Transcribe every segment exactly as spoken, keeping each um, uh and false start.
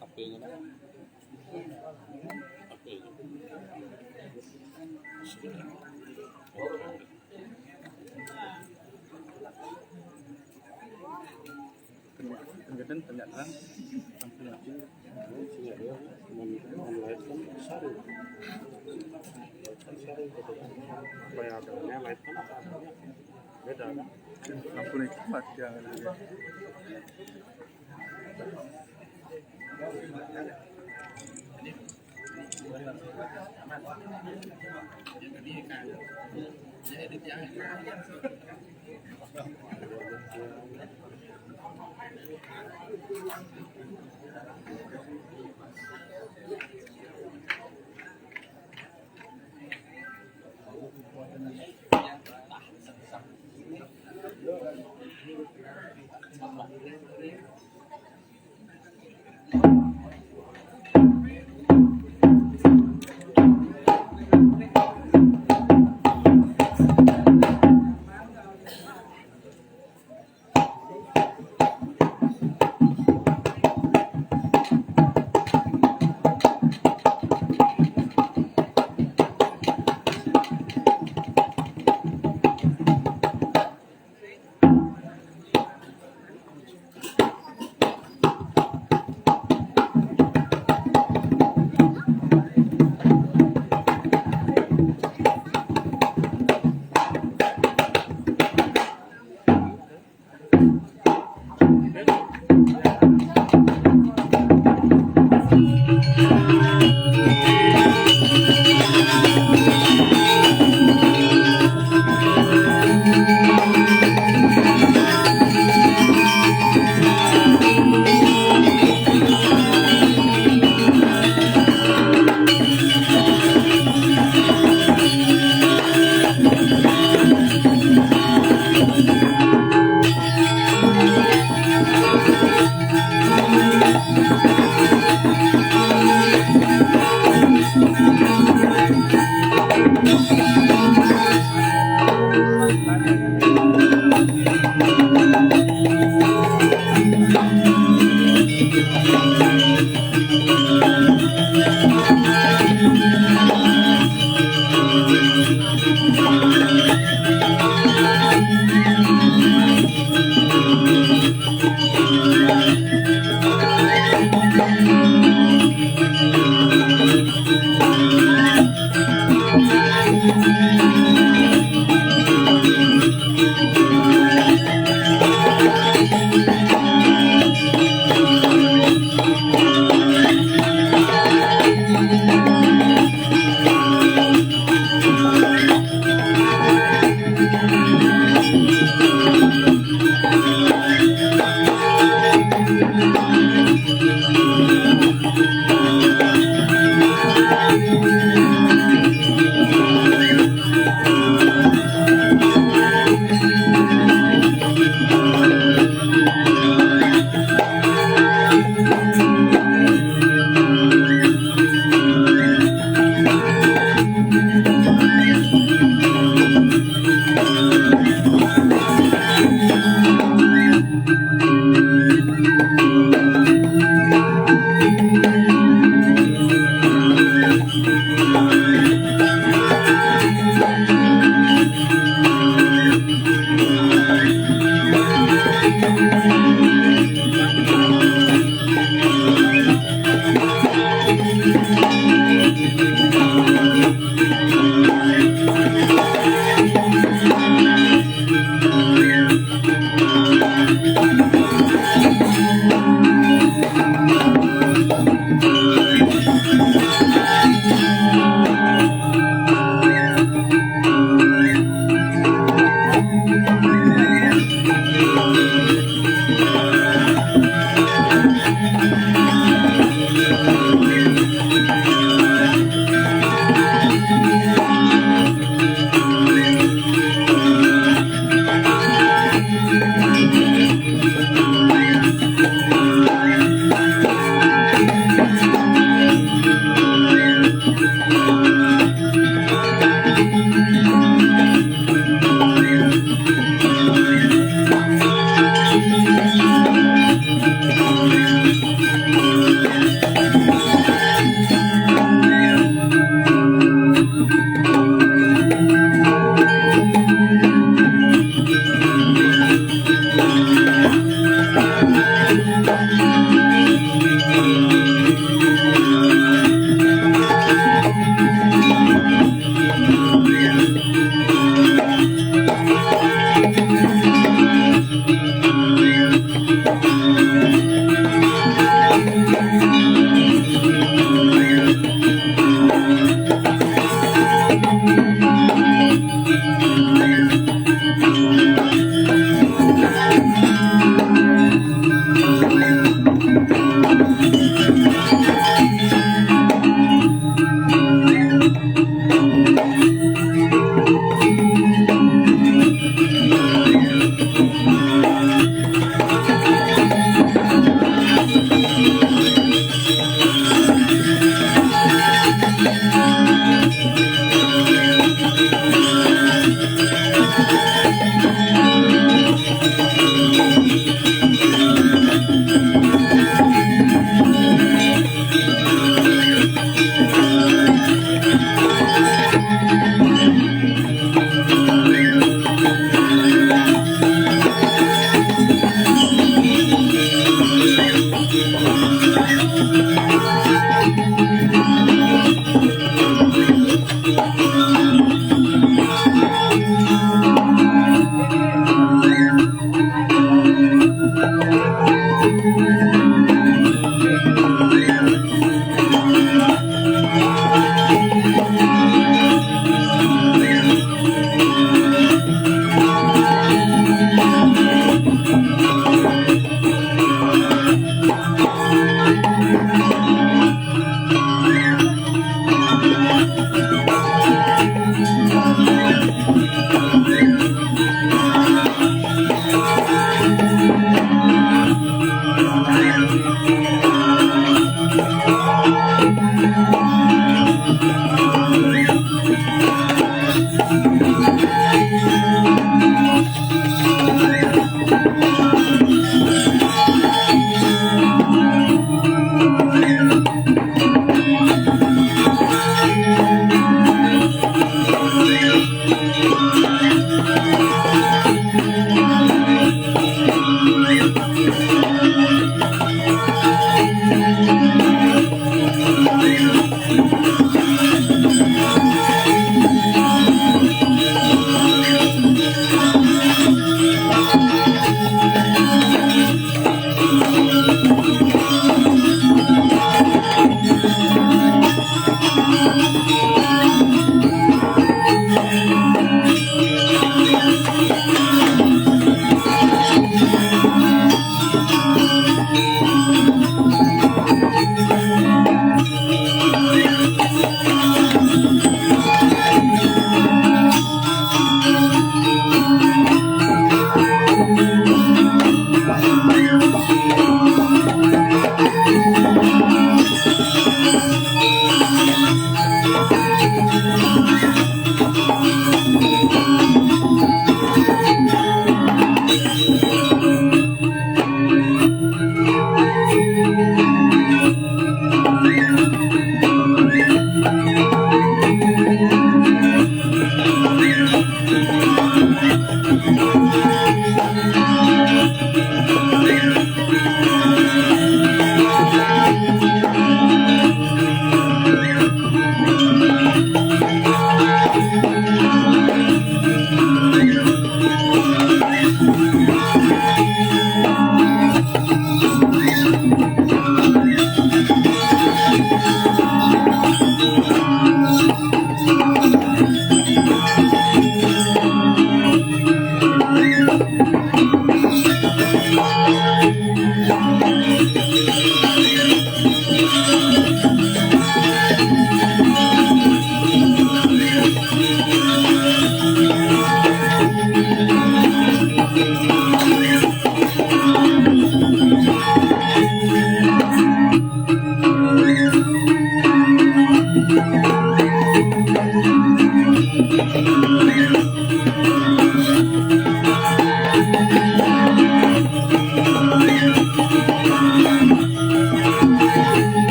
Apa ini? Apa ini? Kemudian ternyata sampai nanti sini ada yang men-, men-live kan sari. Live kan sari gitu kan. Apa yang adanya live kan apa adanya. Beda kan? Lampu naik kuat ya.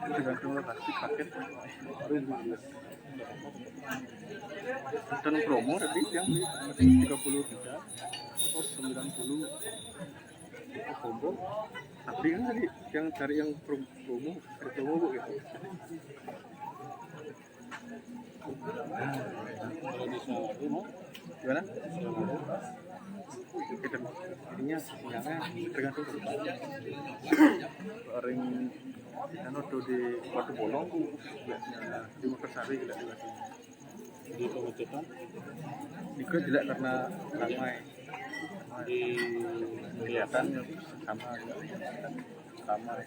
Tergantung lokasi, paket. Dan promo tadi yang di tiga puluh tiga atau sembilan puluh, itu combo. Tapi kan tadi yang cari yang pro-, promo, ada promo, Bu, gitu. Kalau di Singapura mau? Gimana? Kita jadinya sinyalnya tergantung tempatnya. Orang kan waktu di Batu Bolong, di Mekarsari, kita di Batu. Di pengecekan? Itu jelek karena ramai. Di kelihatan sama, ramai.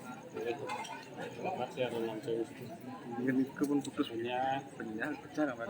Ini kebun putus punya, punya pecah nggak, Pak?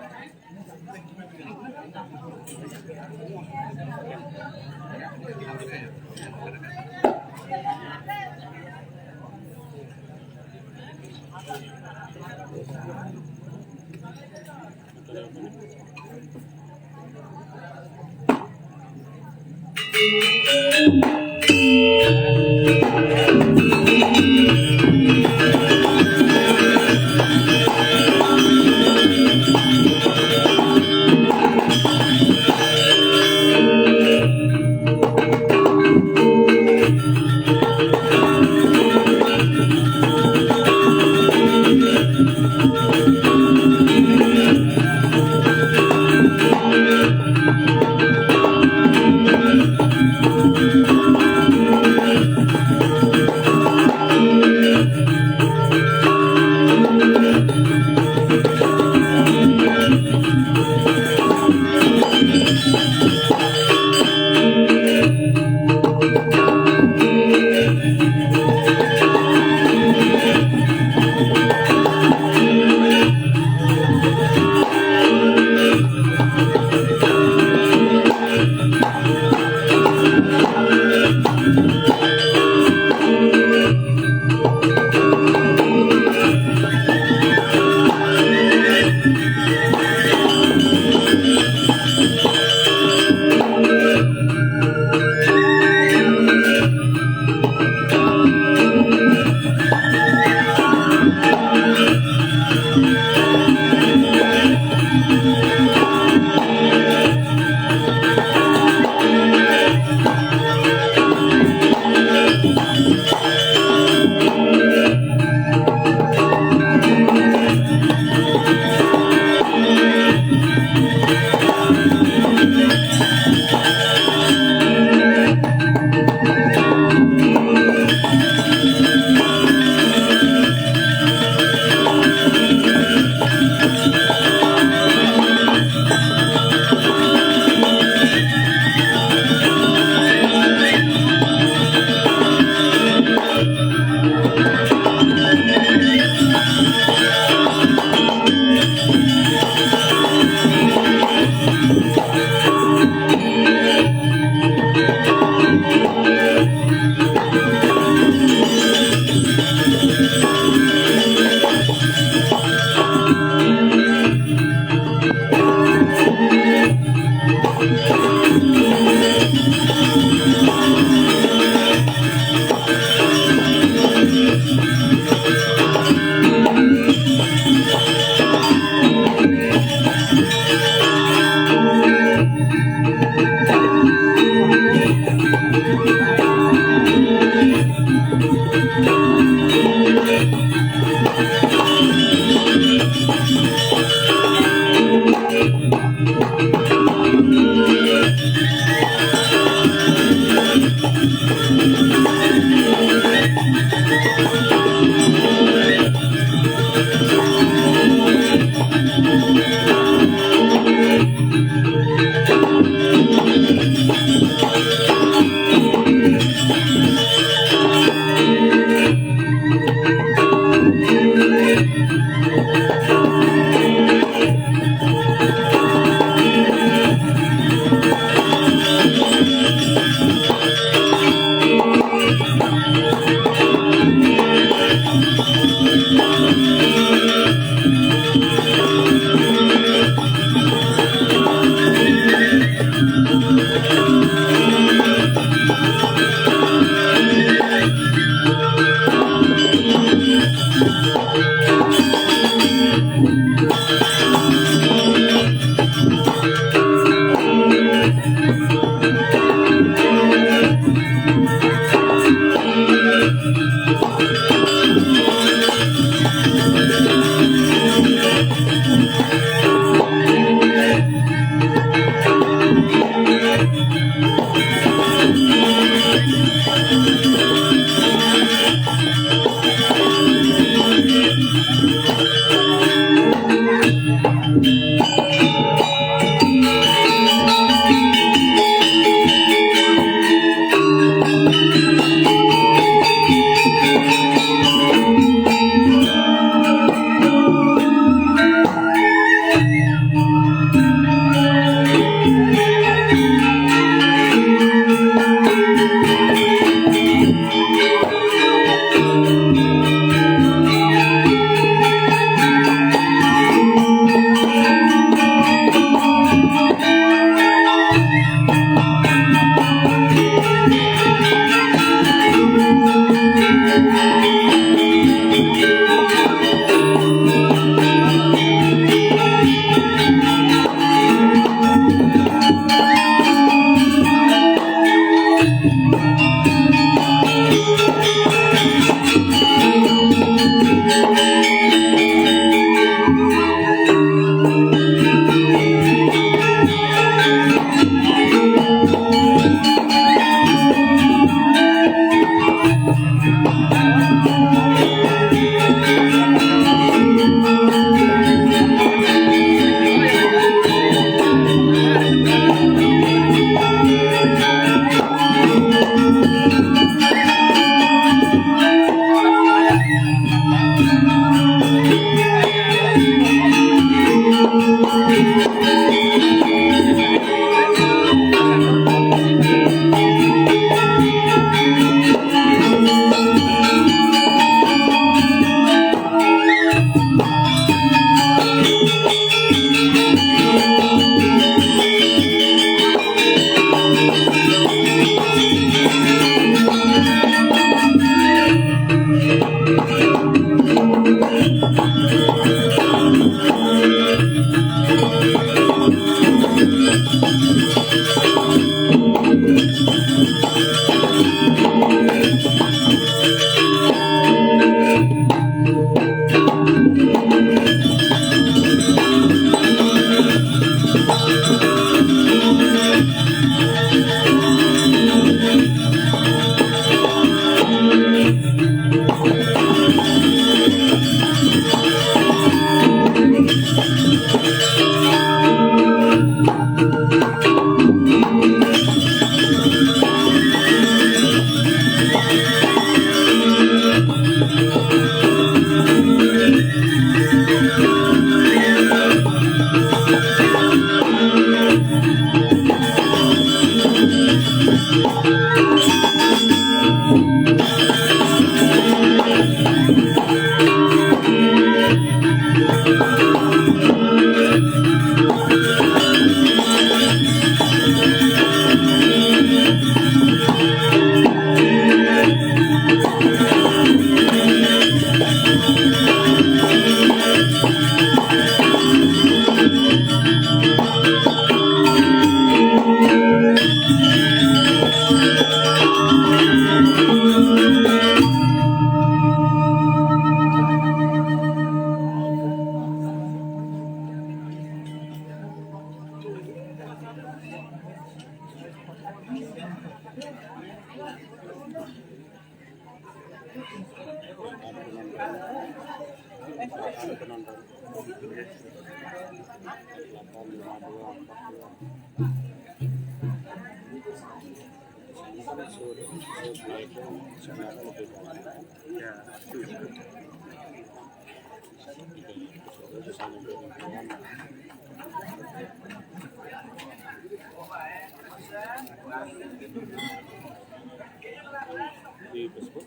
Di Facebook?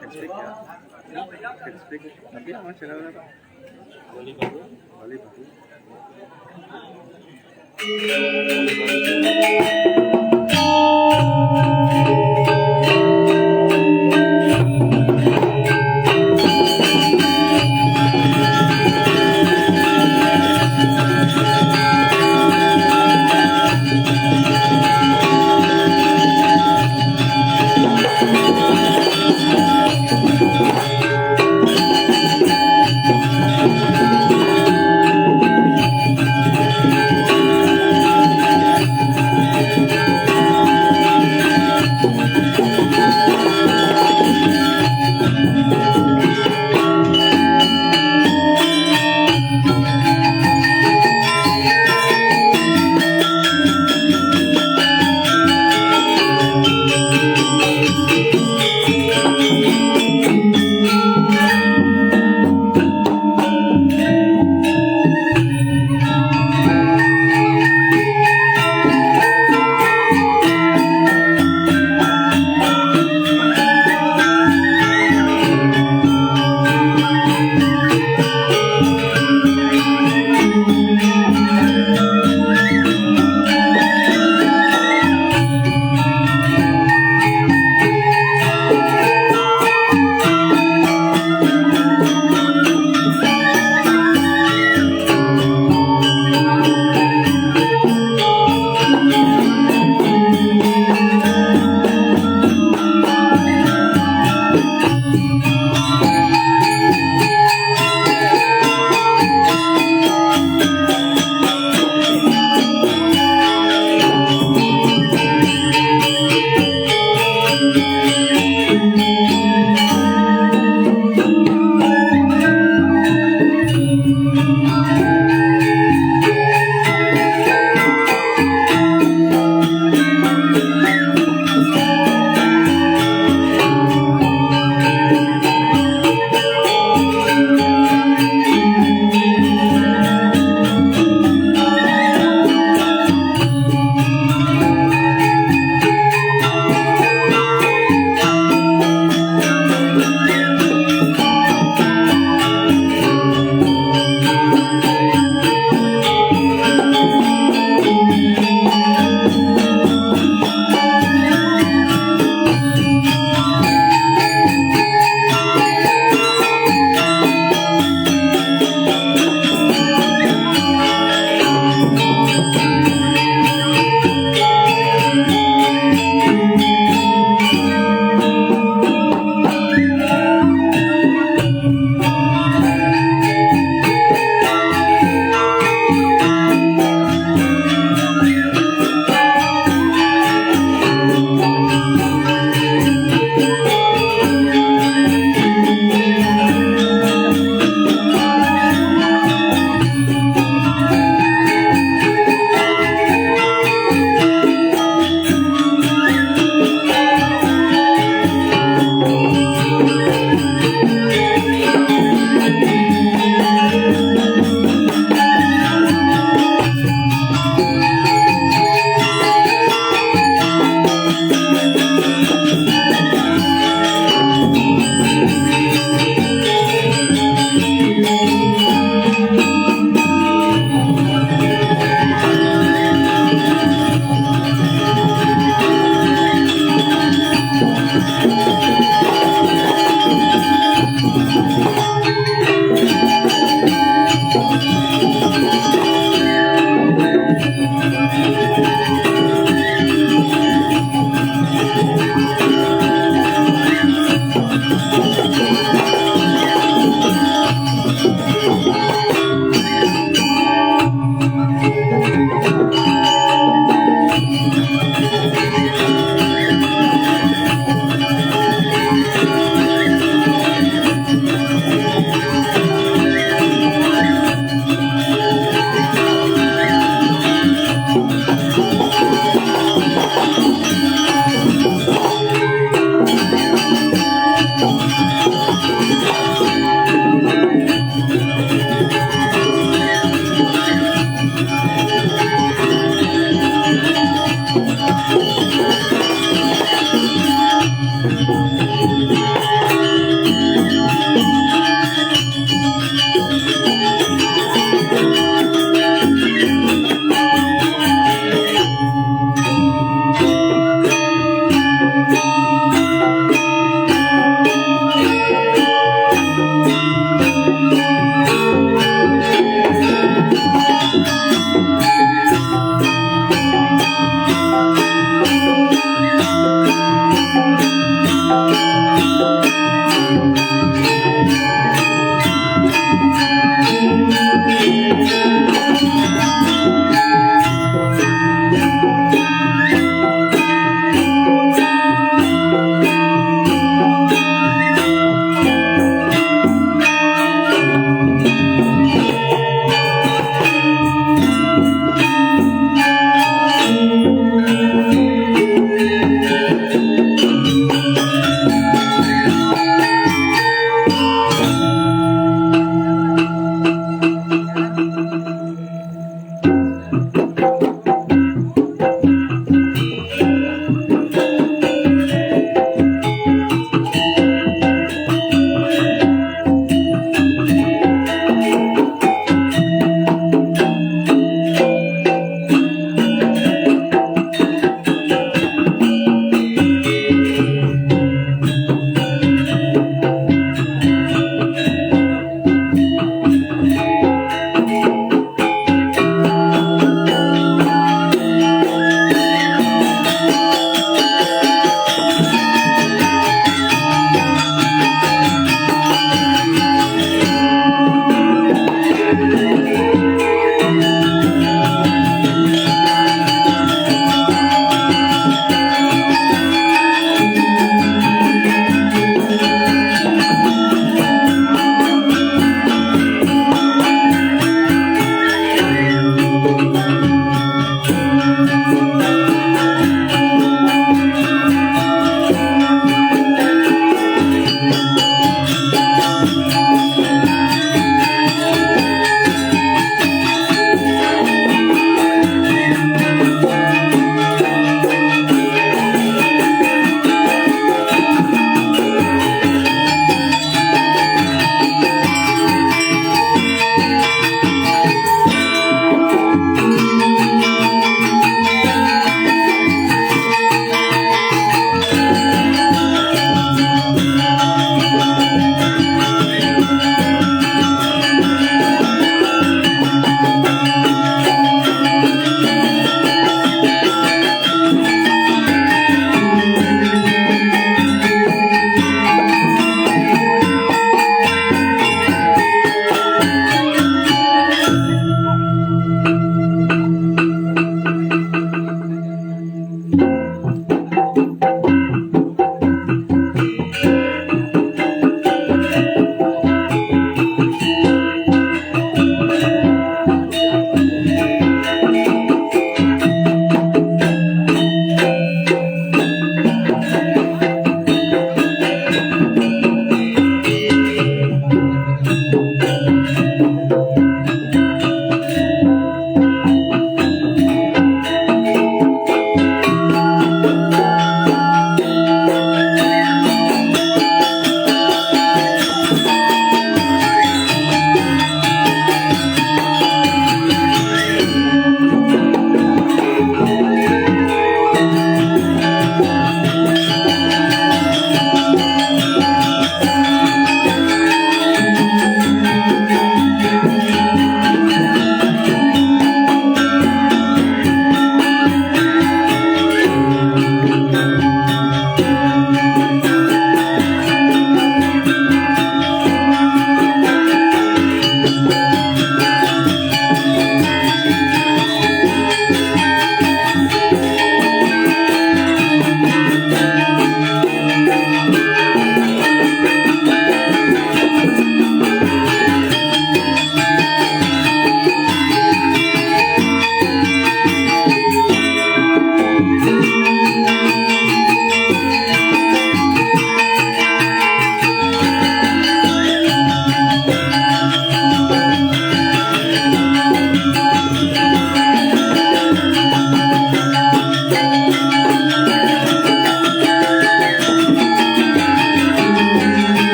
Can speak, ya? Can speak. Tapi yang masih ada apa? Bali Baru. Bali Baru.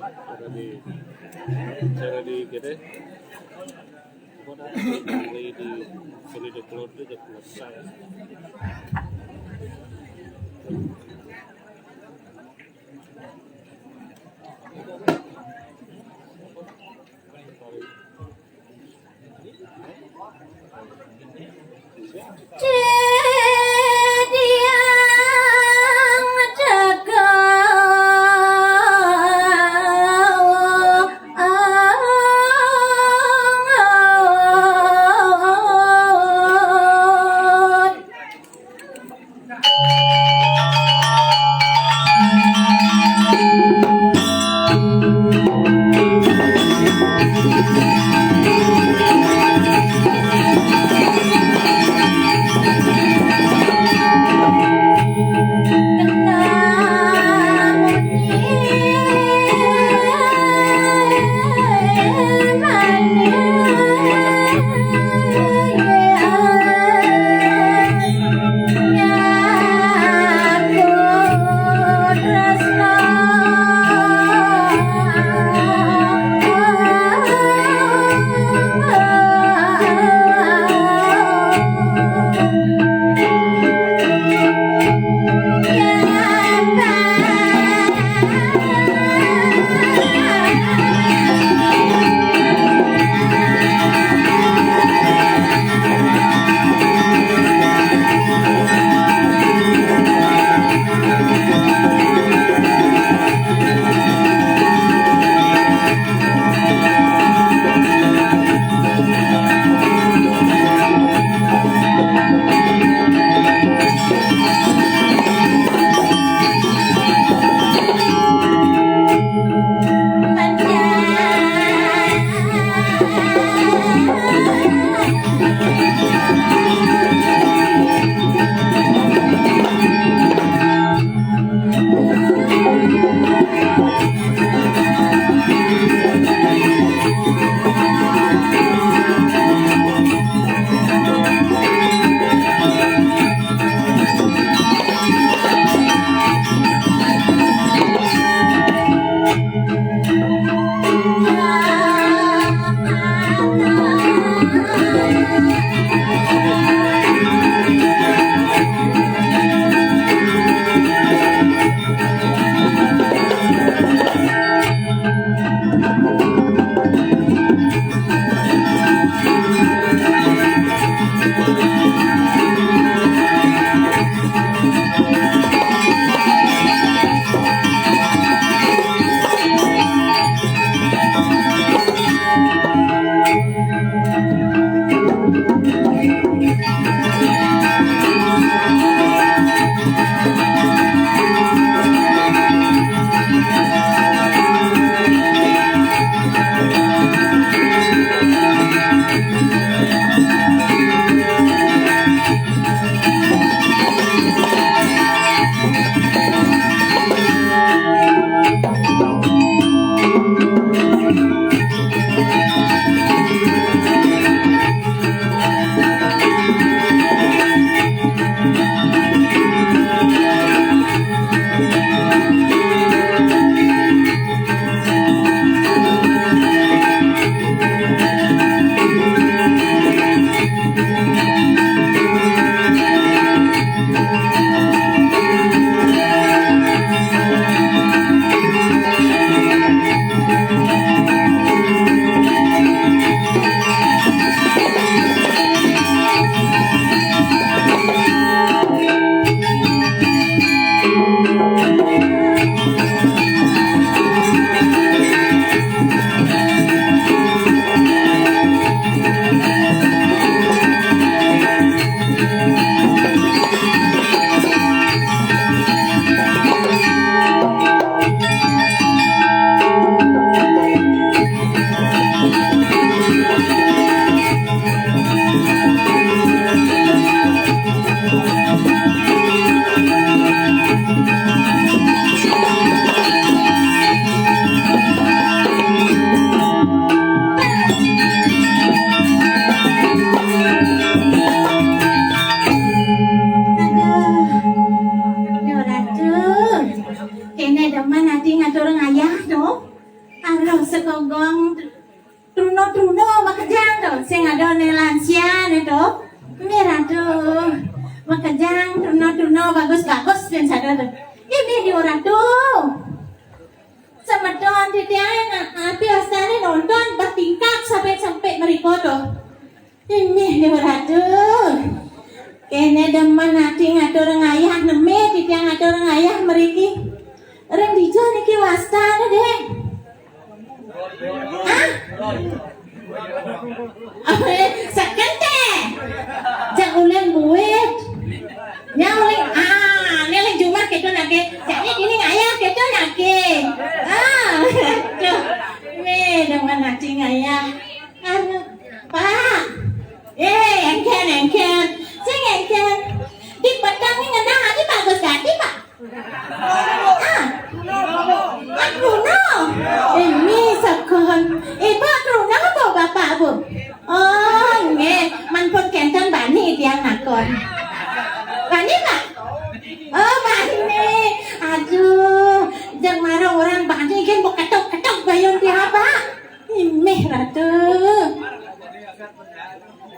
Cara di, cara di kita. Ini di sini di keluar itu udah selesai. Truna-truna bagus-bagus dan sadar. Ini di orang tu. Semeton titiang api wastane nonton bertingkah sampai sampai meriko tuh. Ini di orang tu. Kene demen ati ngatur ngayah neme titiang ngatur ngayah meriki. Ring dija niki wastane, Dek? Hah? Ape seken teh? Jang ulen buit. Nya ulen, ah, ne ulen jumah keto nake. Jani kini ngayah keto nake. Ah, tuh. Me, demen ati ngayah. Anu, Pak. Eh, engken, engken. Sing engken. Di petang ni ngenah ati bagus gati, Pak. Ah, Mak Bruno. Ini sekon. Ibu Bruno apa bapak, Bu? Oh, nggih. Man pun kenten bani tiang nakon. Bani, Pak? Oh, bani. Aduh, jeng marang orang bani kan mau ketok-ketok bayun tiang, Pak. Imih, Ratu.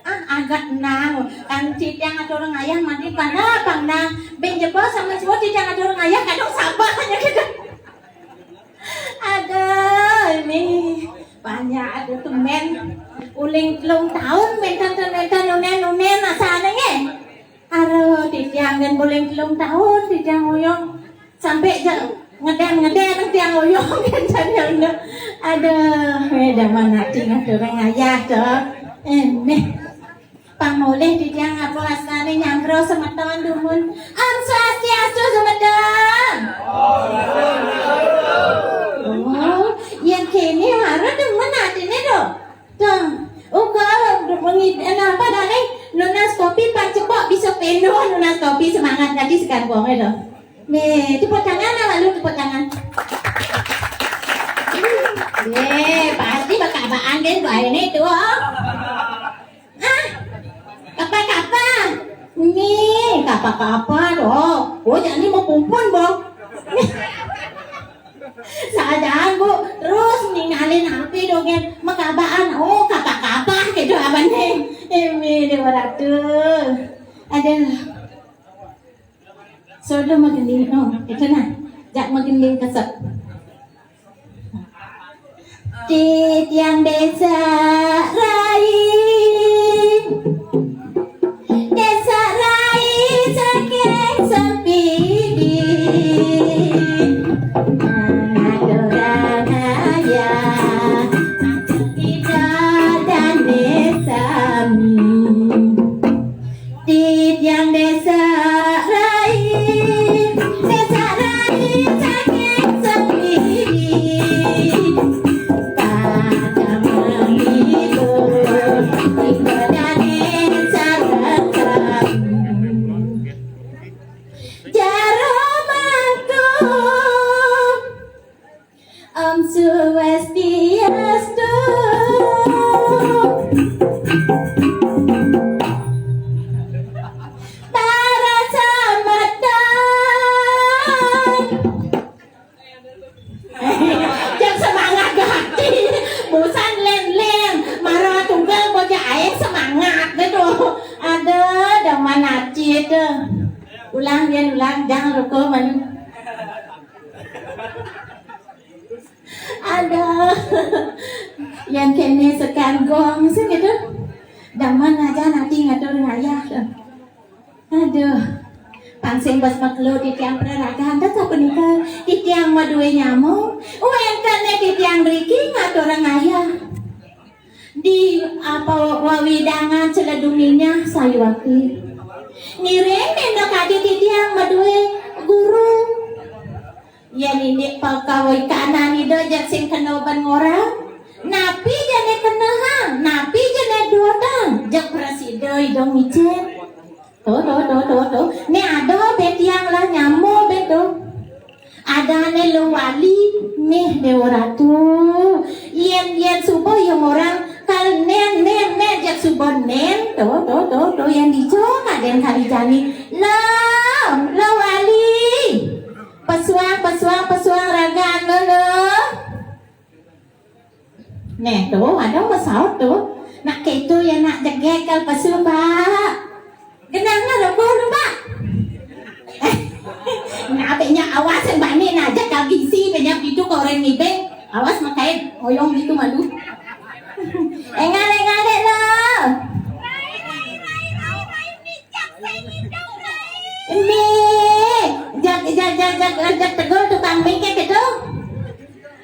Ah, agak nang. Kan titiang atur ngayah mandi pana pang nang. Ben jebol sama suwur titiang atur ngayah kadang sabar aja gitu. Aduh, ini banyak aduh temen. Uling telung tahun mentan mentan unen unen asane nge. Aduh, titiang dan uling telung tahun titiang uyung. Sampai je ngeden-ngeden tiang uyung kan jani anu. Aduh, eh, dah mana tinggal orang ayah tu. Eh, nih. Pamulih titiang apa asane nyambro semeton dumun. Om Swastiastu semeton. Oh, yang kene mara demen atine do. Dong, uga dumun ngid-, eh, napa dane? Nunas kopi pang cepok bisa peno nunas kopi semangat nanti sekarang do. Nih, tepuk tangan lah, lalu tepuk tangan. Nih, pasti bakabaan deh, bae nih tuh. Ah, kapa-kapa. Nih, kapa-kapa doh. Oh, jani mau pumpun, Bang. Sadaan, Bu. Terus ninggalin api dogen. Makabaan. Oh, kapa-kapa gitu abang nih. Emi, dua ratus. Aduh. Sodo magending, oh, itu nah, jak magending kesep. Titiang desa Rai, desa Rai saking Sempidi. Anak orang ayah, tidak dan desa mi. Titiang desa Rai, desa Rai saking Sempidi. Pada menghibur, tiba dane sareng kami. Jaro mangkuk. Om Swastiastu. Para sameton. Jang semangat gati. Bosan len-len. Mara tunggal bocah ae semangat deh tuh. Ada demen aci itu. Ulang, Yan, ulang. Jangan lupa menu. Aduh. Yang kene sekan gong sih gitu. Daman aja nanti ngatur ngayah. Aduh. Pangsing bas maklo titiang peraragan tetap nikah titiang madue nyamung. Wenten titiang riki ngatur ngayah. Di apa wawidangan seleduninya sayuwakti. Ngiring nenda kadi titiang madue guru. Yen indik pakawikananida jak sing kena ban ngorang, napi jane kenehang, napi jane duodang, jak prasida ida ngicen. To, to, to, to, to. Ne ada be tiang lah nyamo be to. Adane luwali, meh Dewa Ratu. Yen, yen suba yang orang kal nen, nen, nen, jak suba nen. To, to, to, to, yang dijo maden kali jani. Lo, luwali. Pesuang, pesuang, pesuang ragan lho. Neh, tuh, ada masaut tuh. Nak keto ya nak jegek kal pesu, Pak. Genang lah dong, Pak. Itu kok orang ngibeng, awas makain, oyong gitu malu. Enggak, enggak, enggak, lo. Ini, jak, jak, jak, jak, jak tegul tukang mie kayak gitu.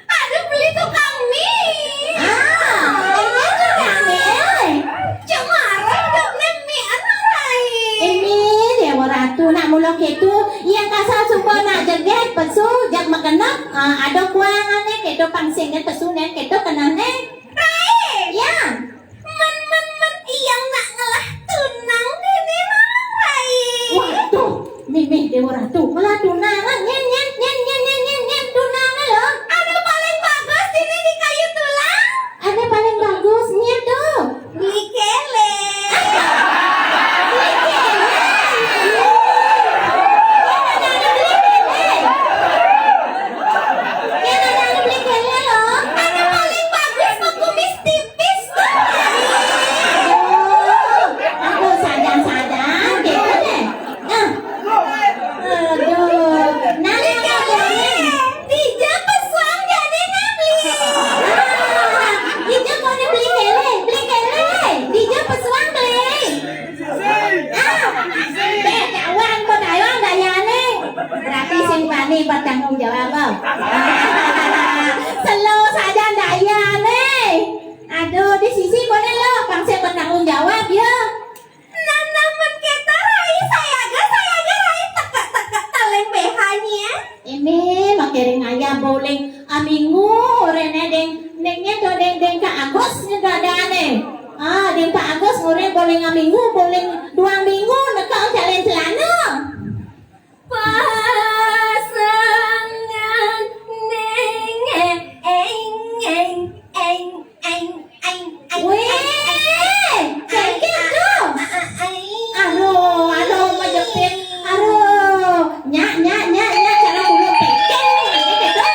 Aduh, beli tukang mie. Ah, ini tukang mie. Cuma orang dok nem mie anak lain. Ini Dewa Ratu nak mula gitu. Iya kasar sumpah nak jeget pesu jak makenok. Ah, ada kuangan nih gitu pangsingan pesu nih gitu kenah nih. Rai. Ya. Men, men, men, iyang nak ngelah tunang dene Mamang Rai. Waduh, mimih Dewa Ratu, ngelah tunang, nyen, nyen, nyen, nyen, nyen, nyen, nyen, tunang lo. Anu paling bagus dene di kayu tulang. Anu paling bagus, nyen tuh. Beli kele. Beli kele. Nyen ada beli kele. Nyen ada beli kele lo. Anu paling bagus, kumis tipis. Aduh, aduh, sadar-sadar, gitu deh. Nah. Aduh, nah, nah, nah, nah. Dija pesuang jadi nabli. Ah, dija kok beli kele, beli kele. Dija pesuang beli. Ah, deh, kawan kok dayang dayane. Berarti sing bani bertanggung jawab, loh. Selo saja dayane. Aduh, di sisi kono lo, pang sing bertanggung jawab ya. Nah, nah, men keta rai sayaga, sayaga rai teka-teka taleng behanya. Ini makiring ayah boling aminggu rene deng, dengnya do deng, deng ka Agus nih dadane. Ah, deng ka Agus ngore boling aminggu, boling dua minggu neka calen celana. Pasangan neng eng eng eng eng eng eng. Weh, eng, eng, eng, eng, eng, eng, eng. Aduh, aduh, menjepit. Aduh, nyak, nyak, nyak, nyak, cara bulu peking nih, gitu.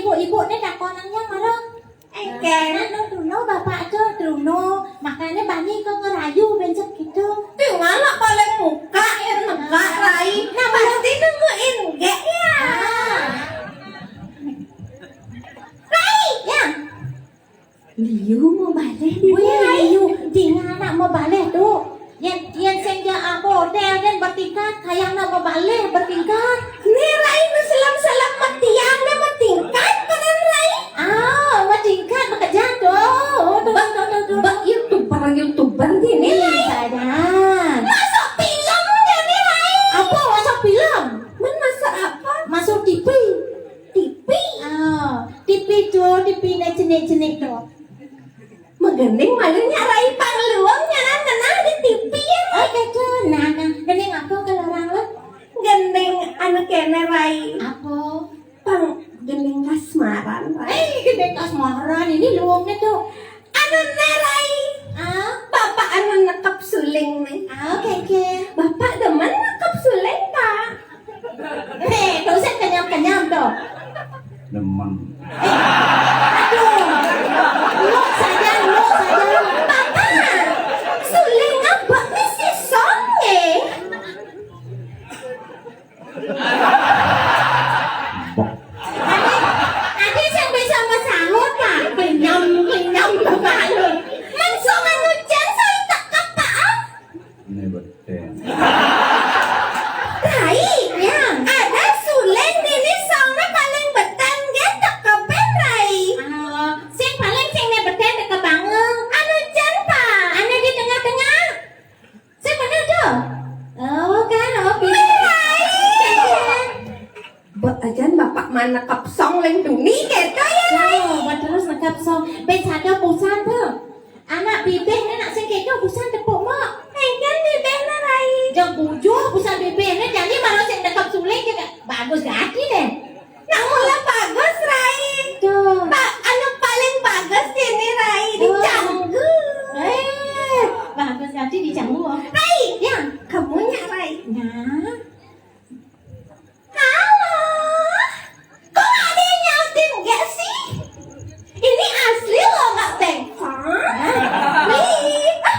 Ibu-ibu né takonannya malah. Engkén. Anu, Truno, bapak tuh, Truno. Makanya bani kok ngerayu bencet gitu. Tinggal lah paling muka yang negak, Rai. Nah, pasti nungguin gé ya. Ah. Rai, ya. Liu mau balik di. Oh iya, Liu. Tinggal anak mau balik tuh. Yén, yén sing ja apa hotél kan bertingkat, kayang nak mau balik bertingkat. Né Rai, nu selam-selam matiang né bertingkat kan, Rai? Ah, bertingkat bekerja tuh. Tuh, tuh, tuh, tuh. Bak YouTuber, YouTuber di né, Rai. Sadar. Masuk film jadi, Rai. Apa masuk film? Men masuk apa? Masuk T V. T V. Ah, T V tuh, T V né jenik-jenik tuh. Megending malunya Rai pangluang nyanan ngenah di T V ya. Oh, gitu. Nah, nah, gending apa kalau orang lu? Gending anu kéné, Rai. Apa? Pang gending kasmaran, Rai. Eh, gending kasmaran ini luwungnya tuh. Anu né, Rai. Ah? Bapak anu nekep suling né. Ah, oke, oke. Bapak demen nekep suling, Pak. Hei, gak usah kenyam-kenyam dong. Demen. Eh, aduh. Lu saja, lu saja. Papa, suling apa nih si Song ya? Bok. Ade, ade sing bisa mesahut, Pak. Kenyam, kenyam, Pak. Langsung anu jan saya tekep, Pak. Ini betul. Rai, ya. Ada suling dini songnya paling betén gé tekepin, Rai. Ah, sing paling sing né betén tekep banget. Anu jan, Pak. Anu di tengah-tengah. Sing bener tuh. Oh, kan, oh, pinter. Rai. Mbok ajan bapak mana kepsong leng duni kéto ya, Rai. Tuh, buat terus nekep song. Bé sada busan tuh. Anak bibih né nak sing kéto busan tepuk mok. Engkén bibihné, Rai. Jang bujur busan bibihné, jadi malah sing nekep suling juga bagus gati deh. Nak mula bagus, Rai. Tuh. Pak, anu paling bagus ini, Rai, di Canggu. Eh, bagus gati di Canggu. Rai, ya, kamunya, Rai. Nah. Halo. Kok ada yang nyautin gak sih? Ini asli loh, nggak bengkak. Beli. Ah,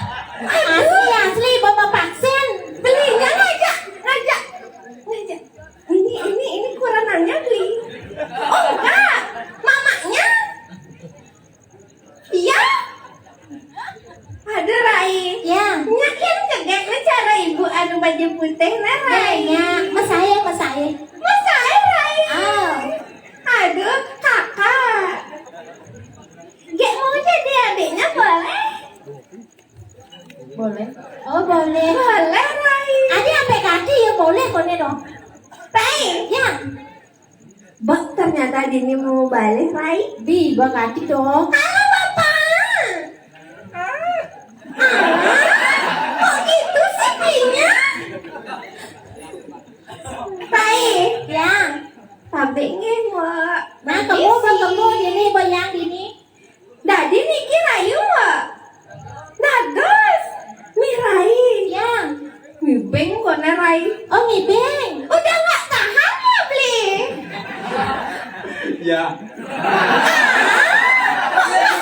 aduh. Asli, asli, bawa vaksin. Belinya ngajak, ngajak, ngajak. Ini, ini, ini kurananya beli. Oh enggak, mamanya. Iya. Aduh, Rai. Ya. Nyak yang cegek né cara ibu anu baju putih nah, Rai. Ya, ya. Mas saya, mas saya. Mas saya, Rai. Ah. Aduh, kakak. Gek mau jadi adiknya boleh? Boleh. Oh, boleh. Boleh, Rai. Adi sampai kaki ya boleh, boleh dong. Rai. Ya. Bak, ternyata Dini mau balik, Rai. Di, bak kaki dong. Halo, Bapak. Ah, ah, kok gitu sih, Dinya? Rai. Ya. Tapi nggih, Mbak. Nah, kamu, Mbak, kamu, Dini, Mbak, yang Dini. Dadi niki rayu, Mbok? Dados. Mih rai. Ya. Ngibing koné rai. Oh, ngibing. Udah nggak tahan ya, Bli? Ya. Ah, kok nggak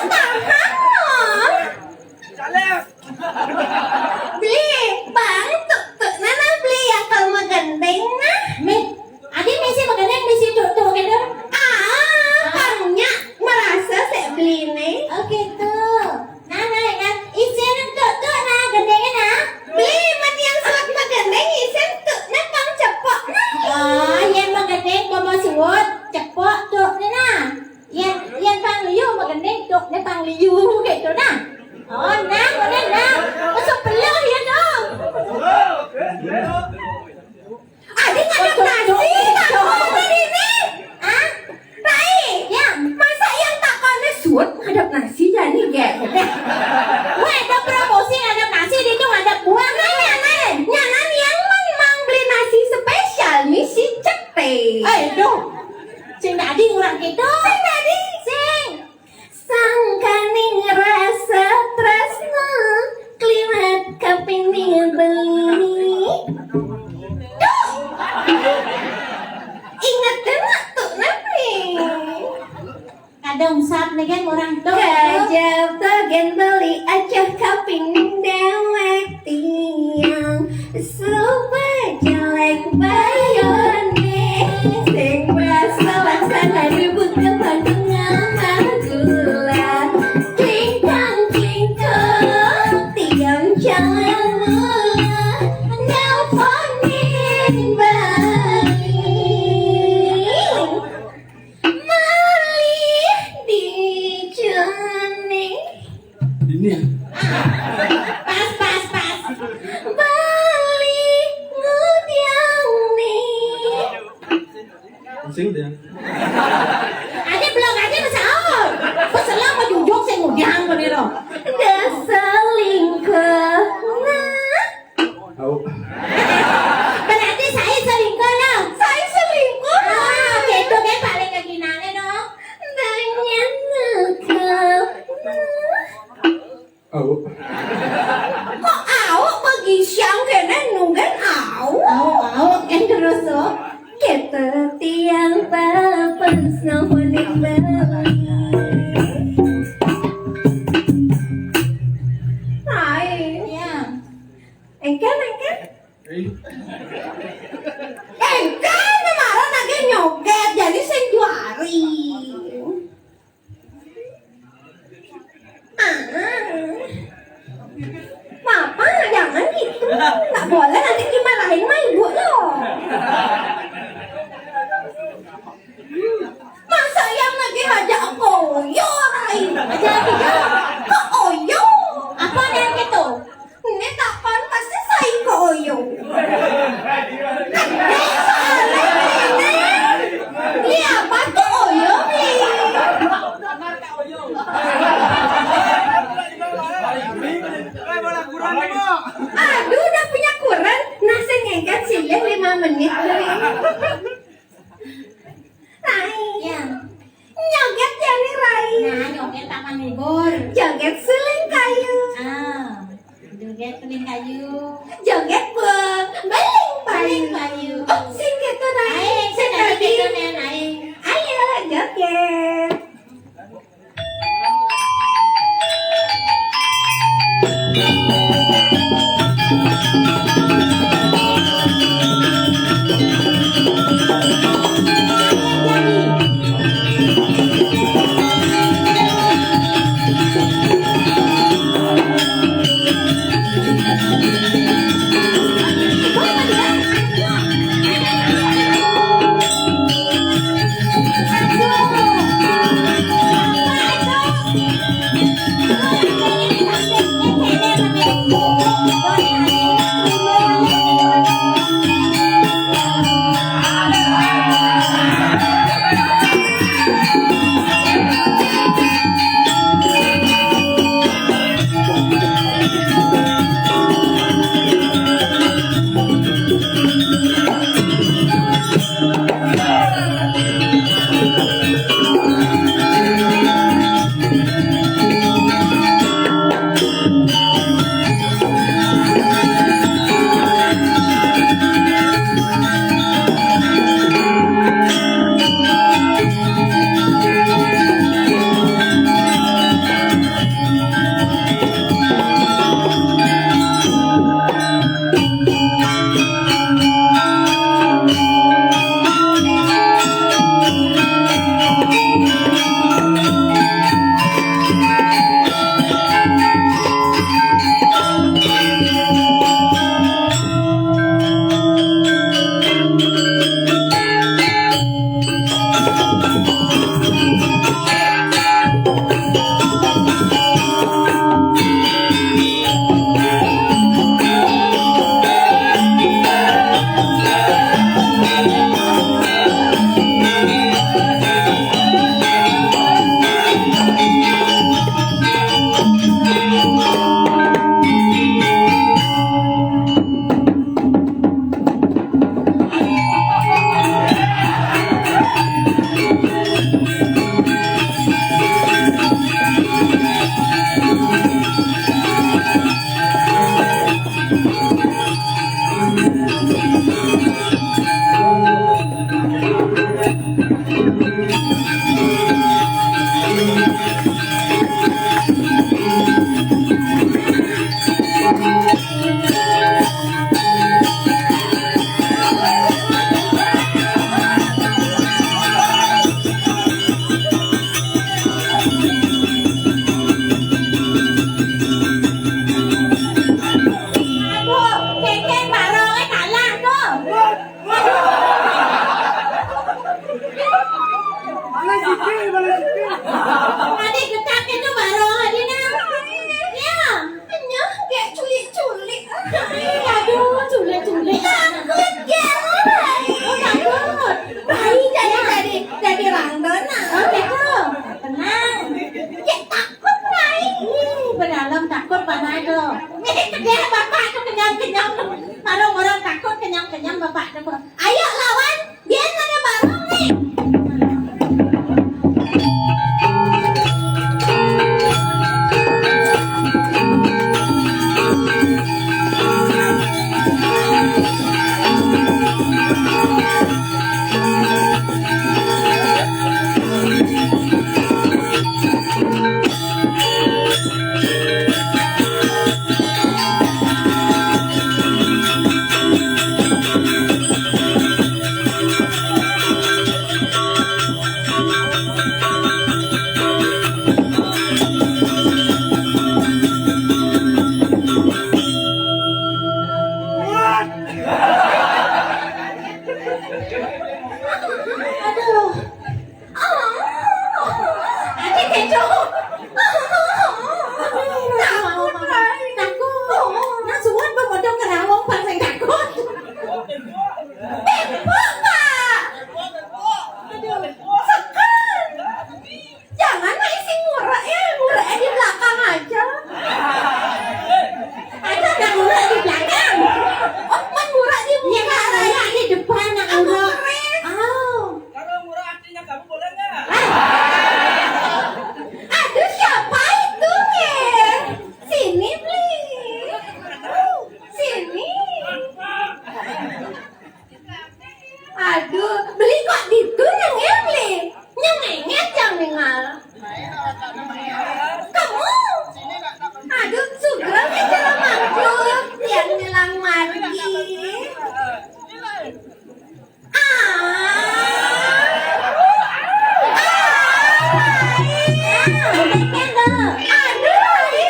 Acah kaping déwék tiang, suba jelék bayuné. Sing basa laksana dibuka panggung ngamah gula. Klingkang klingkung tiang jalan mula, nelponin bayi. Malih di jani. Ini. Pas, pas, pas. Bali ngudiang nih. Sing dia. Ada belum ada masalah. Pas selama jujur saya ngudiang bener loh. Dasar lingkungan. Au. Berarti saya selingkuh lah. Saya selingkuh. Ah, gitu kan paling keginane dong. Nanya nakal. Au. Kok au bagi siang kene nunggen au? Au, au, kan terus, oh. Kita tiang papas nuhun Bali. Hai. Ya. Engken, engken. Engken, kemarin lagi nyoget, jadi sing juari. Ah. Papa, jangan gitu. Nggak boleh, nanti dimarahin sama ibu lo. Masa yang lagi aja koyo, ai. Aja apa? Koyo. Apa yang gitu? Ini tak pantas sih saya koyo. Gede soalnya ini. Iya, apa koyo nih? Aduh, udah punya kuran. Nah, saya ngengket silih lima menit. Rai. Ya. Nyoget ya nih, Rai. Nah, nyoget taman libur. Joget suling kayu. Ah, joget suling kayu. Joget bung, beling payu. Beling payu. Oh, sing gitu, Rai. Ayo, sing lagi gitu, Nen, ayo. Ayo, joget. Alam takut panai tu. Dia bapak tu kenyang-kenyang tu. Barang orang takut kenyang-kenyang bapak tu. Ayo lawan, biar ada barang ni. Aduh. Adik kecoh. Takut, Rai. Takut. Nak suat bermodal ke rawang, pasang takut. Tembok, Pak. Aduh, sekan. Jangan main sing ngurek ya, ngurek di belakang aja. Ada nggak ngurek di belakang? Oh, main ngurek di muka. Ya, ngurek di depan, nak ngurek. Oh. Kalau ngurek artinya kamu boleh nggak? Aduh, siapa itu, Nge? Sini, Bli. Sini. Aduh, beli kok ditu nang ya, beli. Nyengengit yang ningal. Kamu? Aduh, sugrang ya jalan mangkuk, yang nyelang margi. Ah. Ah. Aduh, Rai.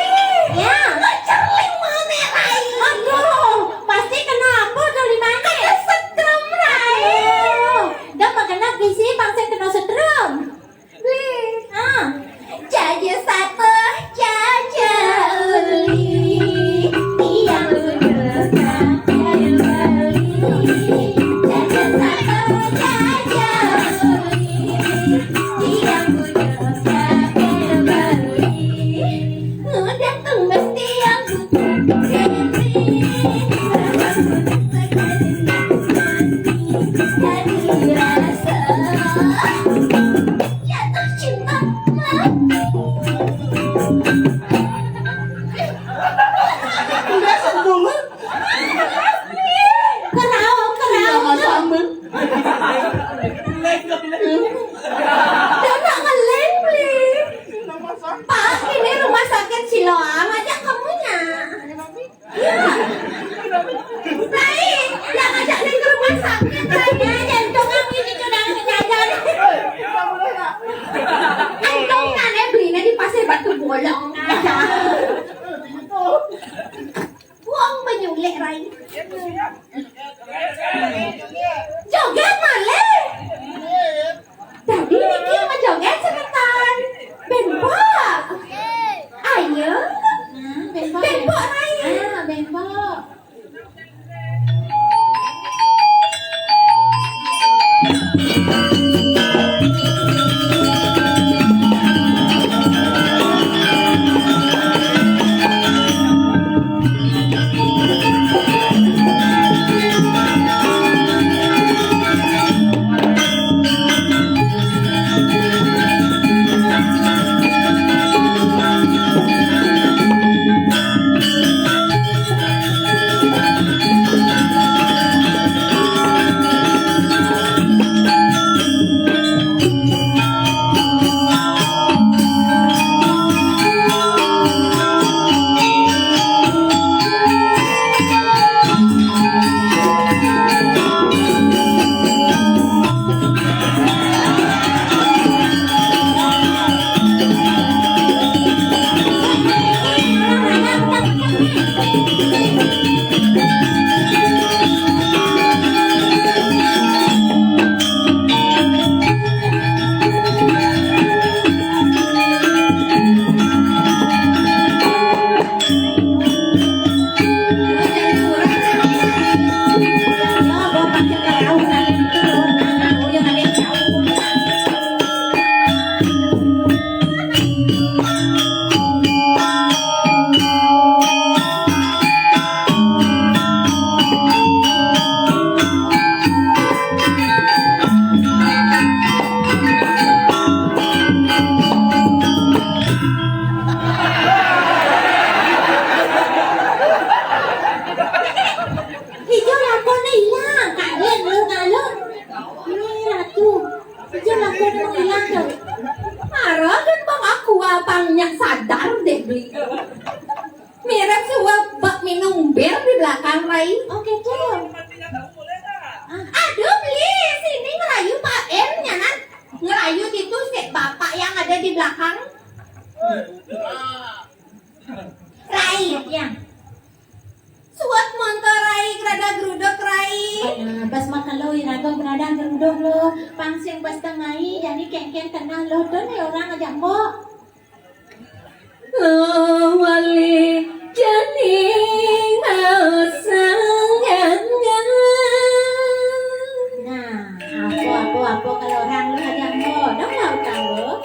Ya. Lo celing mana, Rai? Aduh, pasti kena apa tuh di mana? Kena setrum, Rai. Aduh, dah makan lagi sih, bangsa kena setrum. Beli. Ah. Jaja satu, jaja uli. Tiang sudah jaja beli. Jaja satu, jaja uli. Tiang sudah jaja beli. Datang mesti yang butuh. Jadi rasa. Jatuh cinta lagi. Udah sembuh. Keraung, keraung. Sama sambel. Dia nak ngeleng, Bli. Pak, ini rumah sakit Siloam aja kamunya. Iya. Rai, yang ajak dia ke rumah sakit, Rai, ya, jantung kami ini sudah menjajan. Jantung kan, eh, belinya di Pasir Batu Bolong. Buang menyulik, Rai. Joget malih. Dadi niki majoget semeton. Bembok. Ayo. Hmm, bembok. Bembok, Rai. Ah, bembok. Yang. Suwet montor Rai, grada gruduk Rai. Nah, bes makelo iraga grada gruduk lo, pang sing bes tengai, jani kengken tenang lo, don ya orang aja mbok. Lo wali jani masangan. Nah, apa, apa, apa kalau orang lo aja mbok, dong lah utang lo.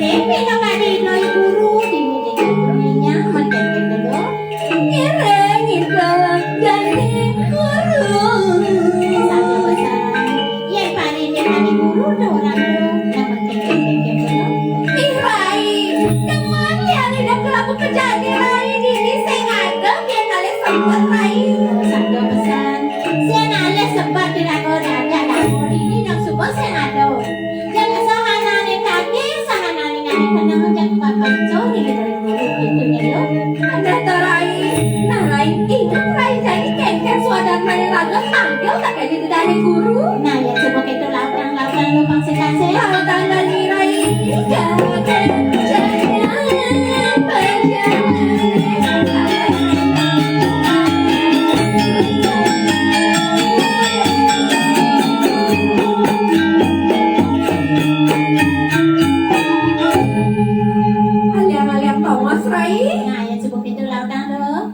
Ngiring ida gani guru. Yen paringe gani guru, ora. Ih, Rai, demen ya lidah kelaku kejane Rai, dini sing adem, yen alih sempet, Rai. Sabda pesan, sing alih sempet dilaku diajak laku, dini nang suba sing adem. Yen sahanane kaki, sahanane ngene kena ngejak papan sore dari guru itu ya, lo. Ada to, Rai. Nah, Rai, ingat, Rai, jadi kengken suadan main lagu, tampil tak kayak gitu dari guru. Nah, ya, coba kita lakukan, lakukan lo pang sekase. Kalau tangan Rai, gak ada. Aliang-aliang tongos, Rai. Nah, ya cukup itu lautan lo.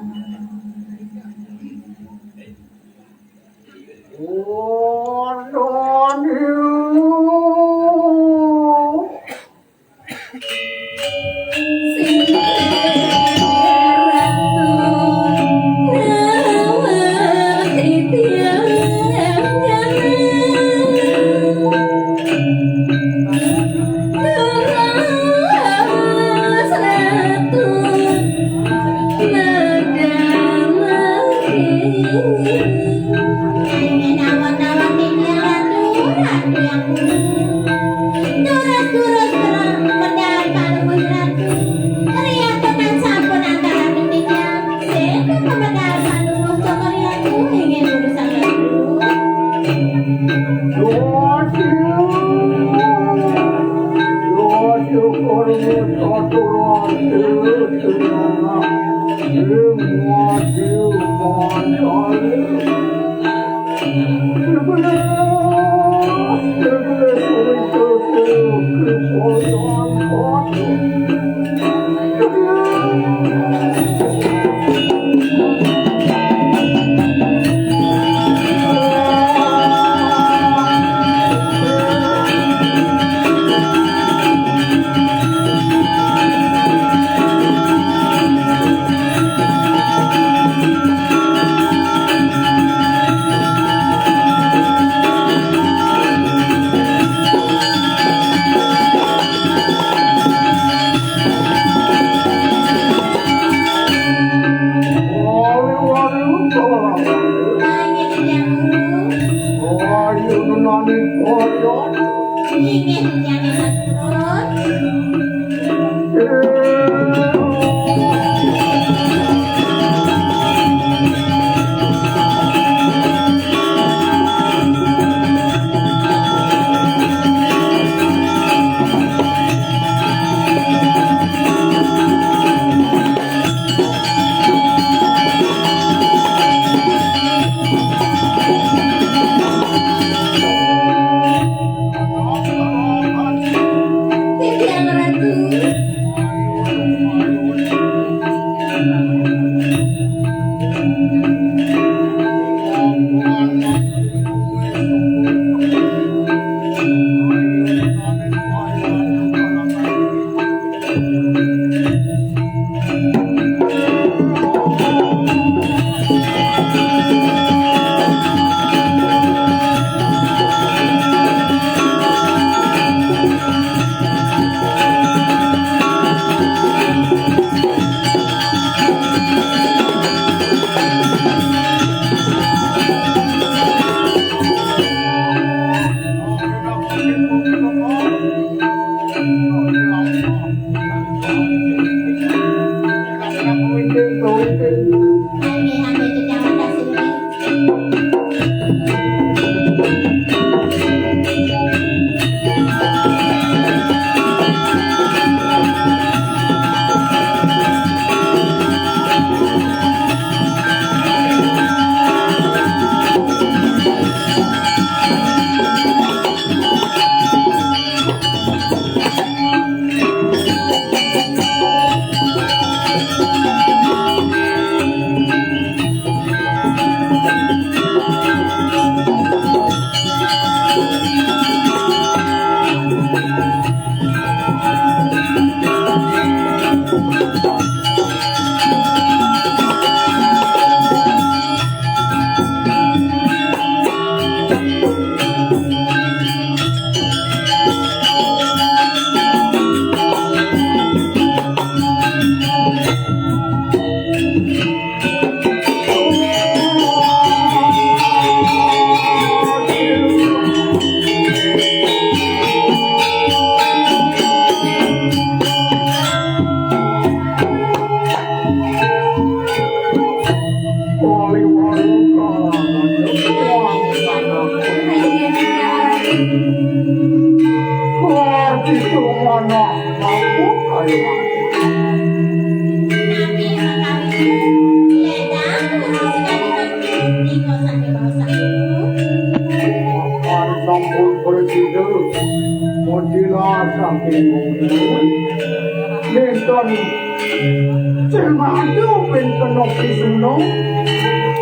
Kopi suno.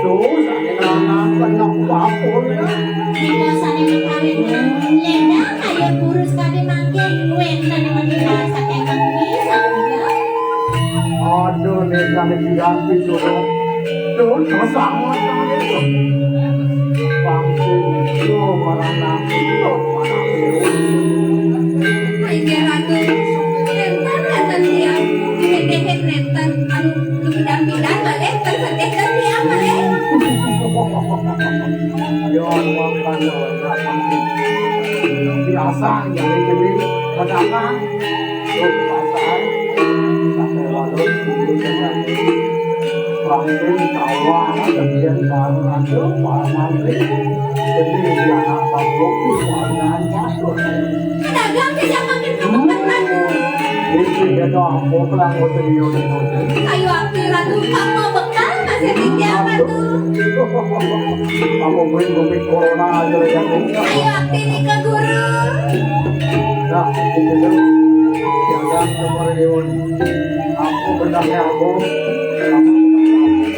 Tuh, saking lanang kena babon ya. Nika sané mikawin, léndang ayo guru sekali mangkin, wénten mendika saking mangkin, sapunika. Aduh, nika diganti suno. Tuh, terus amat itu. Bangsin, tuh, marana, tuh, marana. Inggih Ratu, nénten, nénten tiang, diwédéhin nénten, anu, Pindah-pindah malih, tersedih terdiam malih. Yo, mangkana, biasa, jadi, jadi, pedagang. Yo, pasar, sampai warung, dulu, jangan. Langsung, sawah, kemudian, baru, langsung, Pak Mantri. Jadi, dia, anak, Pak Bobi, Pak Mantri. Dagang sing makin kemepen, Ratu. Iki ya to, aku kelang boten yo. Kayu api, Ratu, kamu bekal masih tinggal, Ratu. Kamu beri bumi corona aja ya, Bu. Kayu api nika, Guru. Nah, itu tuh. Jangan kemarin. Aku benarnya aku.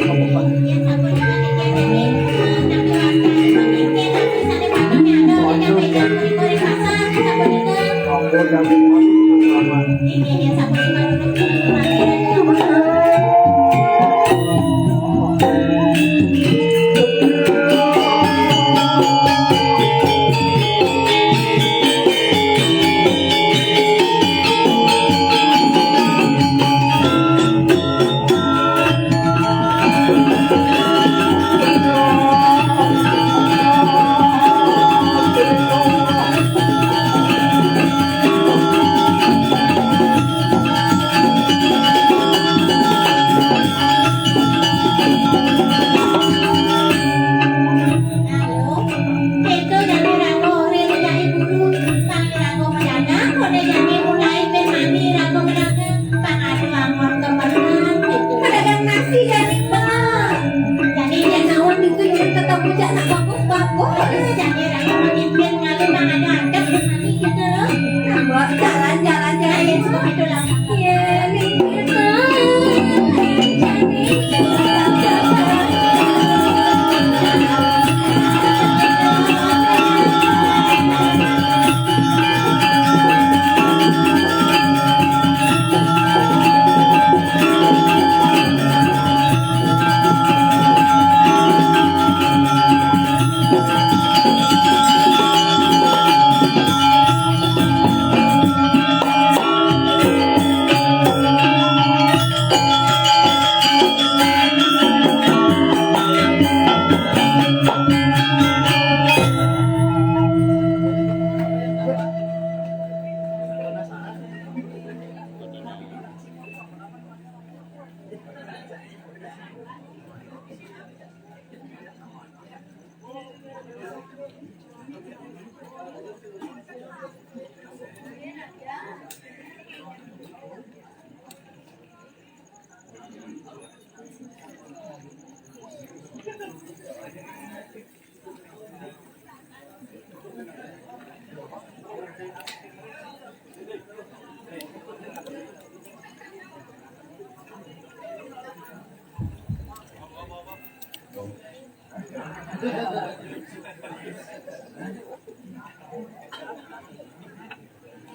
Aku benarnya aku. Aduh, itu jane rago ora nyai guru. Sang rago pedagang, ora jane mulai ben mani rago pedagang. Pak, aduh, amor temenan. Pedagang nasi jane, Pak. Jane yen nawon niku nyuwun tetep rujak nak bagus-bagus. Jane rago memimpin ngalu nang ada adep mani gitu loh. Nah, Mbok, jalan-jalan jane. Ayo, itu lah.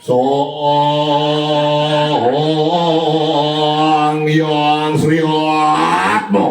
Sang Hyang Sri Atma.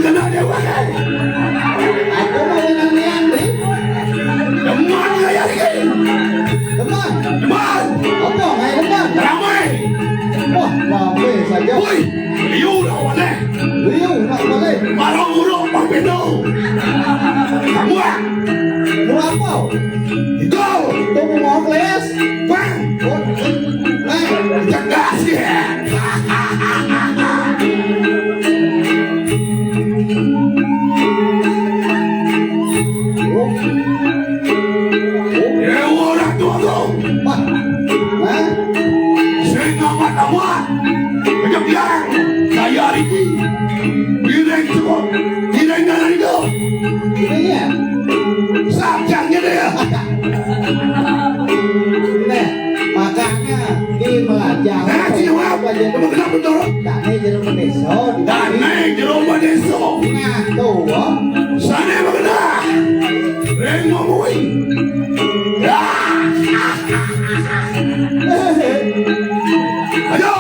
Kena dia pakai. Aku mau dengan nian, Dik. Demen gaya ni. Demen. Demen. Apa main demen? Ramai. Wah, ramai saja. Woi, liu dah boleh. Liu nak boleh. Baru buruk berpindah. Kamu ah. Mau apa? Go. Tunggu mau kelas. Bang. Oh, eh, cerdas ya. Ya, orang tua tu. Hah? Saya nama-nama. Macam biar. Saya Riki. Direng cukup. Direng dalam hidup. Iya. Sakitnya dia. Nah, makanya di Melajang. Nah, sini, Wak. Belajar. Kamu kenapa, Doro? Tanah jeruk meneso. Tanah jeruk meneso. Nah, tuh, Wak. Sana yang kena. Reng ngomongin. Ya. Ayo.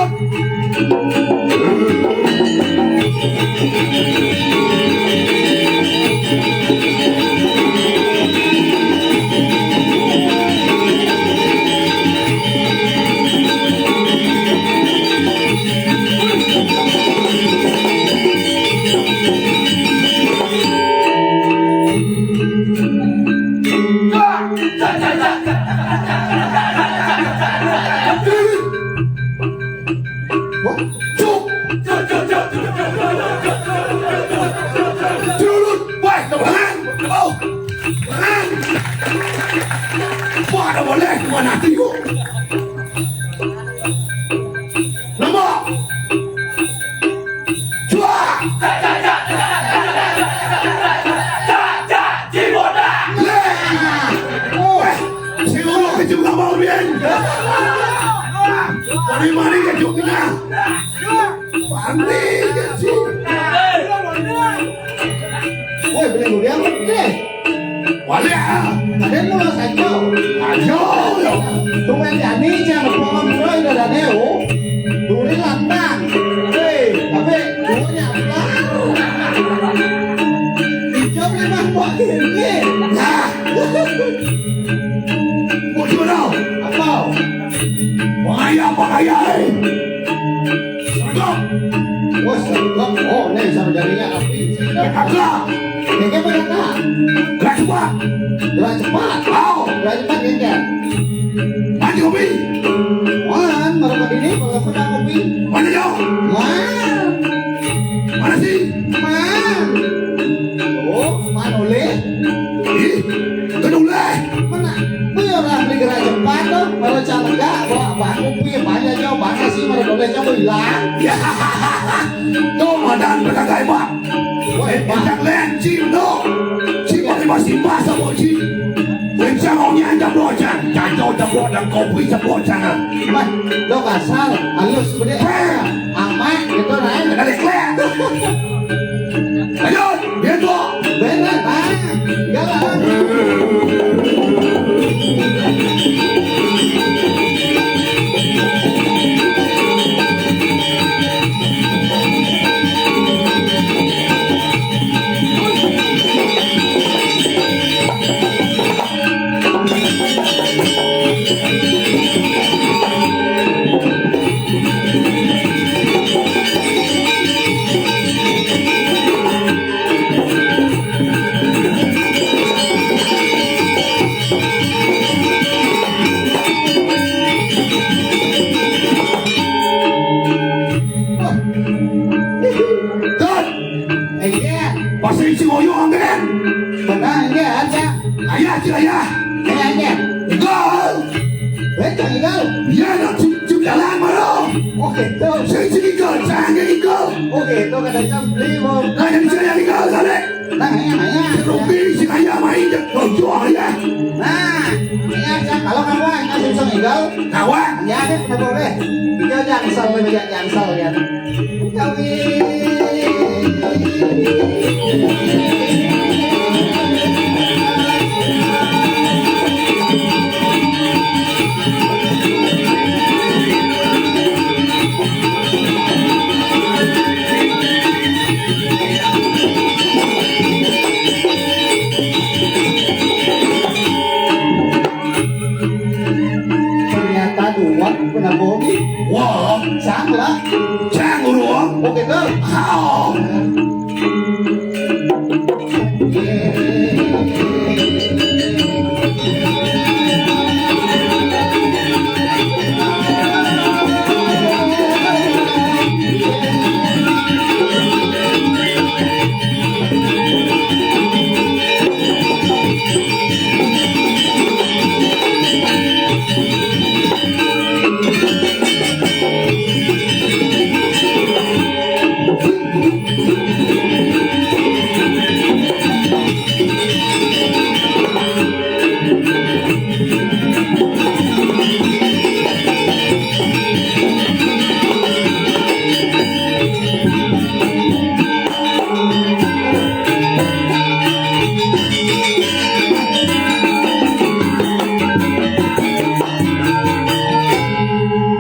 Cuk. Cuk, cuk, cuk. Turun. Wah, teman. Oh. Teman. Wah, ada boleh. Mana hati gua? Nama? Cua. Cak, cak, cak, cak, cak, Cibona. Leh. Oh. Si Ulu kecil kapal, Bin. Mari-mari ke Jogja. Mari ke sini. Woi, beli durian, deh. Wali, ah. Ada lu lah, kacau. Kacau, ya. Tuh, main Dani, jangan bohong, bro, udah ada, oh. Duri lantang. Hei, tapi dulunya apa? Hijau memang buat ini. Nah. Muncul dong. Apa? Bahaya, bahaya, eh. Sergap. Oh, sergap. Oh, nih, sama jarinya api. Kagak. Kagak apa kata? Gerak cepat. Gerak cepat. Wow. Gerak cepat, kagak. Maju, kopi. Wan, baru ke sini, baru ke kopi. Mana jauh? Wan. Mana sih? Man. Oh, man oleh. Ih, kedulai. Mana? Beli orang beli gerak cepat tuh, baru calega, bawa bang kopi, banyak jauh, banyak sih, baru boleh jauh hilang. Ya. Tuh, madan berkakai, Pak. Woi, Pak. Encang len, Ci, no. Ci, pakai masih bahasa, Pak, Ci. Encang, ongnya, encang, bocah. Cacau, cacau, dan kopi, cacau, jangan. Wah, lo kasar, halus, gede. Wah. Amat, gitu, Ray. Ada klek. Lanjut, dia tuh. Bener, Bang. Galak. Dot. Iya. Pasti si Ngoyo anggen. Benar, iya, ada. Ayah, cik ayah. Iya, iya. Gol. Betul, gol. Iya, nak cip, cip jalan baru. Oh, gitu. Saya cik gol, saya anggen gol. Oh, gitu, kata jam lima. Nah, jadi saya yang gol, kali. Nah, iya, iya. Rugi, si kaya main, cek tujuh, ya. Nah, iya, cak. Kalau kawan, kasih bisa gol. Kawan. Iya, deh, nggak boleh. Iya, Jansel, lebih Jansel, ya. Cang urung. Oke, Kang. Hao.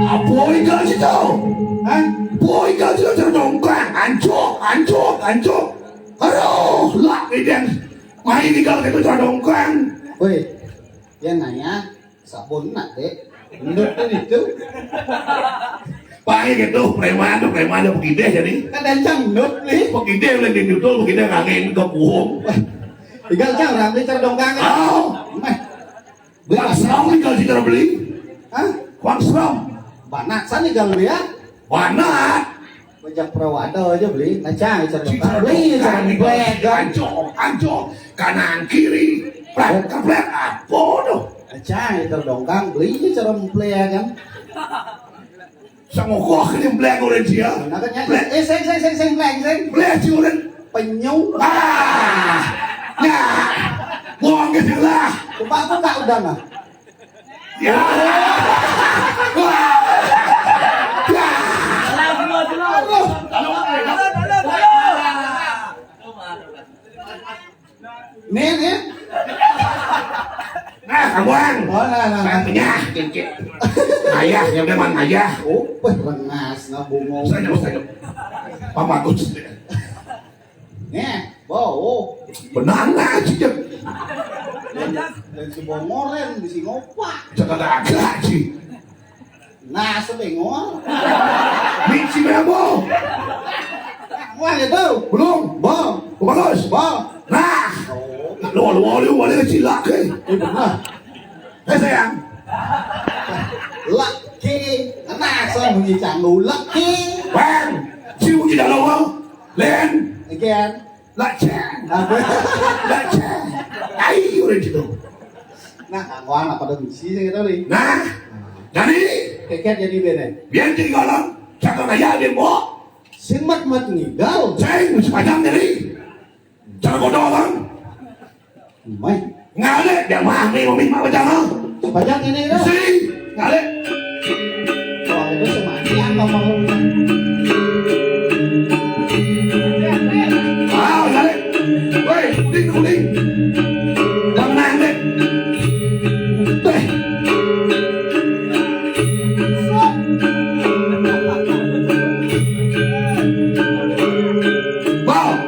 Apa igal situ? Hah? Apa igal situ cara dongkang? Ancuk, ancuk, ancuk. Aduh, lah, ini yang main igal situ cara dongkang. Woi, dia nanya, sabun nak, Dek? Menurut tuh itu. Pakai gitu, preman tuh, preman tuh begini jadi. Kan dancang menurut nih. Begini, udah di duduk, begini kangen ke buhung. Igal cang, orang beli cara dongkang. Oh. Meh. Beli Bang Srom nih kalau kita beli. Hah? Bang Srom. Banat sana igal beli ya? Banat. Bajak perahu ada aja beli. Nah, cang, cara Citra dongkang. Beli, cara dongkang. Beli, kan. Anco, anco. Kanan, kiri. Plek, keplek. Apa tuh? Nah, cang, cara dongkang. Beli, cara memplek ya kan. Sangukuh ni blek urang sia. Nah, kan ya. Blek. Eh, sing, sing, sing, sing, blek, sing. Blek si urang. Penyu. Ah. Nah. Buang ke sini lah. Coba aku tak udah nah. Ya. Wah. Ya. Aduh. Nih, nih. Nah, kamuan. Oh, nah, nah, nah. Punya, cincin. Ayah, yang memang ayah. Oh, weh, rengas, nah, bungong. Saya, saya. Pak Bagus. Nih, bau. Benang aja. Dan, dan si bongoren, di si ngopak. Cakap agak sih. Nah, sebengor. Miksi berapa? Wah, itu. Belum. Bang. Bagus. Bang. Nah. Oh. Lu, lu, lu, lu, lu, cilak, eh. Iya, benar. Eh, sayang. Laki. Nah, saya bunyi canggu. Laki. Bang. Si bunyi dalam, Bang. Len. Again. Laceng. Apa? Laceng. Ai, urang situ. Nah, kanggoan apa dong si saya tahu nih. Nah, jadi keket jadi bene. Biar jadi galon, cakap aja dia mau. Sing mat mat ngigal. Ceng, sepanjang jadi. Cara bodoh kan? Mai. Ngalih, dia mah, mi, mi, mah, jangan. Sepanjang ini dah. Si, ngalih. Wah, itu sematian ngomong. Ah, ngalih. Woi, kuning, kuning. Tenang deh. Teh. Bang.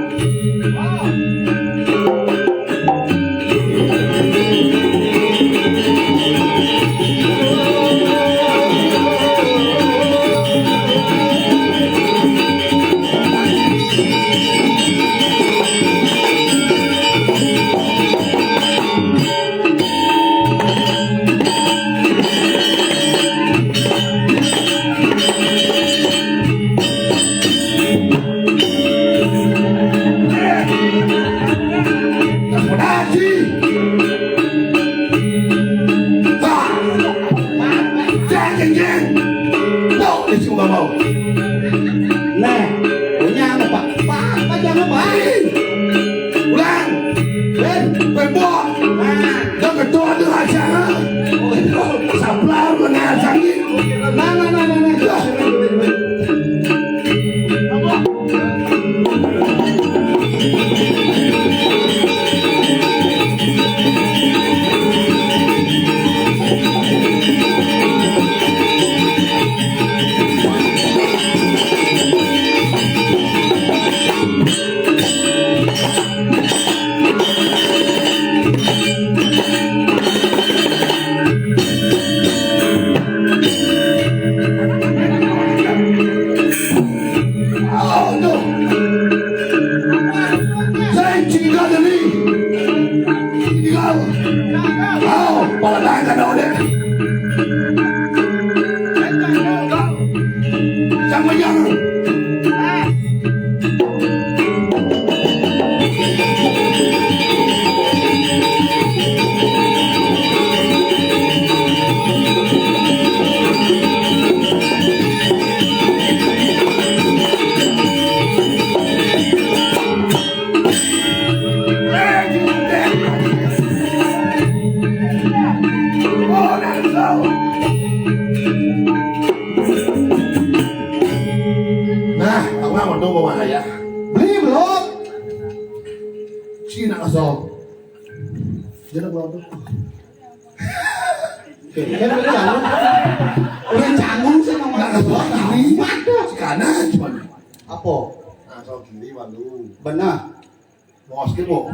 Nah, aku nggak mau tunggu, Bang, ya. Beli belum? Cina asal. Jadi belum. Kan udah canggung. Udah canggung sih, Bang. Nggak asal kiri. Waduh. Kanan cuman. Apa? Nah, asal kiri, waduh. Benar. Bos ki, Bu.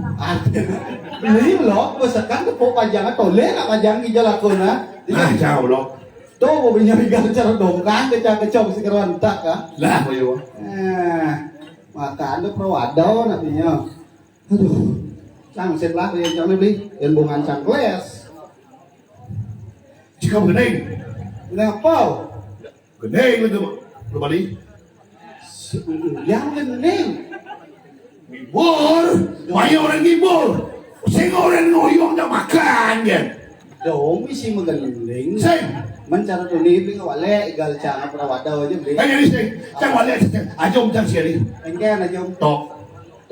Beli lo, besekan tepuk panjang, toleh nak panjang ijal aku nah. Ah, jauh lo. Tuh, mau punya igal cara dongkang, kecang-kecong si keruan tak, ah. Lah, boyo. Eh, makan tuh pro ada nak punya. Aduh, cang sip lah, yang cang beli, yang bungan cang keles. Jika bening. Kenapa? Gending itu, Pak. Lu balik. Yang gending. Ngibur, banyak orang ngibur. Sing orang ngoyong tak makan, ya. Dong, isi menggending. Sing. Mencara tu ni, beli ngawale, igal cang, apa wadah aja, beli. Eh, jadi sing. Cang wale, sing. Ajom, cang siari. Engke, ajom. Tok.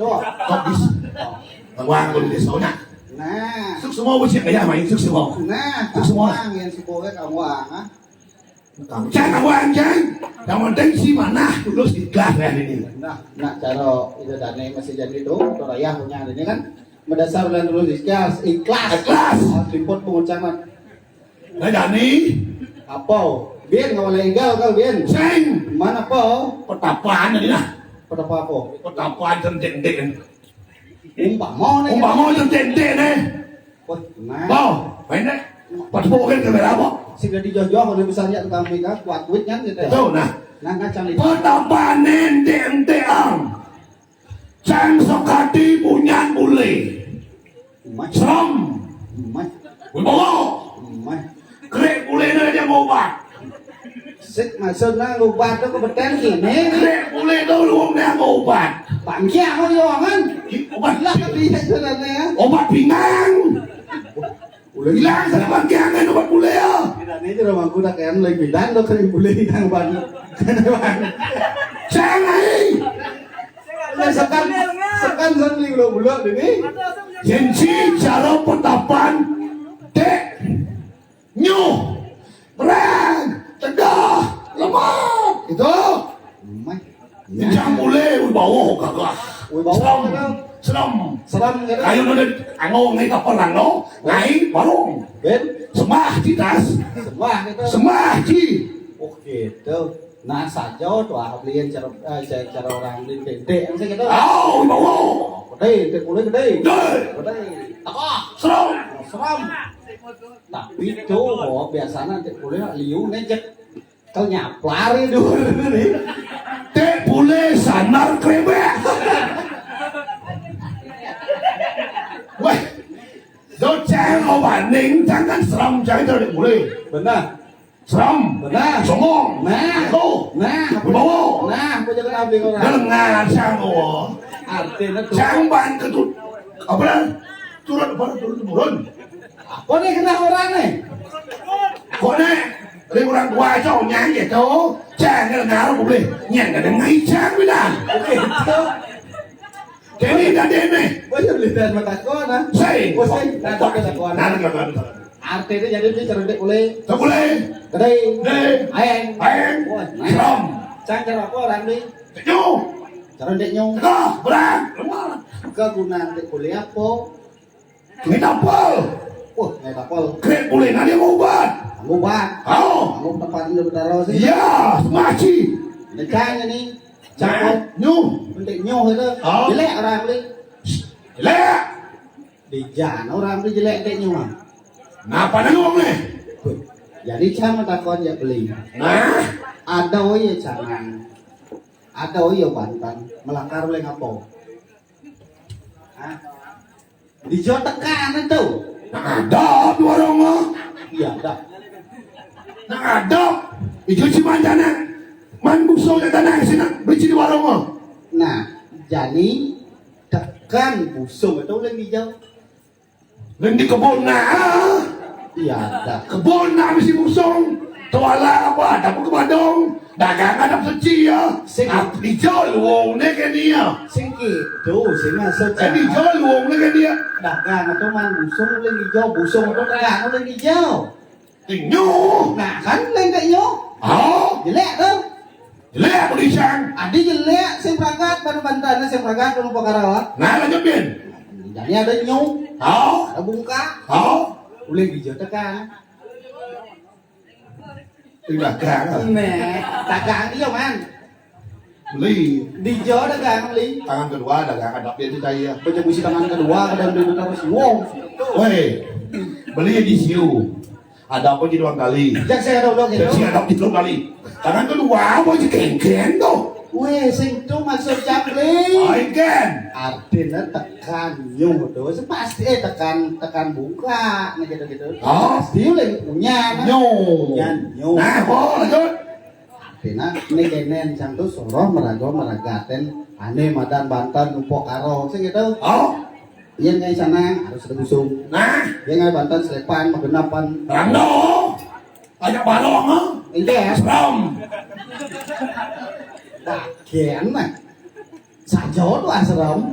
Tok. Tok, bis. Tok. Bang, bang, kalau di sauna. Nah. Suk semua, bocah kaya main, suk semua. Nah, suk semua. Bang, yang si Boga kamu, ah. Jangan wanjang, yang penting si manah tulus ikhlas ya ini. Nah, nak cara ida dane masih jadi tu, tu rayah punya ini kan, berdasar dan tulus ikhlas, ikhlas. Ikhlas. Oh, tripod pengucapan. Nah, Dani. Apa? Bin, nggak boleh igal kau, Bin. Seng. Mana apa? Petapaan tadi lah. Petapa apa? Petapaan tentik-tentik. Umpama nih. Umpama tentik-tentik nih. Wah, nah. Bau, pendek. Pas bukan ke berapa? Sing dadi jojo, kalau misalnya tukang mika, kuat duit kan gitu. Betul, nah. Nah, ngacang itu. Petapane entik-entik, Ang. Cang sekati punyan bule. Umai. Serem. Umai. Wibawa. Umai. Krek bule ne aja ngobat. Sik maksudnya ngobat tuh kebetulan gini. Krek bule tuh lu ngobat. Bangkiang kau kan? Obat. Lah, tapi ya, sebenarnya ya. Obat pinggang. Udah hilang sana bangkiang kan obat bule ya. Tidak, ini sudah mangku tak kayak lagi bidan tuh kering bule hilang banget. Jangan. Ya, sekan, sekan, sekan beli bulu-bulu ini. Jensi cara petapan dek. Nyuh, berang, tegah, lemah. Itu. Umai. Jam boleh, wibawa gagah. Wibawa serem, gagah. Serem. Serem, gagah. Ayo, nu, anu, ngai kapal, anu, ngai warung. Ben? Sembah, citas. Sembah, gitu. Sembah, ci. Oh, gitu. Nah, saja tuh, ah, beliin cara, eh, cara, cara orang beli bente, yang gitu. Oh, wibawa. Gede, gede, boleh gede. Gede. Gede. Tegah. Serem. Serem. Tapi tuh, oh, biasanya nanti kuliah liu ngejek. Kau nyaplari dulu nih. Dek bule sanar krebek. Weh, do ceng obaning, jangan serem, jangan terlalu dek bule. Benar. Serem. Benar. Songong. Nah. Tuh. Nah. Bawa. Nah, apa jadi abdi orang? Dengar sang, oh. Artinya tuh. Sang ban ketut. Apa dah? Turun, apa, turun, turun. Apa nih kena orang nih? Kok nih? Ini orang tua aja, nyang gitu. Jangan ngaruh, boleh. Nyang ada ngicang, bilang. Oke, itu. Jadi, tadi nih. Oh, iya, beli dan mata kau, nah. Saya. Oh, saya. Nah, kau kata kau, nah. Nah, nah, nah, nah. Artinya jadi dia cerdik boleh. Tak boleh. Gede. Gede. Aeng. Aeng. Wah, nah. Serem. Cang cara apa orang ni? Nyu. Cara dek nyu. Tegah, berang, lemah. Kegunaan dek boleh apa? Ngetapel. Wah, ngetapel. Krek boleh, nah dia ngobat. Ngobat. Oh. Ngobat tempat ini berdarah sih. Ya, semaci. Nekanya nih. Cakep. Nyu. Penting nyu itu. Oh. Jelek orang beli. Jelek. Di jana orang tu jelek dek nyu, ah. Napa nanggung ni? Weh, jadi cang takon ya beli. Nah. Ada oi ya canang. Ada oi ya bantan. Melakar oleh ngapa? Hah? Di jo tekan itu. Nah, ada dua rongo. Iya, ada. Nah, ada. Ijo si manjana. Man busung jak tanah sini, beli cili warung mah. Nah, jani tekan busung itu uling hijau. Uling di kebun nah. Iya, dah. Kebun nah bisi busung. Tuala apa? Ada apa ke Badung? Dagang ada seci ya. Sing- Ap-, hijau luwung ni ke ni ya. Sing gitu, sing maksud Eh, hijau luwung ni ke ni ya. Dagang itu man busung uling hijau, busung itu dagang uling hijau. Inyo. Nah, kan lengkek nyo. Oh. Jelek tu. Jelek aku disang. Adi jelek, sing pragat, baru bantan, sing pragat, baru pakara. Nah, lanjut, Bin. Jadi ada nyo. Oh. Ada bungka. Oh. Uling hijau tekan. Dagang. Nah, dagang dia, man. Beli. Di jo dagang, beli. Tangan kedua dagang, ada dia tu cahaya. Baca puisi tangan kedua, kadang dia terus. Wow. Weh, beli di siu. Ada apa di ruang kali? Jak saya ada ulang Jadi gitu. Ada di ruang kali. Tangan kedua apa je kengkeng tu? Weh, sing tu maksud jambling. Ai kan. Artinya tekan nyu tu. Sepasti, eh, tekan, tekan bungka, nah gitu-gitu. Oh. Pasti uling punya, nah. Nyu. Punya nyu. Nah, oh, lanjut. Artinya, ni kenen cang tu suruh merago meragaten ane madan bantan nupok karo, sing gitu. Oh. Yang ngai sana harus ada busung. Nah. Yang ngai bantan selepan, magenapan. Rando. Ajak balong, ha? Iya. Seram. Bagian, nah. Sajo tu asram.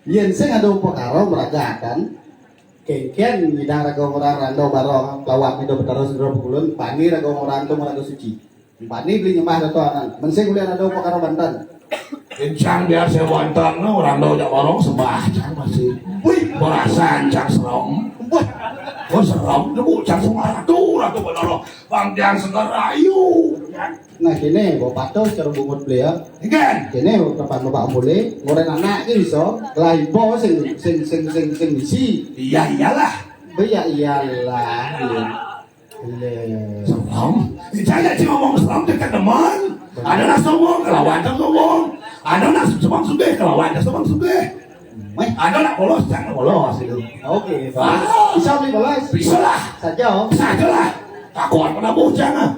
Yen sing ada upakara meragakan. Kengken nyidang raga orang rando barong, lawan mido betara sendro pekulun, bani raga orang tu meraga suci. Bani beli nyembah dato anan. Mensing ulih ada upakara bantan. Kencang biar saya bantan, nah, orang dah jak warung sembah, cang masih. Wih, berasan cang serem. Wah. Oh, serem, nemu cang semua ratu, ratu benar. Bang Tiang Segar Ayu. Nah, kini, bawa patos cara bungut beliau. Kan? Kini, depan bapak mulai, ngorek anak ni iso, kelai po sing, sing, sing, sing, sing isi. Iya, iyalah. Iya, iyalah. Iya. Serem. Saya cuma ngomong serem dekat teman. Ada nak sombong, kelawan tak sombong. Ada nak sombong sugih, kelawan tak sombong sugih. Meh. Ada nak polos, jangan polos itu. Oke, ah. Bisa beli polos? Bisa lah. Saja. Saja lah. Takut pernah bujang ah.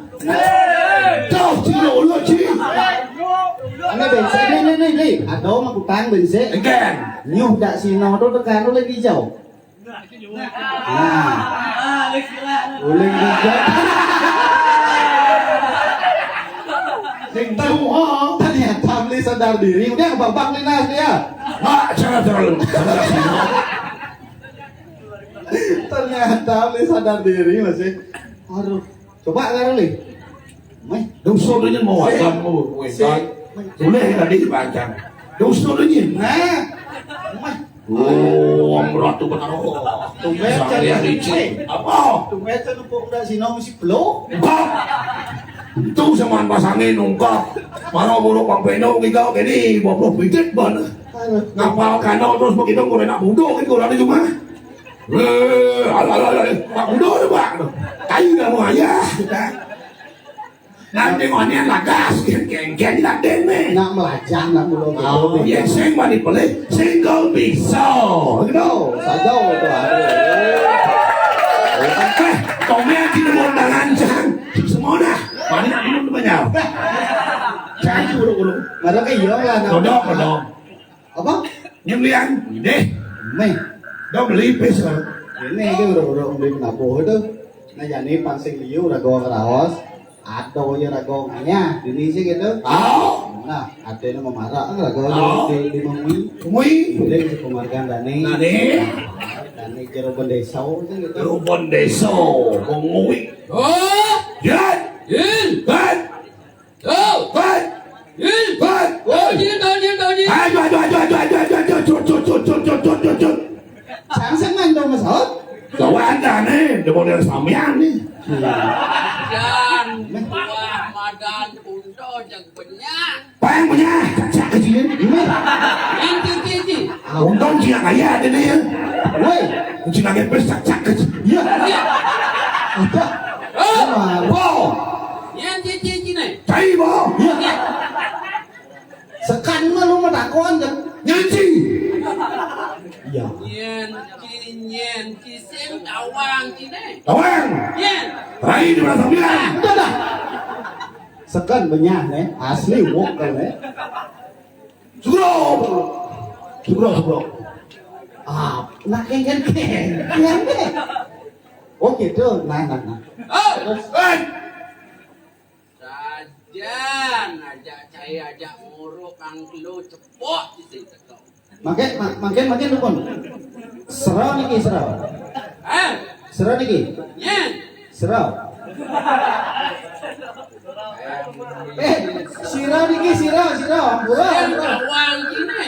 Tuh, cilo ulo, ci. Ini bensin, ini, ini, ini, beli. Ada mah utang bensin. Again. Nyuh dak sino tu tekan tu lagi jauh. Nah. Uling bijak. Sing tahu, oh. Ternyata beli sadar diri, udah babak linas dia. Mak, jangan terlalu. Ternyata beli sadar diri masih. Aduh. Coba karo li. Meh. Dosa tu nyen mau wajan mau wedan. Boleh tadi dibaca. Dosa tu nyen. Nah. Meh. Oh, Ratu Betara. Tumben Sang Hyang Licin. Apa? Tumben tu numpuk udah sino mesti pelo. Enggak. Itu zaman pas angin nungkap. Mana buruk Bang Peno kita kini dua puluh pitit ban. Aduh. Ngapal kano terus begitu, kalau nak budo kan, kalau ada cuma. Eh, alah, alah, alah, Pak Udo tu, Pak. Kayu dah mau ayah. Nanti ngonian lagas, geng-geng tak dene. Nak melajah, nak mulu gitu. Oh, ya, sing mani pelih, single bisa. Gitu, saja tu, aduh. Eh, komen kita mau tangan, jangan. Semua dah. Mana nak minum tu banyak. Jangan buru-buru. Mana ke iya lah, nak. Kodok, kodok. Apa? Nyemlian, deh. Meh. Dah beli pis lah. Ini dia udah-udah beli penabuh itu. Nah, jadi pansing liu rago ngeraos. Atau ya rago ngayah. Dini sih gitu. Oh. Nah, artinya memarah kan rago di, di, di Mengwi. Mengwi. Boleh si Komargan Dani. Dani. Dani Jerobon Desa itu gitu. Jerobon Desa. Mengwi. Oh. Yan. Yan. Yan. Yo! Hei! Hei! Hei! Oh, jin, tahu jin, tahu jin. Aduh, aduh, aduh. Cut, cut, cut. Sang, sang mandor masaut. Lawan dah ni, dia boleh sampean ni. Madan, wah, madan, unta, jang penyah. Pang penyah, cak-cak kecil. Yang cici, cici. Untung dia kaya dia ni. Woi. Kucing lagi pes, cak-cak kecil. Ya. Ya. Apa? Oh. Wow. Yang cici, cici ni. Cai, wow. Ya. Ya. Sekan mah lu mah takon kan. Nyanci. Iya. Nyen, ci, nyen, ci, sing tawang, ci, ne. Tawang. Nyen. Rai di mana sambilan? Udah dah. Seken benyah, eh. Asli wok kan, eh. Sugro. Sugro, sugro. Ah, nak kengken kengken deh. Oh gitu. Nah, nah, nah. Oh, terus, eh. Sajan aja cai aja nguruk kang lu cepok di sini. Mangke, ma-, mangke, mangke dukun. Sira niki, sira. Hah? Sira niki. Nyen. Sira. Eh, sira niki, sira, sira. Ampura, sira ampura. Awal kene.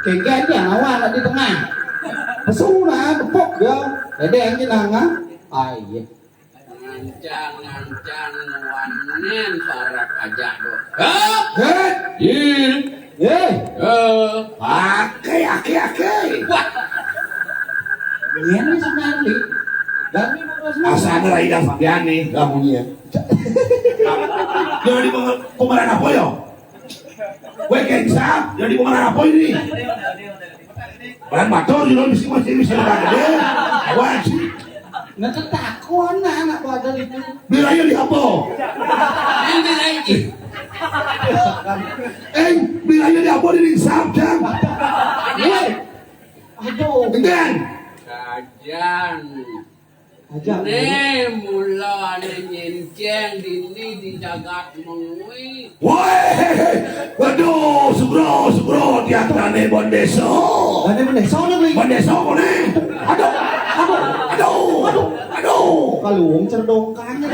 Kengken ya awal di tengah. Pesona tepuk ya. Dede jenengan. Ah, iya. Ngancang-ngancang wanen parak aja do. Hah? Heh? Jil. Eh. Eh. Ake, ake, ake. Wah. Ini sebenarnya. Dan asal ada Ida Fabiani, kamunya. Jadi pemeran apa ya? Kowe kengsa, jadi pemeran apa ini? Peran matur, you know, mesti, mesti, mesti peran gede. Wajib. Nah, ketakon anak pada itu. Bilanya di apa? Yang bilanya. Eh, bilanya di apa di Sabjang? Woi. Aduh. Dengan. Kajan. Aja. Né mula né nyenceng dini di jagat mengwi. Woi, waduh, sugro, sugro, di antarané Bondeso. Ada Bondeso nih, Bli. Bondeso koné. Aduh, aduh, aduh, aduh. Kalau wong cerdongkane.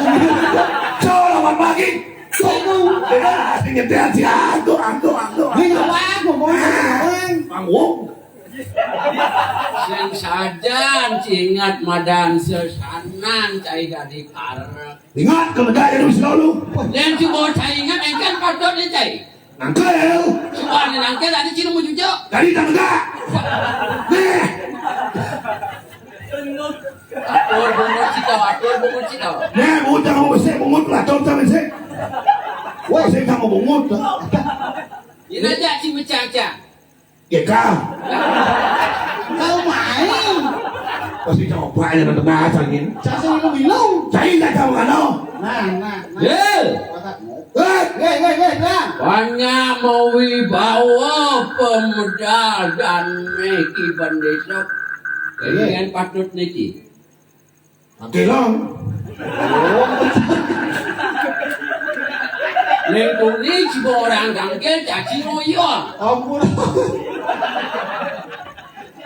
Selamat pagi. Aduh. Bebas, nyetel si aduh, aduh, aduh. Ini apa? Ngomong apa? Panggung. Sing sajan ci ingat madan sesanan cai dadi karep. Ingat, kemedah jadi selalu. Yén coba cai ingat, engkén patut né cai. Nangkel. Coba né nangkel, tadi ci nemu jujuk. Tadi tak tegak. Nih. Atur bungut cita, atur bungut cita. Nih, bungut jangan mau besek, bungut pelatur sama sih. Wah, saya nggak mau bungut. Ini aja ci mecah-mecah. Ya, Kang. Kau main. Pasti coba aja nonton bahas angin. Cak sing minum. Cai tak tahu kan, oh? Nah, nah, nah. Eh. Eh. Hei, hei, hei, Bang. Banyak mawibawa pemedal dan meki bendesok. Iya. Kalian patut niki. Angkelong. Ning tuni jiwa orang gangkel dadi ngoyo. Ampun.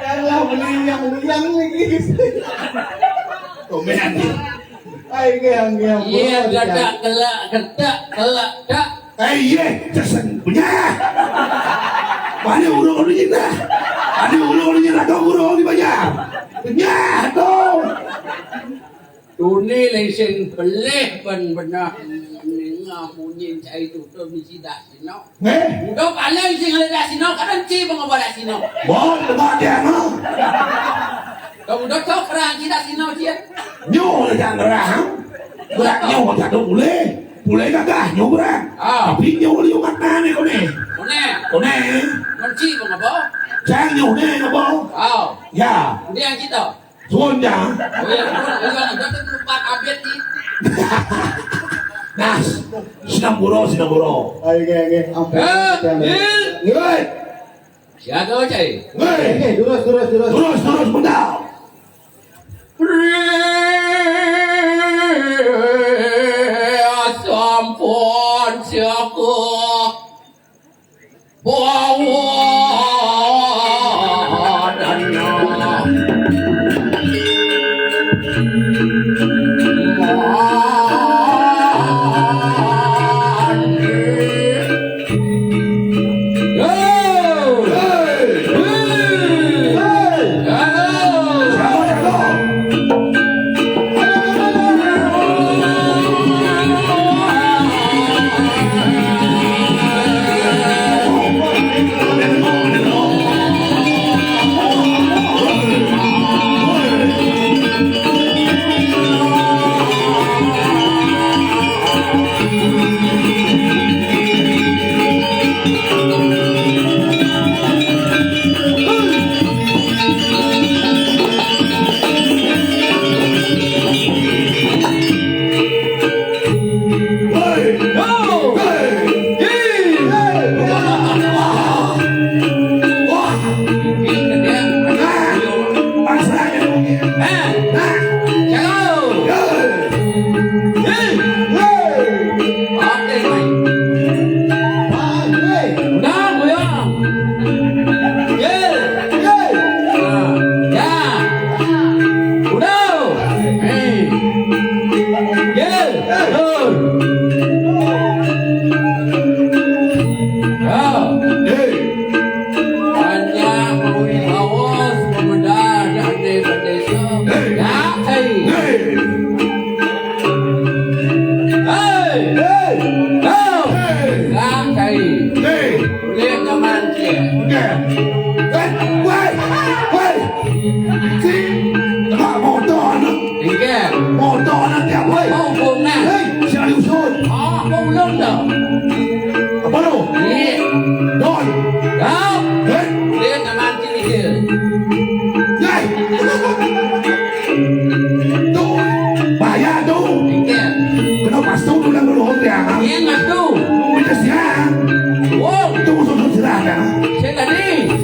Elah, meliang-liang lagi. Komen. Ayo, nggih, nggih, ampun. Iya, gedak, gelak, gedak, gelak, dak. Eh, iya, cesen. Punya. Mana urung urung nyinah? Mana urung urung nyinah? Dong urung di banjar. Punya, dong. Tuni lésing belih ben benah ningah munyin cai tutur misi dasino. Nggih. Udah paling sing ngelik dasino, kadang ci pengobat dasino. Bon, debat dia, no. Kamu udah tahu kerang ci dasino, ci, ya? Nyo, jangan ngerang. Berat nyo, jatuh boleh. Boleh gagah, nyo berat. Ah. Tapi nyo liu kat nane kone. Kone. Kone. Menci pengobat. Jangan nyo ne, nopo? Oh. Ya. Dia kita. Suwun, Cang. Oh iya, betul. Iya, ada tuh tempat update di. Nas, sinampura, sinampura. Ayo, nggih, nggih. Ampun. Eh, Cang. Nggih. Nggih. Siapa, Cai? Nggih. Nggih, terus, terus, terus. Terus, terus, bentar. Sampun siapa?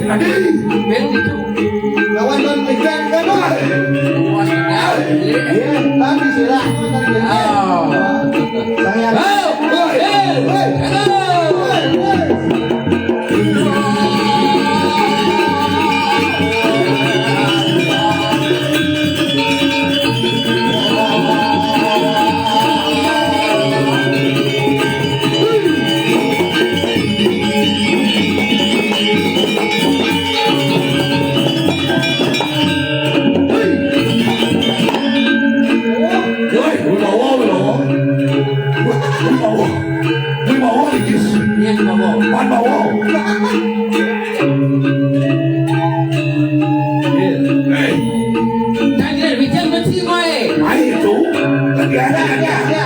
Tadi. Lawan Bang Ikan kan? Iya, tadi sirah. Oh. Saya. Oh, oh, eh, eh, eh. Woi, woi, bawa, bawa. Woi, bawa. Woi, bawa, dikit. Iya, bawa. Pan bawa. Hei. Jangan bicara macam, woi. Ayo, tu. Lagi ada, lagi ada.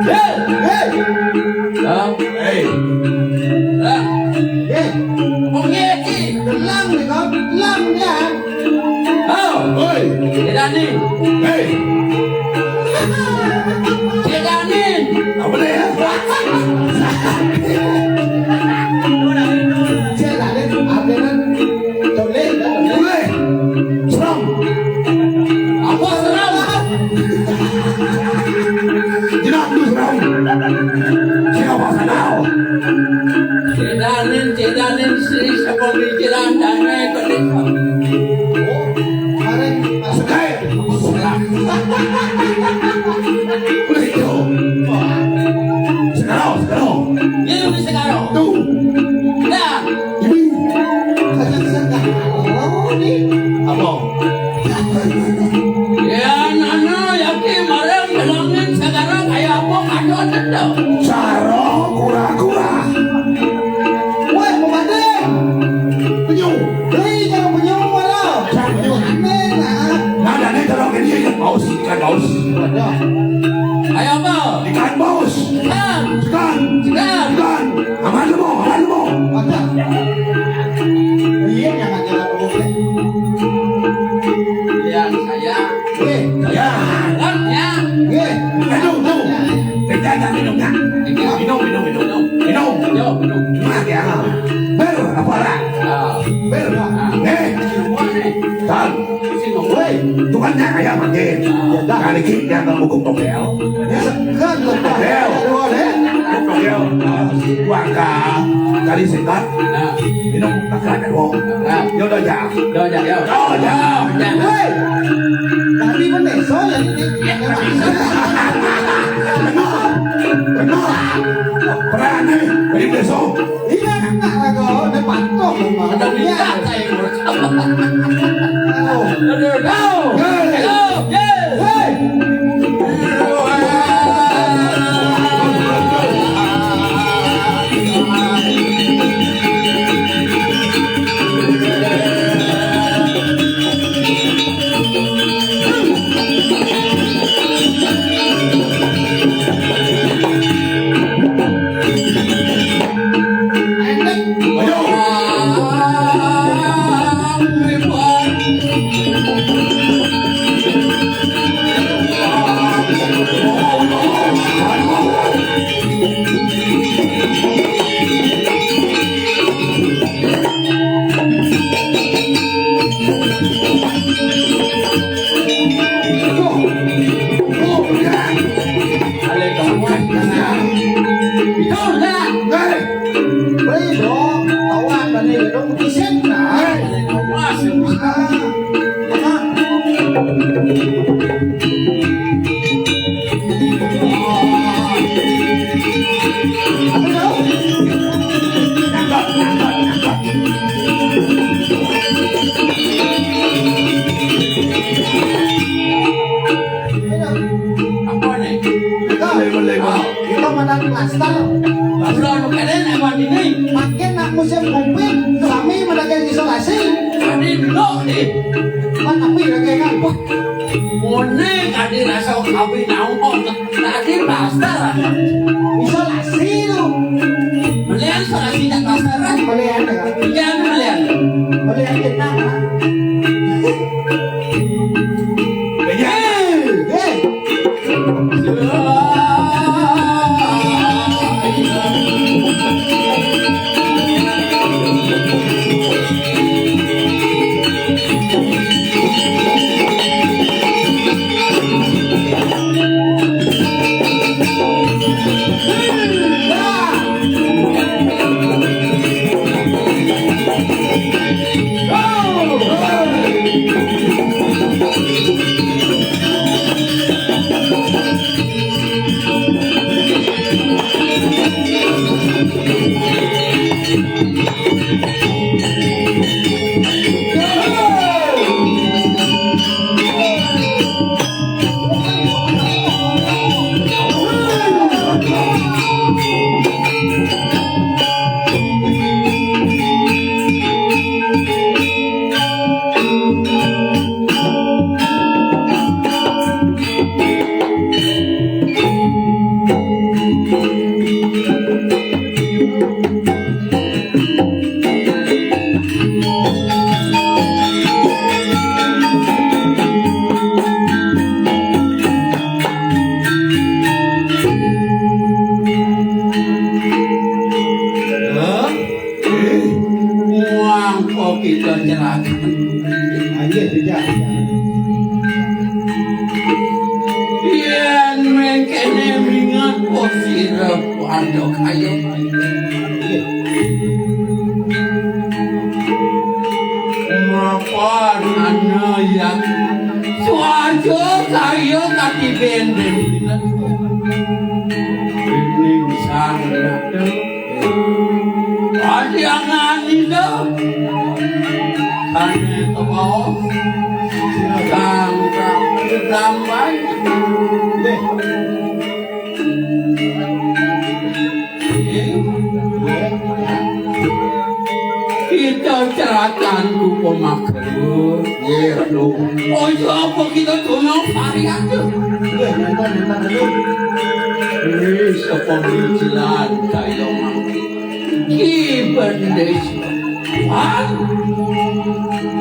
Hei. Hei. Hei. Hei. Hei. Hei. Hei. Cik Danin. Apa dia? Cik Danin, apa dia? Boleh. Seram. Apa seram? Jinak tu seram. Siapa sana? Cik Danin, Cik Danin, si siapa ni Cik Danin? Oh, kemarin. Sekai. Boleh tu. Sekarang, sekarang. Dia lebih sekarang. Tu. Dah. Ini. Sekarang ni. Apa? Ya, nana, yakin marah, bilangin sekarang kayak apa, kacau tetap. Cara kura-kura. Woi, pemanding. Penyu. Hei, jangan penyu, malah. Jangan penyu. Aneh, nah. Nah, dah ni tolong ini, ikan paus, ikan paus. Waduh. Ayo apa? Ikan paus. Ikan. Ikan. Ikan. Ikan. Aman semua, aman semua. Waduh. Iya, jangan, jangan. Yang saya. Oke. Ya. Kan, ya. Oke. Minum, minum. Minum, minum, minum. Minum. Yo, minum. Cuma dia. Ber, apa lah? Ah. Ber. Ah. Eh. Semua ni. Tan. Sino? Woi, tukangnya kayak makin. Ya, dah. Kali ini dia akan hukum togel. Ya, kan, togel. Togel. Togel. Ah, warga kali singkat. Nah. Minum makan dulu. Nah. Yo, dah, ya. Dah, ya, ya. Dah, ya. Ya. Woi. Tadi pun besok ya, ini. Kenal. Kenal. Berani. Ini besok. Iya, enak lah kau. Dia patuh, Bang. Ada minyak, saya. Oh. Aduh, go. Go. Go. Yes. Hey. Apa ni? Boleh, boleh, boleh. Kita mana klaster? Sudah anu kene nak buat ini. Makin nak musim covid, kami madagang isolasi. Tadi belok ni. Kan tapi lagi kan. Wah. Mone tadi rasa kami naon kok. Tadi pasar. Isolasi tu. Melihat isolasi tak pasar kan? Melihat ya. Iya, melihat. Melihat kita. Melihat. Hei. Hah? Eh, muang kok kita nyerah. Ayo, tidak. Yén mengkene mingat posira wadok ayo. Mapan ana ya. Suarjo kaya kati benden. Ning sang Adiangan ida. Kane kebawa. Kang Rambai. Kita cerakan ku pemakai. Nggih, Ratu. Oh iya, apa kita tuna varian tu? Nggih, nonton, nonton dulu. Ini sepemikiran saya mangki. Ki bendis. Hah?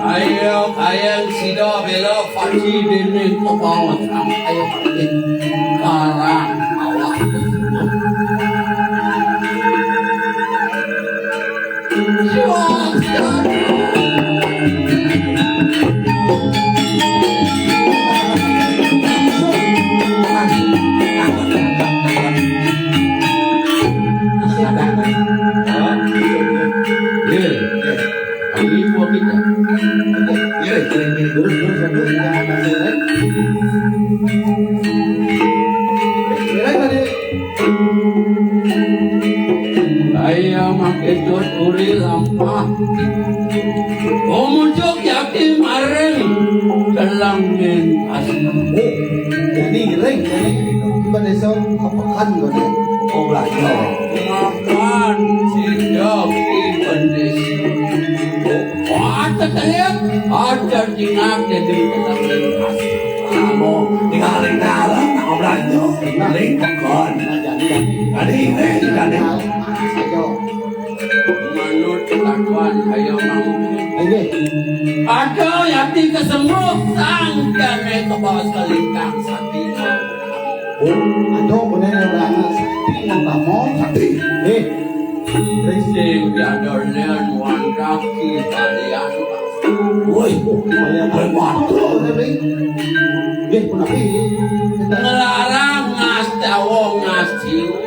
Ayo, kayang sida bela pati dening kebawa sang ayo mangki. Karang awak. Kaya mangkitut uri lampah. Umujuk yakti maring kelangin asma. Oh, jadi ring, ring. Tiba desa kepekan kau ni. Oh, belajar. Makan sejak di bendis. Oh, ada telik, ada jinak jadi kelangin asma. Kamu tinggal-tinggal, nak belanja, ring pekan. Jadi, eh, jadi. Manut kelakuan ayo mau. Inggih. Ada yati kesembuh sang jane kebawa selintang sakti. Oh, ada punya orang sakti yang kamu sakti. Eh, sing diadol len wan kaki balian. Woi, balian. Balian. Nggih, punapi? Ngelarang ngastawa ngasiu.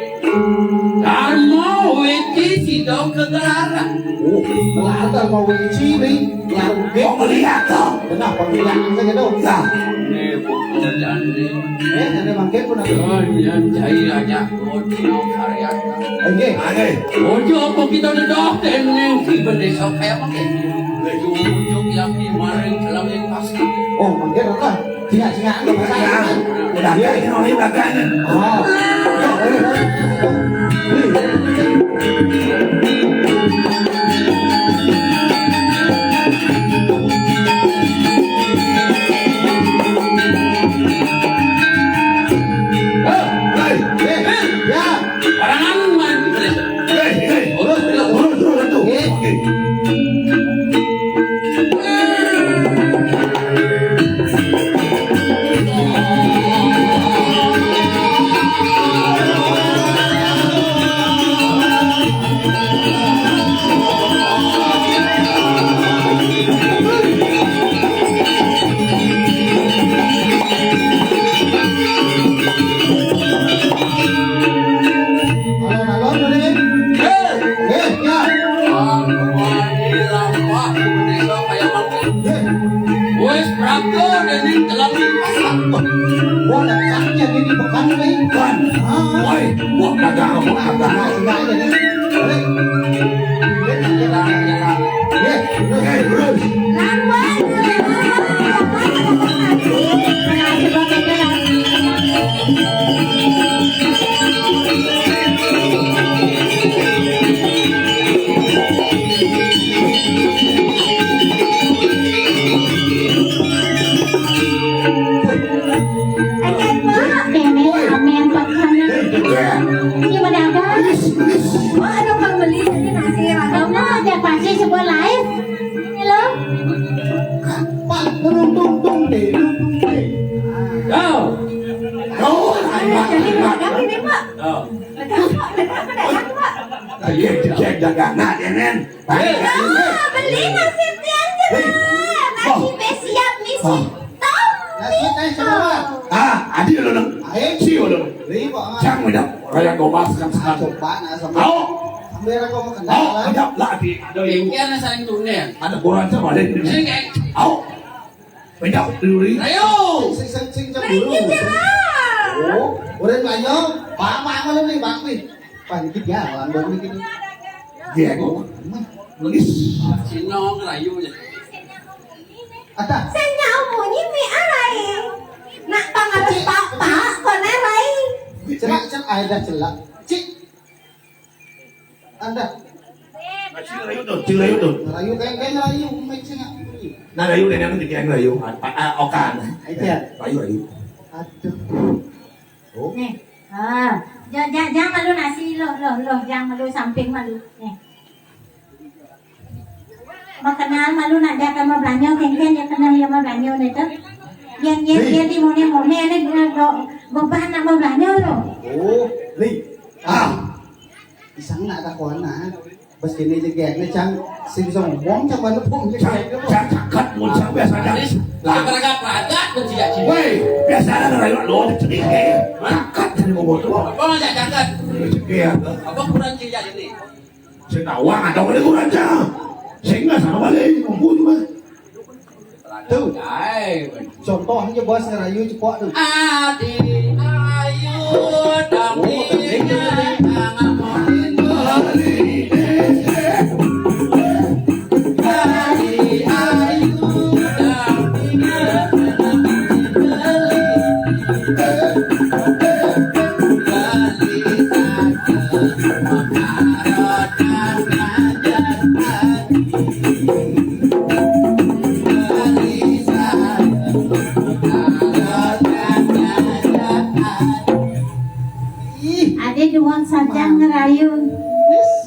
Karma witi sida kegelaran. Oh, ngelarang karma witi, wi. Ngelarang. Nggih. Penglihatan. Benar, penglihatan saja dong. Ya. Ini buku jani. Eh, jani mangkin punapi? Oh, yang cai aja. Ojo karya. Nggih. Nggih. Ojo apa kita dedah dening si bendesa kaya mangkin. Ojo yang di maring selama ini pasti. Oh, mangkin apa? Singak-singak, singak. Udah, ini mau ini belakangnya. Oh. Hei, hei, ya. Parangan main. Hei, hei. Urus, urus, urus, urus, urus. Oke. Wah, dagang apa? Dagang. Enggak, enggak, enggak. Hei. Hei, terus. Ayan, Mak. Kene kami yang pakai. Ini mana ada? Mak, ada orang beli ini nasi, ada. Ada pasti sebuah live. Halo. Pak, turun, turun, turun, deh, turun, turun, deh. Yo. Yo, ayo, jadi ayo. Berapa ini, Mak? Yo. Berapa, berapa, berapa, Mak? Ayo, cek dagangan, ya, Nen. Ah, beli nasi tiang kena. Hei. Nasi besiap misi. Ah. Tom. Nasi teh semua. Ah, adi lo nang. Ayo. Si lo nang. Beli kok. Cang udah raya gobas kan sekarang. Coba nah sama. Au. Ambil aku mau kenal. Au, ada lah di ada yang. Kayaknya saling turunnya. Ada boran sama ada. Sini, kayak. Au. Beda dulu. Ayo. Sing sing sing cemburu. Beli kita lah. Oh, udah nggak nyok. Pak, Pak, mana nih, Pak nih? Pak, ini dia, orang baru ini. Dia kok. Nulis. Sino ngerayu ya. Ada. Saya nyamunyi mi arai. Nak pangalas papa, kone rai. Celak, celak, ayo dah celak. Cik. Anda. Cik rayu tuh, cik rayu tuh. Rayu kayak kayak rayu, main sini. Nah, rayu kayak yang tiga yang rayu. Apa, ah, okan. Itu ya? Rayu, rayu. Aduh. Oh. Nih. Ah, ja-, ja-, jangan malu nasi lo, lo, lo, jangan malu samping malu. Nih. Makenal malu nak dia akan mau belanja, kengkeng dia kenal dia mau belanja nih tuh. Yang, yang, Nih. Dia di mone-mone, ini gua, gua, gua bahan nak mau belanja lo. Oh, Nih. Ah. Isang nak ada kuana. Bas kene jegek ne cang sing bisa ngomong cang mana pun jegek. Cang, cang caket mun cang biasa aja. Lah, beragak-ragak berjijak-jijak. Woi, biasa ada ngerayu lo di cedik eh. Caket jadi ngomong tuh. Apa ngajak caket? Rezeki ya. Apa kurang jijak ini? Sing nawang ada oleh kurang cang. Sing nggak sama balik ngomong cuma. Tuh. Contohnya bos ngerayu cepok tuh. Adi ayu dong. Oh, betul. Adi ayu dong. Ada dua saja ngerayu.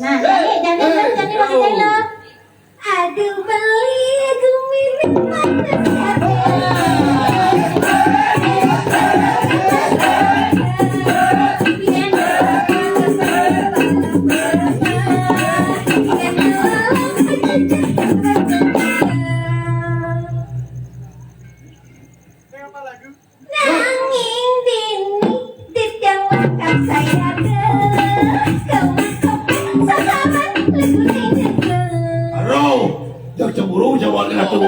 Nah, jadi, jadi, jadi, jadi, lo. Aduh, beli gumi panas ya. Nanging dini, dit yang makan saya deh. Kamu kopek sasaran lagu ini. Aro, jauh cemburu, jauh warga tuh.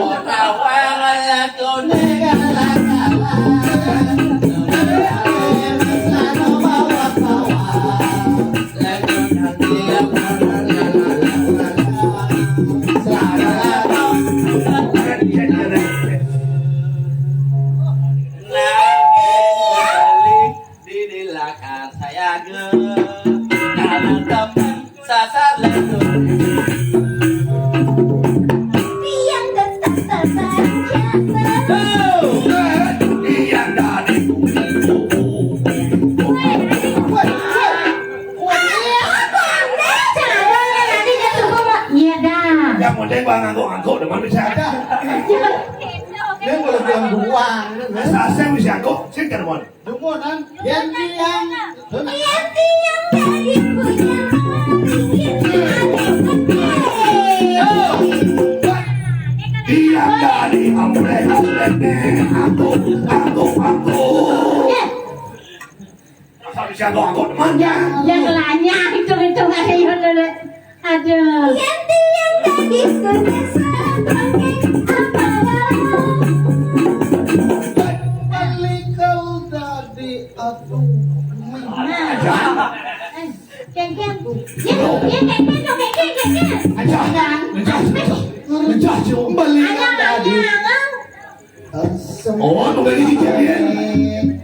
Di, di lakar saya ge. Kalau temen sasar lendung. Tiang tetap saja. Tiang dari. Iya dah. Yang penting bang ngangguk-ngangguk, teman bisa ada. Dia boleh bilang buang. Sasar bisa kok, sih, teman. Dumonan, yen tiyang, yen tiyang dadi bujang, bikin ati sedih. Tiyang dadi ampleh-ampleh, aku, aku, aku. Asal bisa aku, aku temannya. Yang lanyah, hitung-hitung aja, ya, Lele. Aduh. Yen tiyang dadi sukses, bangke apa wae. Balik kau tadi, aduh. Nah, Yang, yang, yang, yang, yang, yang, yang, yang. Aja, aja, aja, aja, aja, coba lihat tadi. Aja, aja. Oh, mau beli cincin.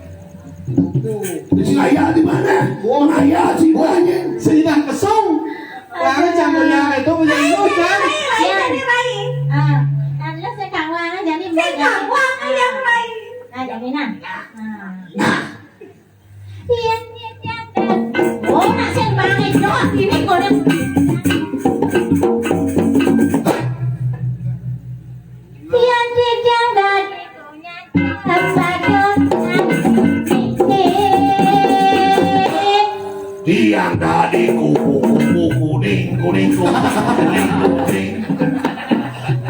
Di sini ayah di mana? Ayah di mana? Sini dah kesong. Baru campurnya itu punya lu, kan? Iya, iya, iya, iya. Ah, kan lu sing gak wani, jadi sing gak wani yang lain. Nah, jadi nah. Nah. Nah. Iya, iya, iya, iya. Oh, nak sing bangin doang, ini goreng. Yang dijanggat Tiang tadi kupu-kupu kuning, kuning, kuning, kuning, kuning.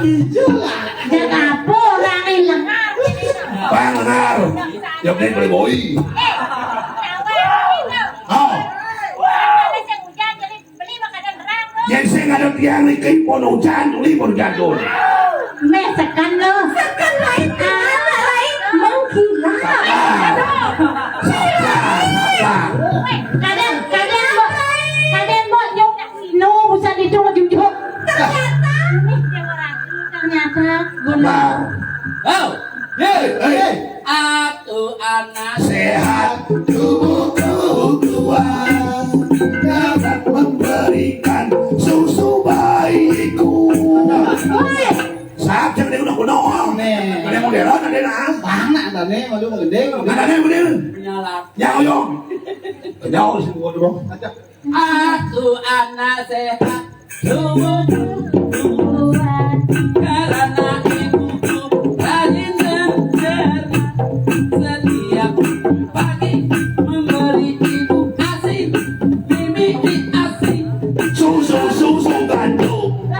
Ijo lah. Jangan apa orang ini lengar. Bang lengar. Yang ini boleh boi. Oh. Beli makanan terang, bro. Yen sing ada tiang niki pun ujan, tuli pun jadul. Meh, tekan lo. Tekan lain, gimana lain? Mengkilap. Sabar. Sabar, sabar. Weh, kadang, kadang, Mbok. Kadang, Mbok, nyok, no, usah itu, jujuk. Ternyata. Ini dia orang. Ternyata, benar. Sabar. Oh. Hei, hei, hei. Atuh anak sehat, tubuhku kuat, dapat memberikan susu bayiku. Woi. Saat yang dia udah kuno. Nih. Ada yang modern, ada yang ah. Mana ada nih, malu mau gede. Ada yang modern. Nyala. Nyala, yo. Jauh sih gua dulu. Atuh anak sehat, tubuhku kuat, karena ibuku rajin dan cerdas. Setiap pagi memberi ibu ASI, mimi di ASI. Susu, susu, gandum.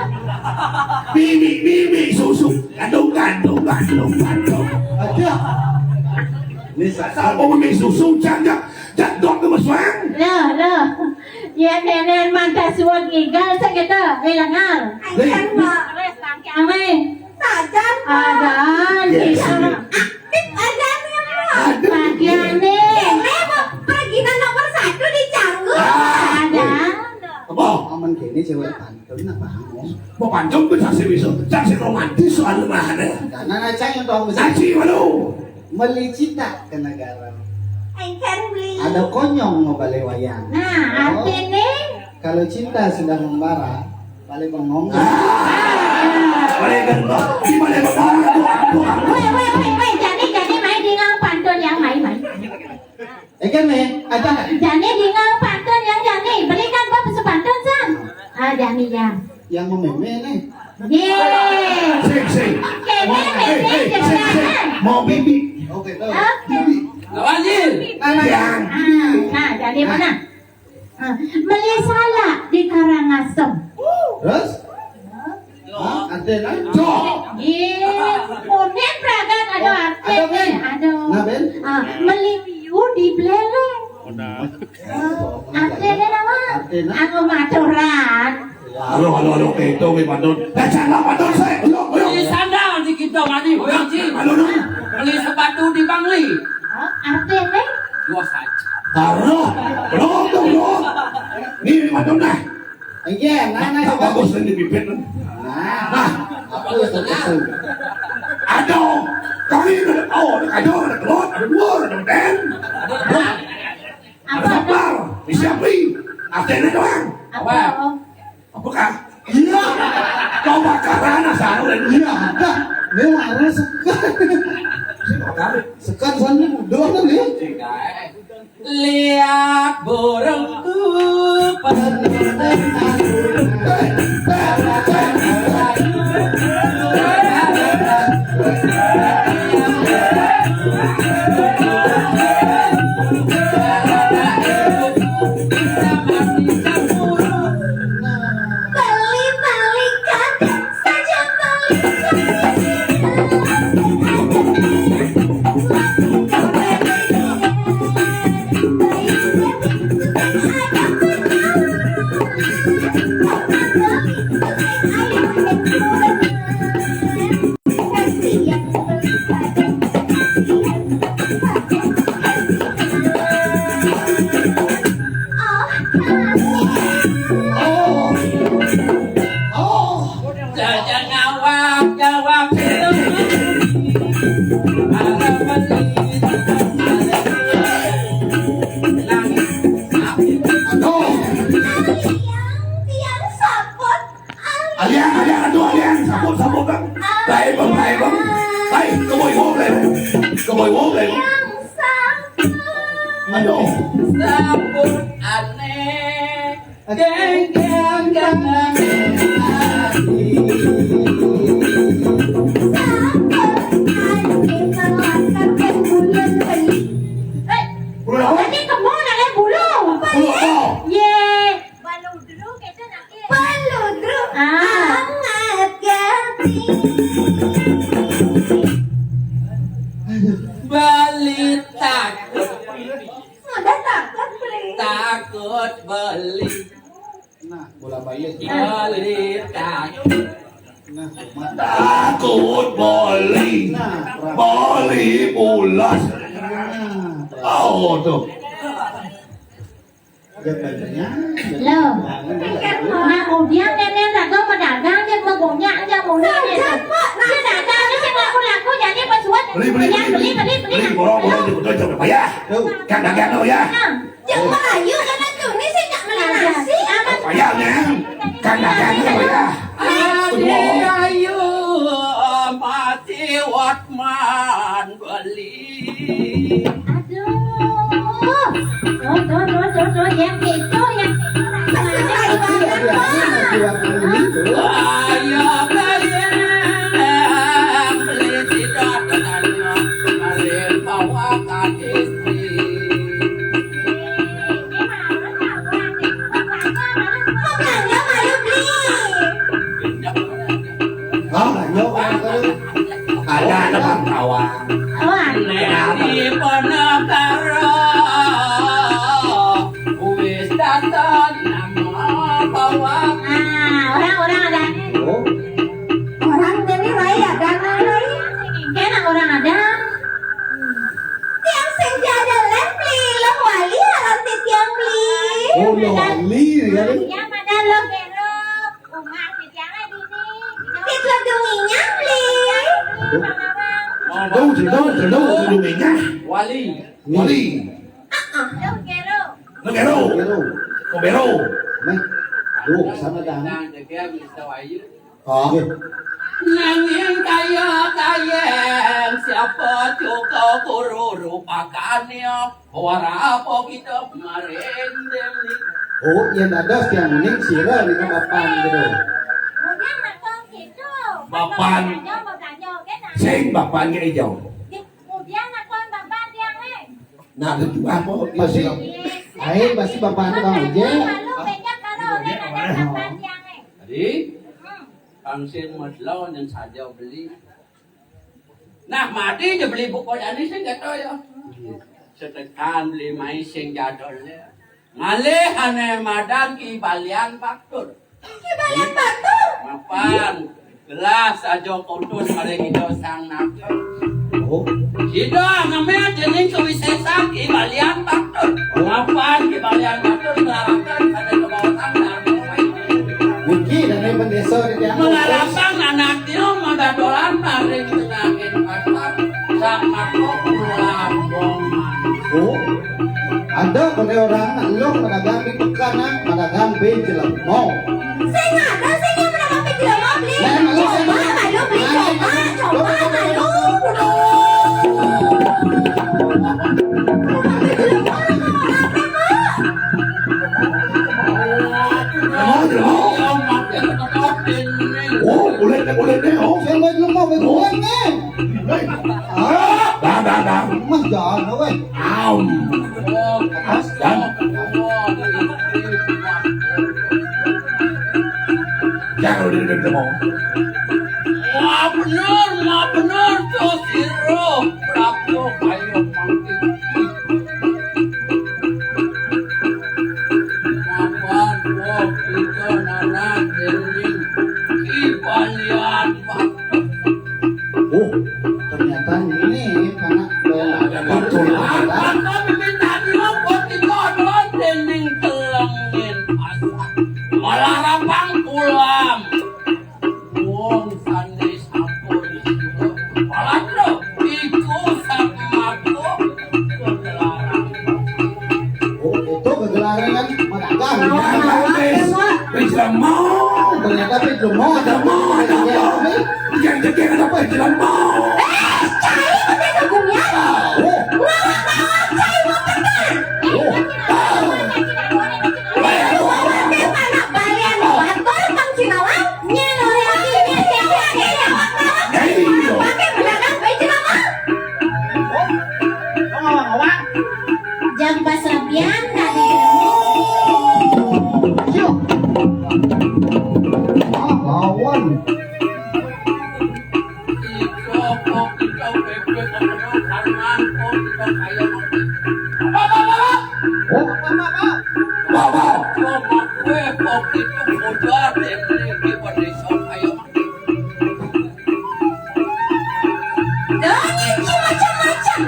Mimi, mimi, susu, gandum, gandum, gandum, gandum. Aduh. Ini saya mau mimi susu, jangan. Jadok ke meswang. Lah, lah. Ya, nenen mantah suwun ngigal sakita, ilangal. Ayan, Mbok. Amai. Sajan, Mbok. Adan, yes, kita. Aktif aja nih, Mbok. Aduh. Bagian nih. Ini, Mbok, pergi nomor satu di Canggu. Ah. Ada. Apa? Aman gini cewek pantun apa? Mau pantun pun saksi bisa. Saksi romantis soal mana? Karena ngacang yang tahu. Saksi, waduh. Meli cinta ke negara. Engken beli. Ada konyong mau balik wayang. Nah, oh. Artinya? Kalau cinta sudah membara, balik bengong. Ah, balik bengong. Di balik bengong. Weh, weh, weh, weh. Jadi, jadi main dengan pantun yang main-main. Eh, kan, eh? Ada. Jadi dengan pantun yang jadi. Belikan Bapak sepantun, San. Ah, jadi ya. Yang mememe nih. Yeay. Sing, sing. Kene mau, eh, eh, sing, sing. Mau bibi. Oke, tuh. Oke. Bibi. Lawan, Jin. Nah, nah, yang. Ah, nah, jadi mana? Ah, beli salak di Karangasem. Terus? Hah? Artinya? Cok. Yeay. Kuning beragam ada. Oh, artinya. Ada, Ben? Ada. Nah, Ben? Ah, beli wiu di Beleleng. Artinya apa? Artinya? Aku maturan. Halo, halo, halo, itu, weh, Padun. Eh, jangan, Padun, saya. Ayo, ayo. Beli sandal di Kidong, ani, Bang Ji. Halo, dong. Beli sepatu di Bangli. Hah? Artinya? Dua saja. Halo, belum, tuh, belum. Nih, ini Padun, nah. Iya, nah, nah, coba. Bagus, ini bibit, nah. Nah, apa ya, terkesan? Ada. Kami ada, oh, ada kacang, ada telur, ada telur, ada ten. Apa? Ada apa? Siapa? Artinya doang. Apa? Apakah? Iya. Kau bakaran asal. Iya, ada. Ini harus sekan. Sekan sana udah nih. Lihat burungku penuh dengan Tuh, Alian, sabut, sabut, Bang. Baik, Bang, baik, Bang. Baik, keboi wong, baik. Keboi wong, baik. Aduh. Sabut aneh. Geng, geng, geng, geng. Bulu apa? Tadi kebun ada bulu. Bulu apa? Ye. Baludru, kita nak. Peludru. Ah. Amat gati. Beli takut. Udah takut, Beli. Takut beli. Nah, bola bayi. Beli takut. Nah, takut beli. Nah, beli bulas. Nah, oh, tuh. Loh. Nah, udiang nenek raga pedagang dia megonyak dia mulu dia. Dia dagang dia sing laku-laku jadi pesuat. Beli, beli, beli, beli, beli, beli, beli, borong, borong, dia betul, jangan payah. Tuh. Kan dagang tuh ya. Nah. Yang Melayu kan tuh, ini sih nggak melintasi. Payah, Neng. Kan dagang tuh ya. Ayo, ayo, mati Watman beli. Aduh. Tuh, tuh, tuh, tuh, tuh, yang itu, yang itu. Ayo, kalian beli tidak dengan kemarin bawa kaki. Hah? Ada, ada pantauan. Oh, ada. Di Penegara, wis datang nama bawa. Nah, orang-orang ada. Oh. Orang dari Rai ada, Rai. Kena orang ada. Tiang sing jada lem, Bli. Loh, wali alam ti tiang, Bli. Oh, loh, wali, ya. Ya, pada lo kero. Umah ti tiang ai dini. Ti lo dunginya, Bli. Aduh. Jauh, jauh, jauh, dunginya. Wali. Wali. Lo kero. Lo kero. Kero. Lo kero. Nih. Aduh, sana dah. Nah, jaga bisa wayu. Oh. Nanging kaya kayeng siapa juga guru rupakane, ora apa kita maring Dewi. Oh, yen dados tiang uning sira nika bapan gitu. Kemudian makan gitu. Bapan. Belanja, belanja, oke, nah. Sing bapan ge ijo. Kemudian makan bapan tiang, eh. Nah, itu apa? Pasti. Ae pasti bapan tukang ojek. Lalu beda kalau orang ada bapan tiang, eh. Tadi? Hmm. Kang sing medlo nyen saja beli. Nah, mati je beli buku jani sing kata ya. Setekan beli mai sing jadol ya. Ngalih ane madan Ki Balian Batur. Ki Balian Batur? Mapan. Gelas aja kutus mari kita sang naga. Oh. Sida ngemeh dening kewisesan Ki Balian Batur. Mapan Ki Balian Batur nglaraken pada kebawasan dharma. Niki dane pendesa di tiang. Melarasan anaknya madadolan maring tengahing pasar. Sak mako pulang. Oh. Ada pada orang nak lu madagang di pekan, ah, madagang di jelema. Sing ada sing yang madagang di jelema, beli. Lah, emang lu coba sing malu, beli, coba, coba malu. Jelema, jelema. Oh, boleh deh, boleh deh, oh. Sing jelema, boleh deh. Hei. Ah, dah, dah, dah. Mah jangan, weh. Am. Am. Jangan udah, udah, udah, mau. Wah, bener, wah, bener, tuh, sira, Prabu, ayo, mangkiki. Mapan, wah, kita, nanak, dening, Ki Balian, Pak. Oh, ternyata ini anak betul. Apa meminta diompot kita adalah dening kelengin pasar. Malah rapang pulang. Wong sane sampun sida. Malah bro, iku sak mako kegelaran. Oh, itu kegelaran kan madagang. Madagang, wis. Wis lemah. Ternyata teh jelema. Jelema, jelema. Yang jegér ada apa jelema? Eh, cai mah téh kagungan. Oh. Ngawak-ngawak cai mah pernah. Oh. Ngawak téh mana balian batur Kang Cinawang? Nya nu réaki nya téh ngawak-ngawak. Paké mendadak baé jelema. Oh. Ngawak-ngawak. Jang pas rapian tadi. Yuk. Ah, lawan. Oh. Jangan macam-macam.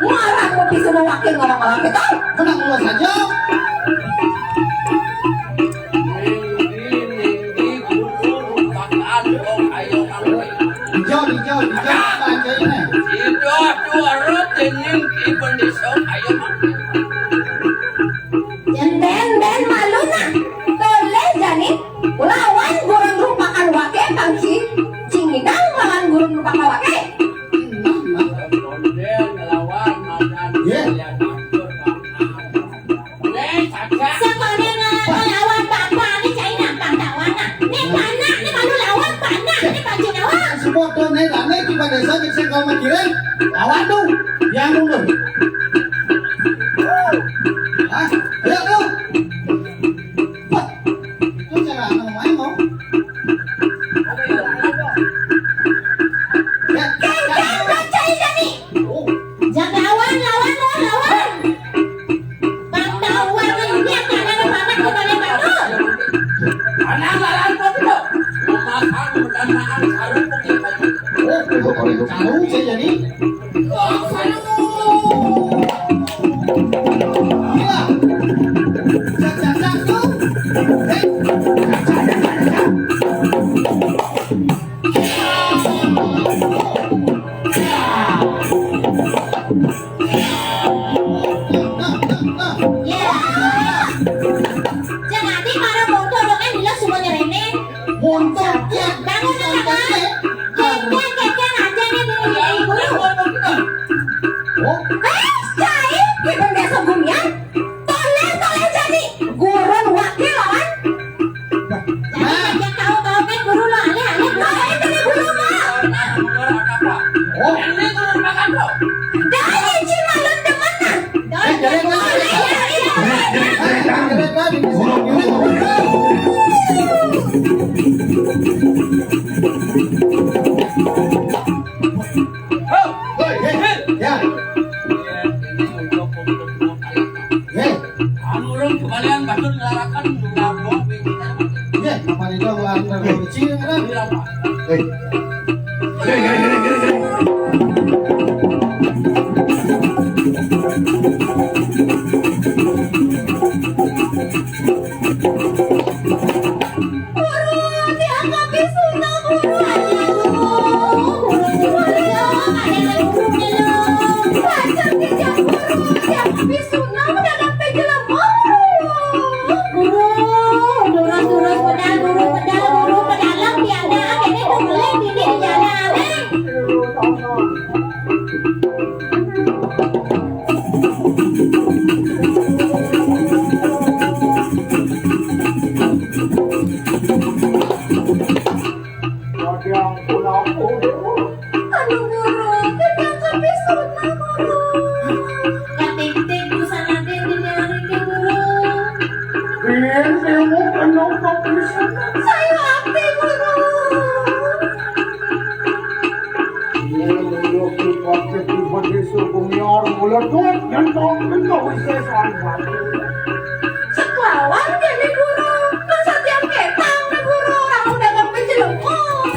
Ngarang mau disuruh wakil ngomong malam itu. Tenang dulu saja. Dijawab, dijawab, dijawab apa aja ini? Jén, jén, jén, malu nah. Toleh jani lawan gurun rupakan waké, Kang Ci-, Cingidang lawan gurun rupakan waké. Iya. Sakola ngalawan bapa nih cai nampang tawana. Nih panak, nih malu lawan panak, nih pancing awak. Semua tuh nih, nih, di pada saat saya kalau mikirin, lawan tuh, yang mundur. Hah? Ayo tuh. Wah, itu cara anu main mau. Ya, Cai, Cai, Cai, Cai, Cai. Oh. Jang lawan, lawan, lawan, lawan. Pang tahu warna ini yang mana ada paman, bukan yang mana. Mana lawan kau tu? Memakan, mendanaan, sarung, pakai baju. Oh, itu kalau itu sarung saya jadi. Oh, sarung. Gila. Cak, cak, cak, tuh. Eh. Cak, cak, cak, cak. Ya. Jangan nanti para bodoh dong, kan, bila semua nyeremen. Bodoh, ya. Bangun, anak, ah. Keke, keke, aja nih, nih, nih, nih, guru. Oh. Eh, cai, di bendesa gumian. Toleh, toleh jadi. Gurun wakil lawan. Nah. Jadi, tahu, tahu, kan, guru lo, alih, alih. Toleh jadi guru, Mak. Oh. Ini guru makan, bro. Dah, ini cuma lo demen, nah. Dah, eh, jadi, jadi, nah. Jadi, nah. Hei, hei, hei, ya. Hei. Anu urang kembalian batur ngelarakan ngelarang biji téh. Hei, apa itu ngelarang biji, kan? Hei. Hei, hei, hei, hei, hei. Guru, tiang kapisuna, guru, aduh. Guru, guru, aduh, ada guru, guru. Belajar tiang guru, tiang kapisuna, udah sampai jelema, guru. Guru, durus, durus, pedal, guru, pedal, guru, pedal, tiada, ada tuh melek, ini di jalan, eh. Aduh, guru, kan yang kami sunnah, guru. Katik-tik, busana téh dinyari, guru. Iya, saya mau kenal kopi sunnah. Saya aktif, guru. Iya, iya, iya, iya, iya, iya, iya, iya, iya. Sekawan jadi guru, masa tiap ketang nih guru, orang udah gak penjelengkong.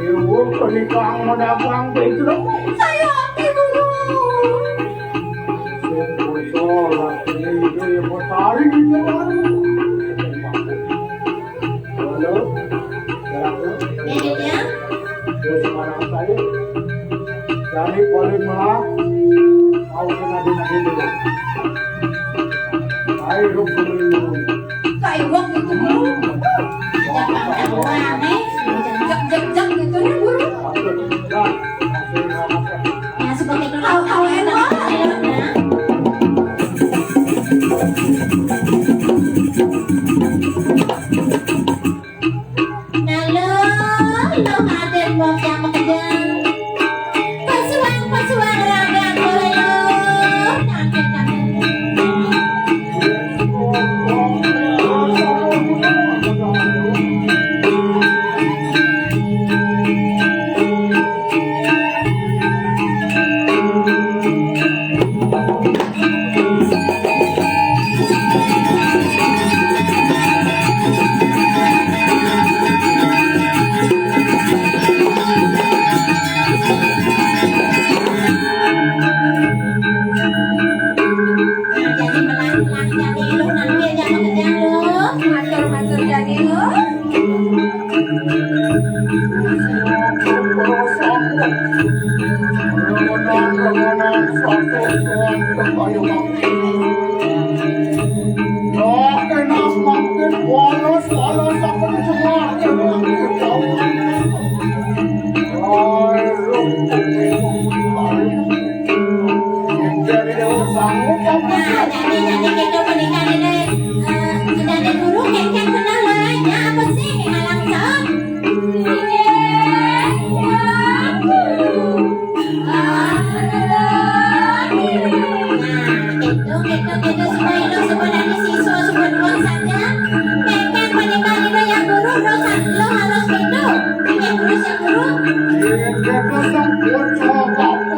Ibu pernikahan mau dagang penjelengkong. Saya oke guru. Saya bocor, ini, ini, yang mau tarik itu baru. Halo, ya, ya. Terus sekarang saya dari Polimela mau kena dina dulu. Saya hidup dulu. Saya waktu itu belum. Matur jagi, Lur. Nah, jadi, jadi kita berikan ini, eh, jadi guru kengkeng benar lah, ya, apa sih, Ning Alang Sok? Iya, ya, guru. Nah, gitu, gitu, gitu, supaya lo sebenarnya siswa sudah duluan saja. Kengkeng berikan ini, ya, guru, lo sa-, lo harus gitu. Oke, guru, siap, guru.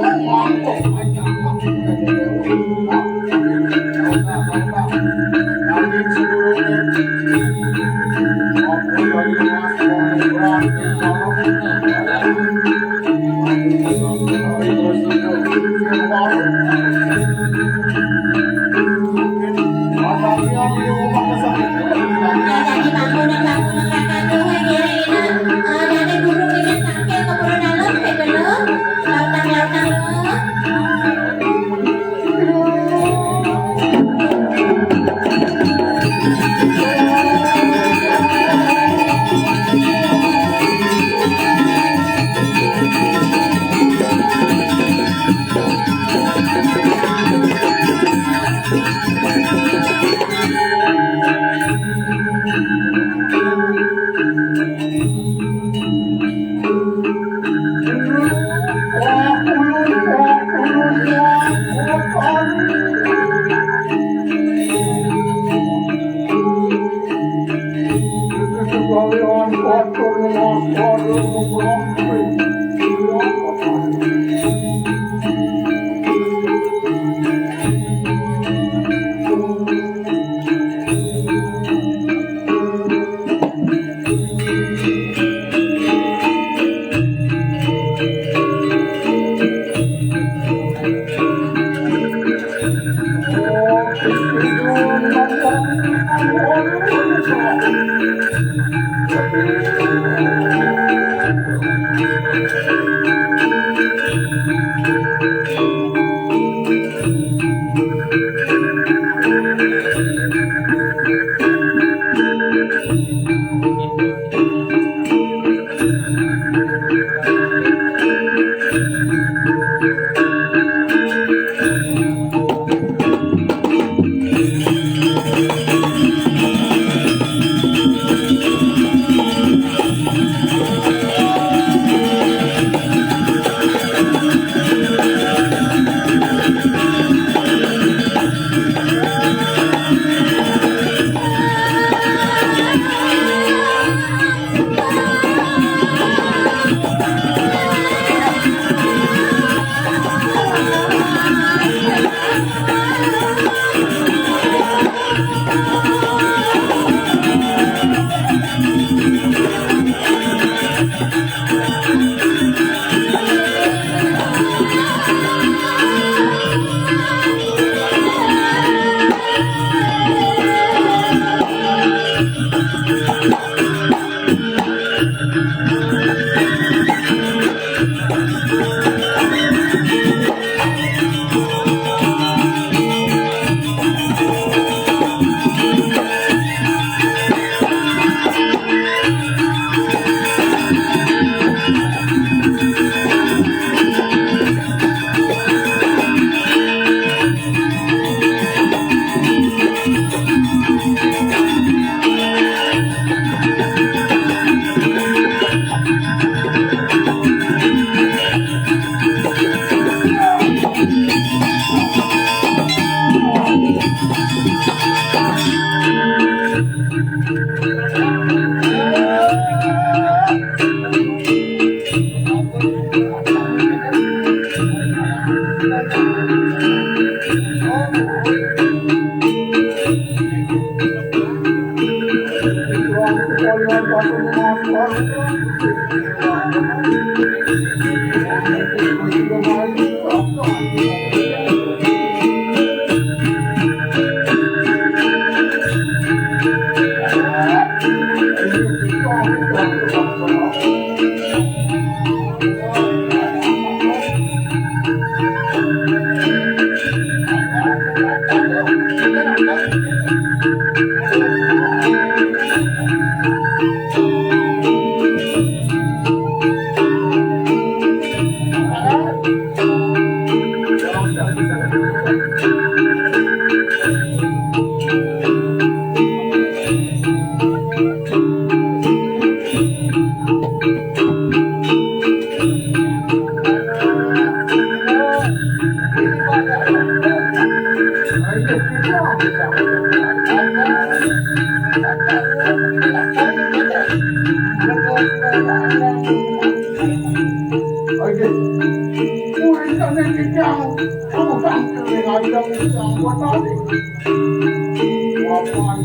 Wapan,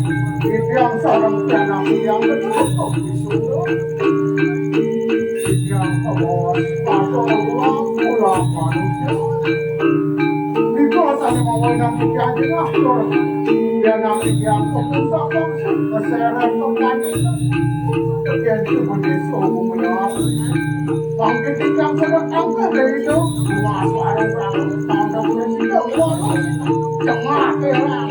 titiang sareng pianak titiang betul kok disuruh. Titiang kebos, atau ulang, ulang manusia. Nika sami mawinan titiang jengah tur. Pianak titiang kepusak langsung keseret ke kancing. Titiang cuma disuruh menyerah. Bangkit titiang sedang angkat dari itu. Luas warung-warung, tanda presiden, waduh. Jengah, kerang,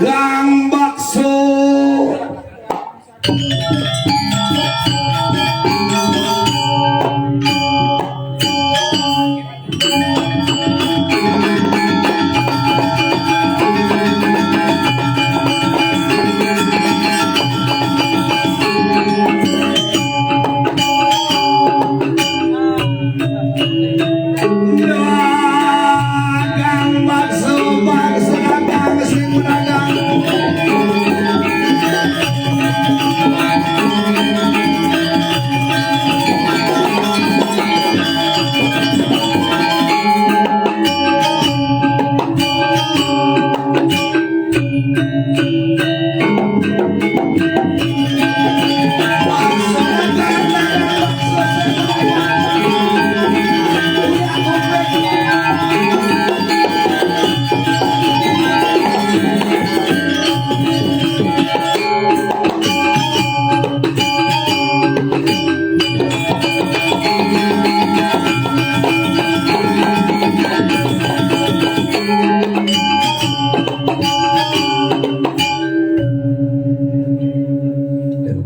Dagang bakso. Dagang bakso, bakso dagang, sing dagang.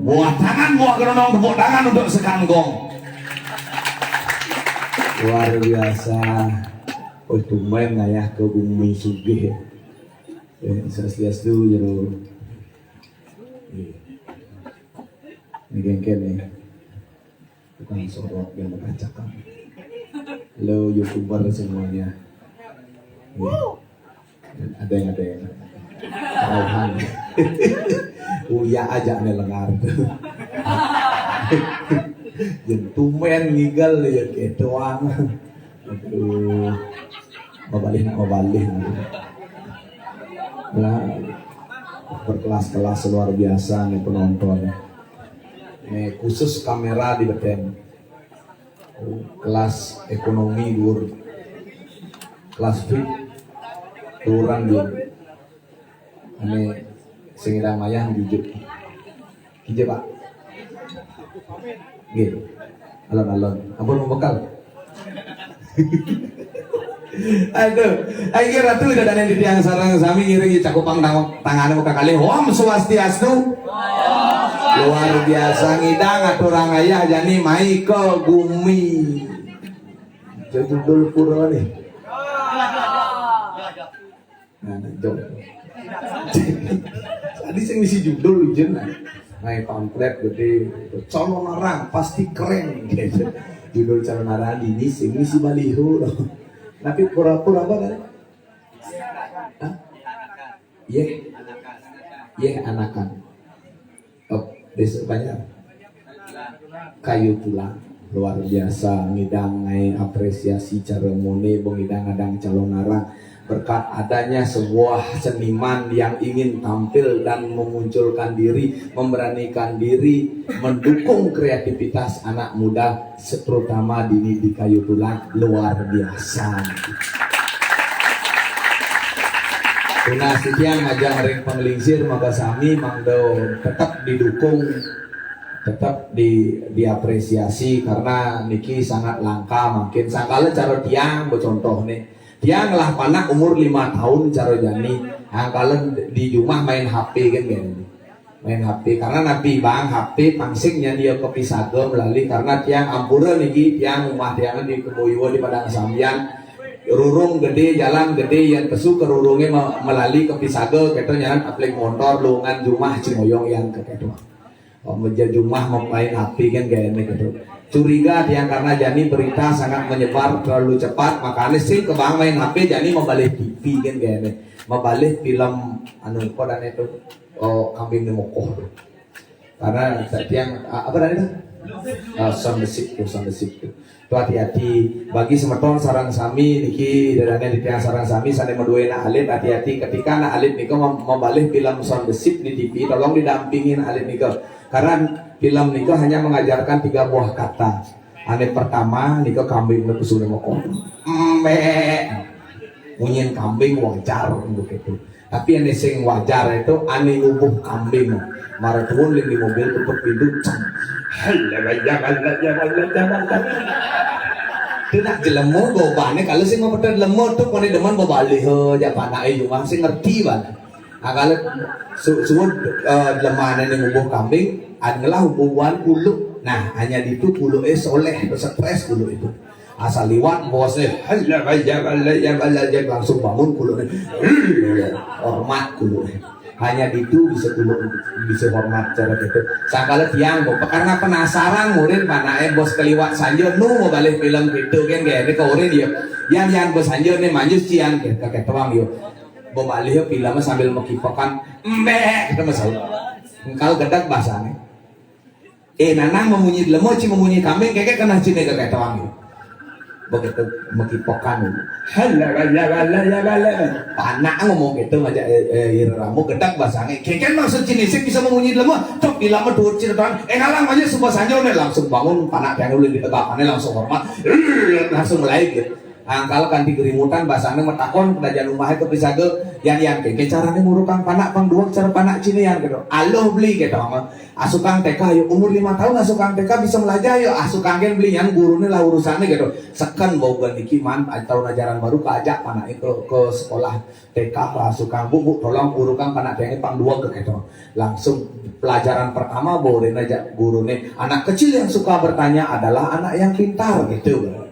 Buah tangan, buah gerondong, tepuk tangan untuk Sekangkong. Luar biasa. Oh, tumben ngayah ke bumi sugih. Eh, swastiastu, jero. Iya. Ini gengken nih. Tukang sorot yang mengacak. Halo, YouTuber semuanya. Iya. Ada yang, ada yang. Rauhan. Uya aja nih lengar. Jeung tumben ngigal ya gitu. Aduh. Mabalih nak mabalih. Nah, berkelas-kelas luar biasa nih penonton. Nih khusus kamera di beten. Kelas ekonomi dhuwur. Kelas fit dhuwuran dhuwur. Ane sing ngidang mayah jujur. Kija, Pak. Nggih. Alon-alon. Ampun membekal. Aduh, ayo Ratu udah ada di tiang sareng sami ngiring cakupang tang-, tangan muka kali. Om Swastiastu. Luar biasa ngidang aturang ayah jani mai ke bumi. Judul pura nih. Nah, jok. Tadi sing ngisi judul ujian lah. Naik pamflet gede, calon orang pasti keren gitu. Judul calon orang ini sing ngisi baliho loh. Tapi pura-pura apa tadi? Hah? Yeh. Yeh anakan. Oh, besok banyak. Kayu tulang luar biasa ngidang ngai apresiasi cara mone bengidang adang calon arang. Berkat adanya sebuah seniman yang ingin tampil dan memunculkan diri, memberanikan diri, mendukung kreativitas anak muda, terutama dini di Kayu Tulang, luar biasa. Tunas titiang ngajeng ring panglingsir, maka sami mangda tetep didukung, tetep di, diapresiasi, karena niki sangat langka mangkin. Sangkala cara tiang, contoh nih, tiang ngelah panak umur lima tahun cara jani, angkala di jumah main H P kan, kan. Main H P, karena napi bang H P pang sing nyan dia kapisaga melali, karena tiang ampura niki, tiang umah tiang di Kebo Yuwa di Padang Sambian, rurung gede, jalan gede, yan pesu ke rurunge me-, melali kapisaga, kita nyan aplik montor, lungan jumah cingoyong yan ke ketua. Oh, meja jumah main H P kan gaya ini gitu. Curiga tiang karena jani berita sangat menyebar terlalu cepat, makanya sing ke bang main H P, jani mabalih T V kan gaya ini. Mabalih film anu apa dan itu, oh, Kambing Nemokoh tuh. Karena tiang, ah, apa tadi tuh? Ah, Shaun the Sheep tuh, Shaun the Sheep tuh. Tuh, hati-hati bagi semeton sareng sami niki, dadane tiang sareng sami sane madue anak alit, hati-hati ketika anak alit nika mem-, mabalih film Shaun the Sheep di T V, tolong didampingin alit nika. Karena film nika hanya mengajarkan tiga buah kata. Ane pertama nika kambing nika sudah mau, embe. Munyin kambing wajar begitu. Tapi ane sing wajar itu ane ngubuh kambing. Mara turun ling di mobil, tutup pintu, cang. Kena jelema gobane, kalau sing mau peta jelema tuh, kone demen bebalih, eh, jak panake jumah sing ngerti banget. Nah, kalau su-, suud, eh, jelema ane ngubuh kambing, adalah hubungan kuluk. Nah, hanya ditu kuluke soleh, stres kuluk itu. Asal liwat bosnya, langsung bangun kuluknya. Hormat kuluknya. Hanya ditu bisa kuluk, bisa hormat cara gitu. Sangkala tiang, Bu, karena penasaran murid panake bos keliwat sanja nu mau balik film gitu kan, gaya ini ke urin ya. Yang yang bos sanja nih manjus cian ke, ke ketuang yo. Bebalih film sambil mekipekan, embe, kita masuk. Engkal gedeg bahasanya. Eh, nanang memunyi jelema, ci memunyi kambing, keke kena cine ke ketuang. Begitu mekipokan. Panak ngomong gitu aja, eh, eh, ira ramu gedak basange. Keke maksud cine sing bisa memunyi jelema. Tok ilama tuut cine tuan. Eh, ngalang aja sumpah sanjo nih, langsung bangun panak yang ulin di tegapane, langsung hormat. Langsung mulai gitu. Angkal kanti gerimutan, basane metakon, kedajan umahe kepisaga, yan, yan, keke carane murukang panak pang duweg cara panak cine yan gitu. Aluh beli gitu, mama. Asukang T K, yo, umur lima tahun asukang T K bisa melajah, yo, asukang ken beli yan gurune lah urusane gitu. Seken bau niki man, tahun ajaran baru kaajak panake ke, ke sekolah T K, asukang, "Bu, Bu, tolong urukang panak tiange pang duweg," gitu. Langsung pelajaran pertama bau rene ajak gurune. Anak kecil yang suka bertanya adalah anak yang pintar gitu.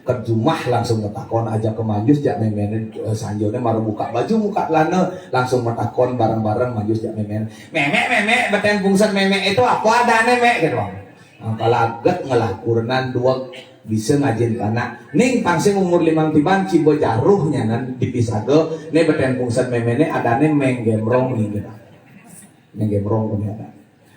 Ke jumah langsung metakon aja ke manjus jak memene, eh, sanjone mara buka baju, buka celana, langsung metakon bareng-bareng manjus jak memene. "Memek, memek, beten pungsen memek itu apa adane, Mek?" gitu. Nah, kalau aget ngelah kurenan duweg bisa ngajin panak. Ning pang sing umur limang tiban ciba jaruh nyanan dipisaga, ne beten pungsen memene adane menggemrong ning gitu. Menggemrong punya ada.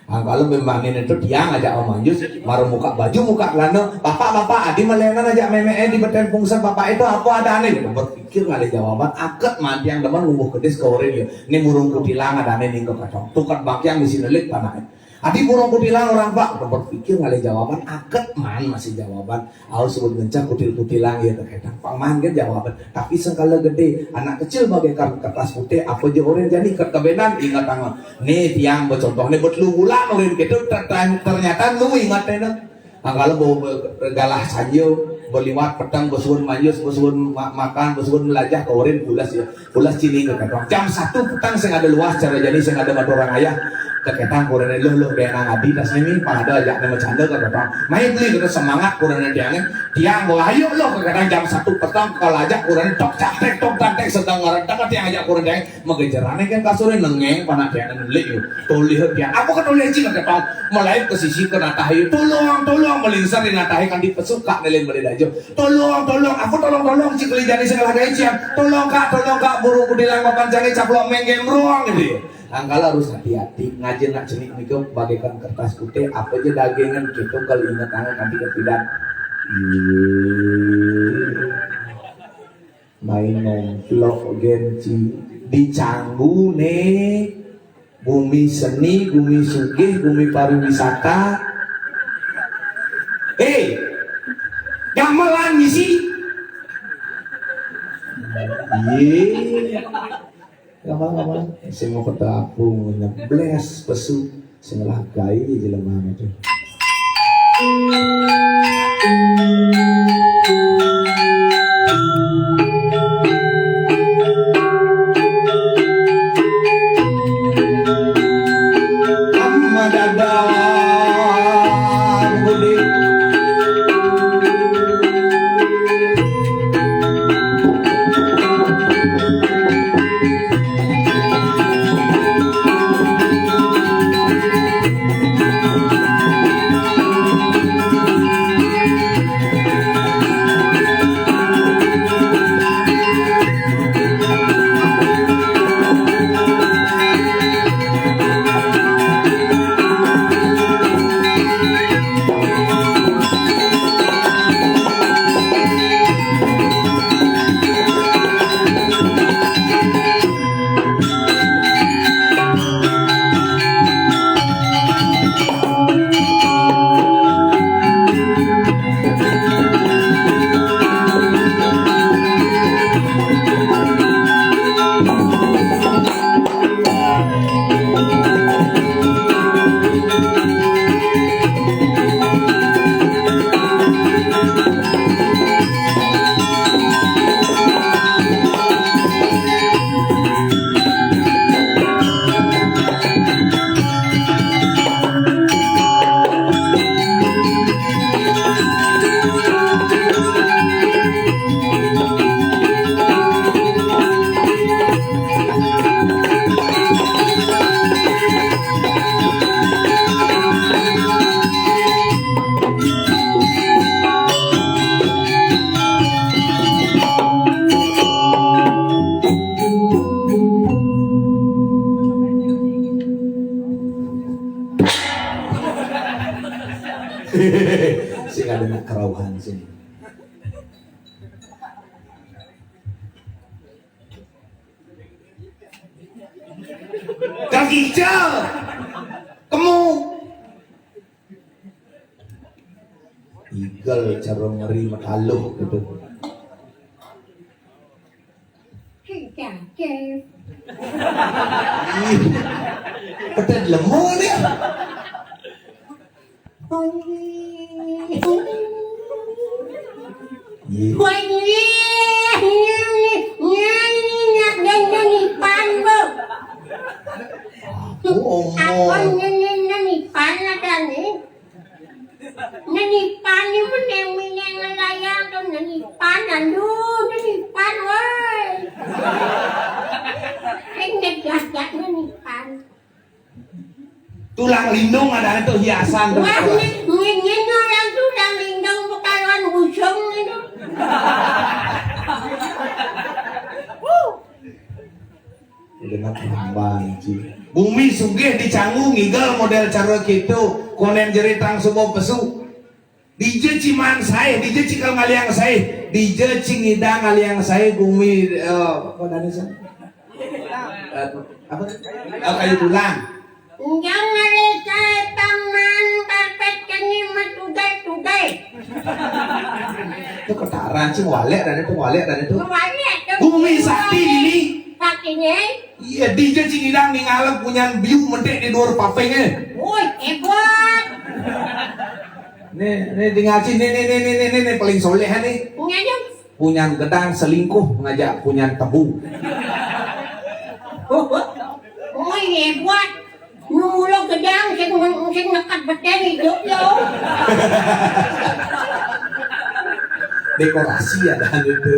Angkala memangin itu tiang aja Om Manjus, mara muka baju, muka celana, "Bapak, bapak, adi melenan aja meme, eh, di beten pungsen bapak itu apa adane?" Gitu. Berpikir ngalih jawaban, aget mantiang demen ngumbuh kedis ke urin ya. Ini murung kutilang adane ning ke kacang. Tukat bakiang di sini lik panake. "Adi murung kutilang orang, Pak." Gitu. Berpikir ngalih jawaban, aget man masih jawaban. Au sebut ngencang kutil-kutilang ya, terkadang pang man kan jawaban. Tapi sengkala gede, anak kecil bagaikan kertas putih, apa je orang jani kekebenan ingat tangan. Nih tiang bercontoh nih, buat lu ulang orang gitu, ter-, ter-, ternyata lu ingat enak. Angkala bau galah sanjo, beliwat petang, besuun manjus, besuun ma-, makan, besuun melajah, ke urin pulas ya. Pulas cini ke ketong. Jam satu petang sing ada luas, cara jani sing ada mata orang ayah. Ke ketang kurene, "Loh, loh, kayak nang adi tas ini, pang ada ajak nama canda," ke ketong. "Main beli," kita semangat kurene tiangnya. Tiang bawa, "Ayo loh," ke ketang jam satu petang, kalau ajak kurene tok catek, tok catek, sedang ngerentak, tiang ajak kurene tiang. Megejerane kan kasurnya nengeng, panak tiang ngelik yuk. Tulih tiang. Apa ke tulih cing ke ketong? Mulai ke sisi ke natah yuk. "Tolong, tolong," melingsar di natah kan di pesuka nelin beli dajo. "Tolong, tolong, aku tolong, tolong," cik keli jani sing lagi cian. "Tolong, Kak, tolong, Kak, burung kutilang mapan jani caplok menggemrong," gitu ya. Angkala harus hati-hati, ngajin nak cenik nika bagaikan kertas putih, apa aja dagingan gitu kalau ingat tangan nanti ke pidan. Main nomplok gen ci, dicanggune bumi seni, bumi sugih, bumi pariwisata. Eh, gamelan ngisi. Iye. Gamelan, gamelan. Sing mau ketapung, nyebles pesu, sing lah gai jelema itu. Sing ada nak kerauhan sini. Kang Ical, kemu. Igel cara ngeri mataluh gitu. Ih, pedet lemu nih. Iya. Aku omong. Aku nyanyi, nyanyi pan ada nih. Nyanyi pan ni meneng-meneng layang tu nyanyi pan. Aduh, nyanyi pan, woi. Ingat gagak nyanyi pan. Tulang lindung ada itu hiasan tuh. Wah, ini, ini, ini orang tulang lindung bukan orang busung itu. Genep tambang, Ci. Bumi sugih dicanggu ngigel model cara gitu. Konen jeritang subuh pesu. Dija ciman sae, dija cikal ngaliang sae, dija cingidang ngaliang sae, bumi, eh, apa tadi sih? Eh, apa? Eh, kayu tulang. Enggak ngalih sae paman karpet kene metugal-tugal. Itu ketaran sih, walek dan itu, walek dan itu. Walek tuh. Bumi sakti ini. Saktinya. Iya, dija cingidang nih ngalem punyan biu medek di luar papeng eh. Woi, hebat. Nih, nih, di ngaji, nih, nih, nih, nih, nih, nih, nih, paling soleh nih. Ngajak. Punyan gedang selingkuh ngajak punyan tebu. Woi, hebat. Nu mula gedang sing, sing nekat beten hidup yo. Dekorasi ada itu.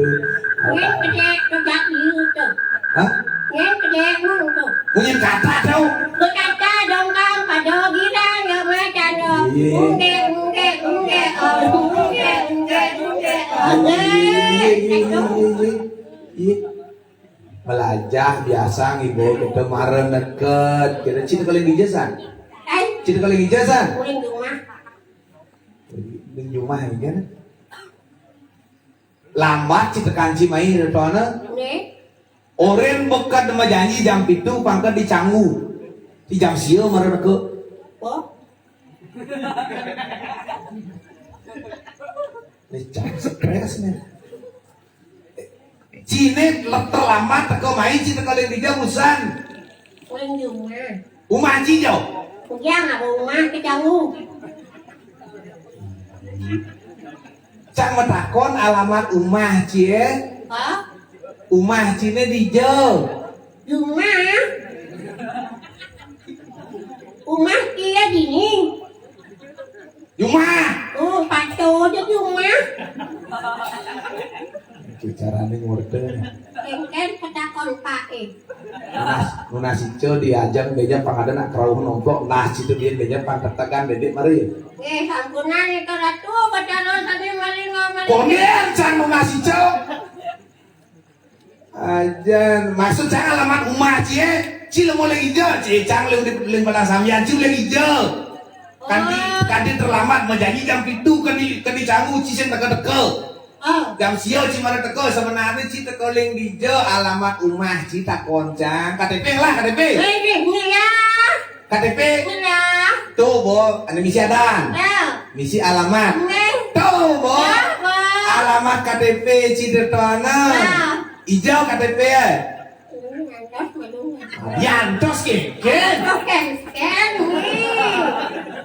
Ini gede, gede itu. Hah? Yang kedek mun tu. Punyan kata tau. Berkata dongkang pada girang ya macam tu. Iya. Ungkek, ungkek, ungkek, oh, ungkek, ungkek, ungkek, oh. Iya, iya, iya, iya, iya, iya. Iya. Belajar biasa ngibu kita mara neket. Kita cerita kali ijazah. Eh? Cerita kali ijazah. Ulin rumah. Ulin rumah ya kan? Lambat ci tekan ci mai, Retona. Nggih. Oren beked majanji jam pitu, pangkat dicanggu. Di jam sia mara teka. Oh. Lecak stres nih. Cine terlambat teka mai, ci teka ling dija usan. Ling di umah. Umah ci jo. Ujang apa umah kecanggu. Cang matakon alamat umah cie. Hah? Umah cine dija. Di umah. Umah cie dini. Di umah. Oh, pato aja di umah. Itu carane ngorde. Engken petakon pae. Nunas, nunas ica diajang beja pang ada nak kerauh nomplok, nah situ dia beja pang tetegan dedek mari. Eh, sampunan itu ratu, bacara sane maling ngomong. Konden sang nunas ica. Ajan, maksud cang alamat umah cie, ci lemo ling ija, ci cang ling di ling padang sambian, ci ling ija. Kanti, oh, kanti terlambat, majanji jam pitu, keni, keni canggu, ci sing teka-teka. Oh. Jam sia ci mara teka, sebenarnya ci teka ling dija, alamat umah ci takon cang. K T P lah, K T P. Eh, eh, iya. K T P. Iya. Tuh, Bo, ada misi adan. Ya. Misi alamat. Nggih. Tuh, Bo. Ya, Bo. Alamat K T P ci Tirtona. Ya. Ija K T P ya. Ini ngantos, malu. Diantos ke? Ke? Oke, scan, nih.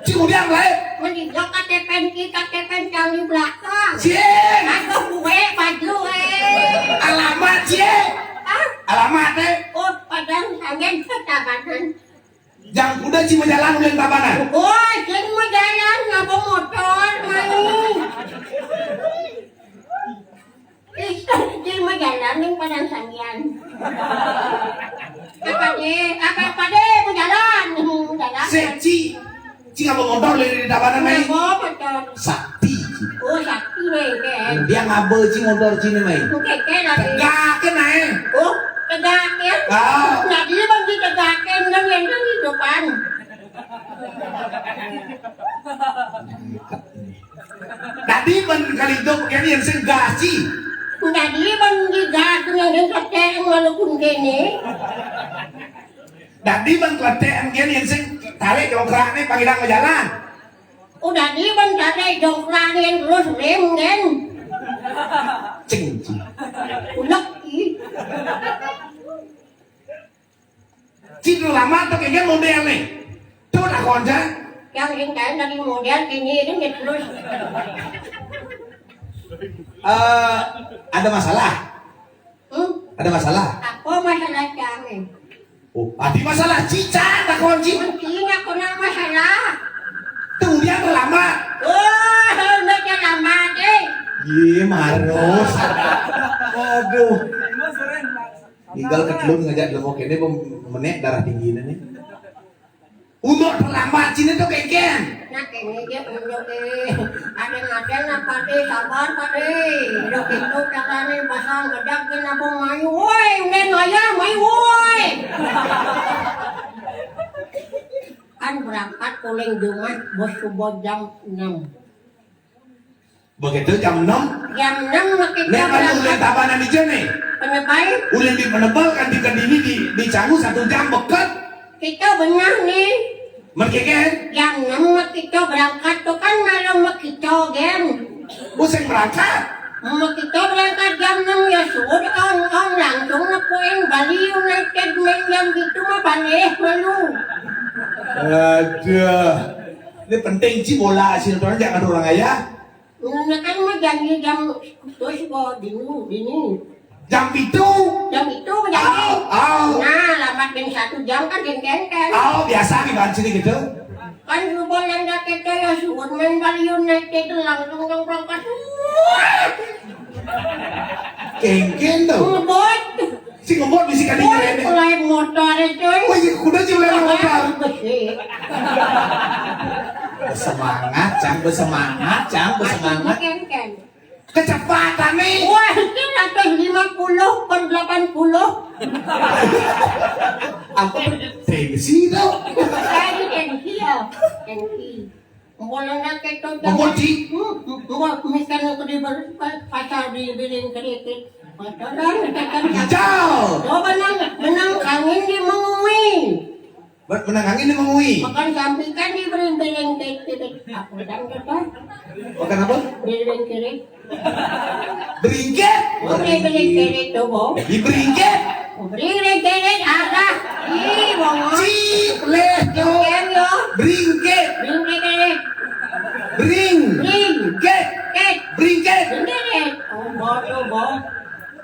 Ci udiang lae. Mending K T P ki, K T P cang di belakang. Cie. Aduh, gue, baju, eh. Alamat, cie. Hah? Alamat, eh. Oh, padang sambian, Tabanan. Jang kuda ci majalan ulen Tabanan. Oh, ci majalan, ngaba motor, main. Ih, ci majalan ning padang sambian. Apa deh? Apa, apa deh? Majalan, majalan. Sik, ci. Ci ngaba motor lagi di Tabanan, main. Ngaba motor. Sakti, ci. Oh, sakti, main, kan. Dia ngaba ci motor cine, main. Oke, oke, lagi. Tegakin, main. Oh, tegakin. Ah. Jadi, bang, ditegakin, kan, yang di depan. Dadi ban kali idup kene yang sing gasi. Dadi ban digas yang sing kete walaupun kene. Dadi ban kete kene yang sing tarik jongkrakne pangidang majalan. Oh, dadi ban tarik jongkrakne terus rem, kan. Cing, cing. Ulek, ih. Cing lama tuh kayaknya modelnya. Tuh, nah, konco. Yang sing kain dari model kene ini terus. Eh, ada masalah? Hmm? Ada masalah? Apa masalah cang? Oh, adi masalah cica, tak kunci. Kunci aku nang masalah. Tuh, dia terlambat. Oh, udah terlambat, eh. Iya, marus. Aduh. Tinggal ketelun ngajak lemo kene pem-, menek darah tinggi ini nih. Untuk terlambat sini tuh kengken. Nah, kene dia untuk, eh. Ada ngaden apa deh, sabar, Pak deh. Udah pintu carane pasang gedak kena pemain. Woi, udah ngaya, main, woi. Kan berangkat kuling Jumat, bos subuh jam enam. Begitu jam enam. Jam enam makin. Nek kalau ulen Tabanan ijo nih. Penebai. Ulen di Penebel kan di kedini di, di Canggu satu jam beket. Kita benar nih. Mereka kan? Jam enam mah kita berangkat tuh kan malam mah kita, Gen. Useng berangkat. Mah kita berangkat jam enam ya sudah on on langsung nepuin Bali United main jam gitu mah balik malu. Aduh. Ini penting sih bola hasil tuh jangan orang ayah. Nah, kan mah janji jam terus kok dini, dini. Jam itu. Jam itu janji. Oh, oh. Nah, lambat ben satu jam kan gengkeng kan. Oh, biasa di Banci gitu. Kan subuh yang kita ya subuh main Bali United langsung nongkrong pas. Kengken tuh. Ngebut. Si ngebut bisi kali ngerene. Mulai motor itu. Oh iya, kuda juga mulai motor. Besi. Semangat, Cang, bersemangat, Cang, bersemangat. Kengken. Kecepatan nih. Wah, itu seratus lima puluh per delapan puluh. Apa tensi tuh? Saya tensi ya, tensi. Wala na kito. Mabot, Ji. Hmm, mabot, misan ako di ba, pa-, pasal di biling kritik. Pataran, tekan. Hijau. Coba nang, menang kangin di mengui. Ber-, menang kangin di mengui. Makan sampikan di biling-biling kritik. Aku dan kata. Makan apa? Biling kritik. Bringkit. Oh, biling kritik tuh, Bo. Di bringkit. Bring, bring, bring, arah. Ih, bongol. Cik, leh, do. Ken, yo. Bringkit. Bring, bring, bring. Bring. Bring. Kit. Kit. Bringkit. Bring, bring, bring. Oh, bo, tuh, bo.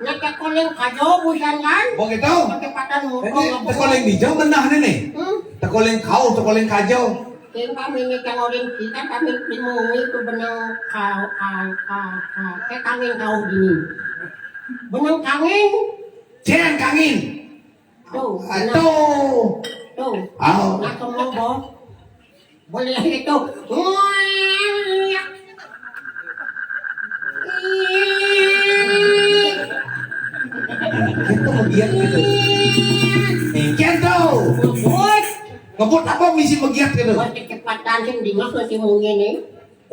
Nak tekoling kajo, busan kan? Oh, gitu? Kecepatan motor, ini nggak tekoling bisa. Di jauh benar nih, nih. Hmm? Tekoling kau, tekoling kajo. Keng kami ini tekoling kita, kami di mengui itu benar kau, kau, kau, kau. Kayak kami kau gini. Benar kangin. Jen kangin. Tuh, ah, nah. Tuh. Tuh. Au. Nah, kamu, Bo. Boleh itu. Gitu, biar gitu. Gitu. Ngebut. Ngebut apa misi begiat gitu? Wah, kecepatan sih, dingin sih mungkin nih.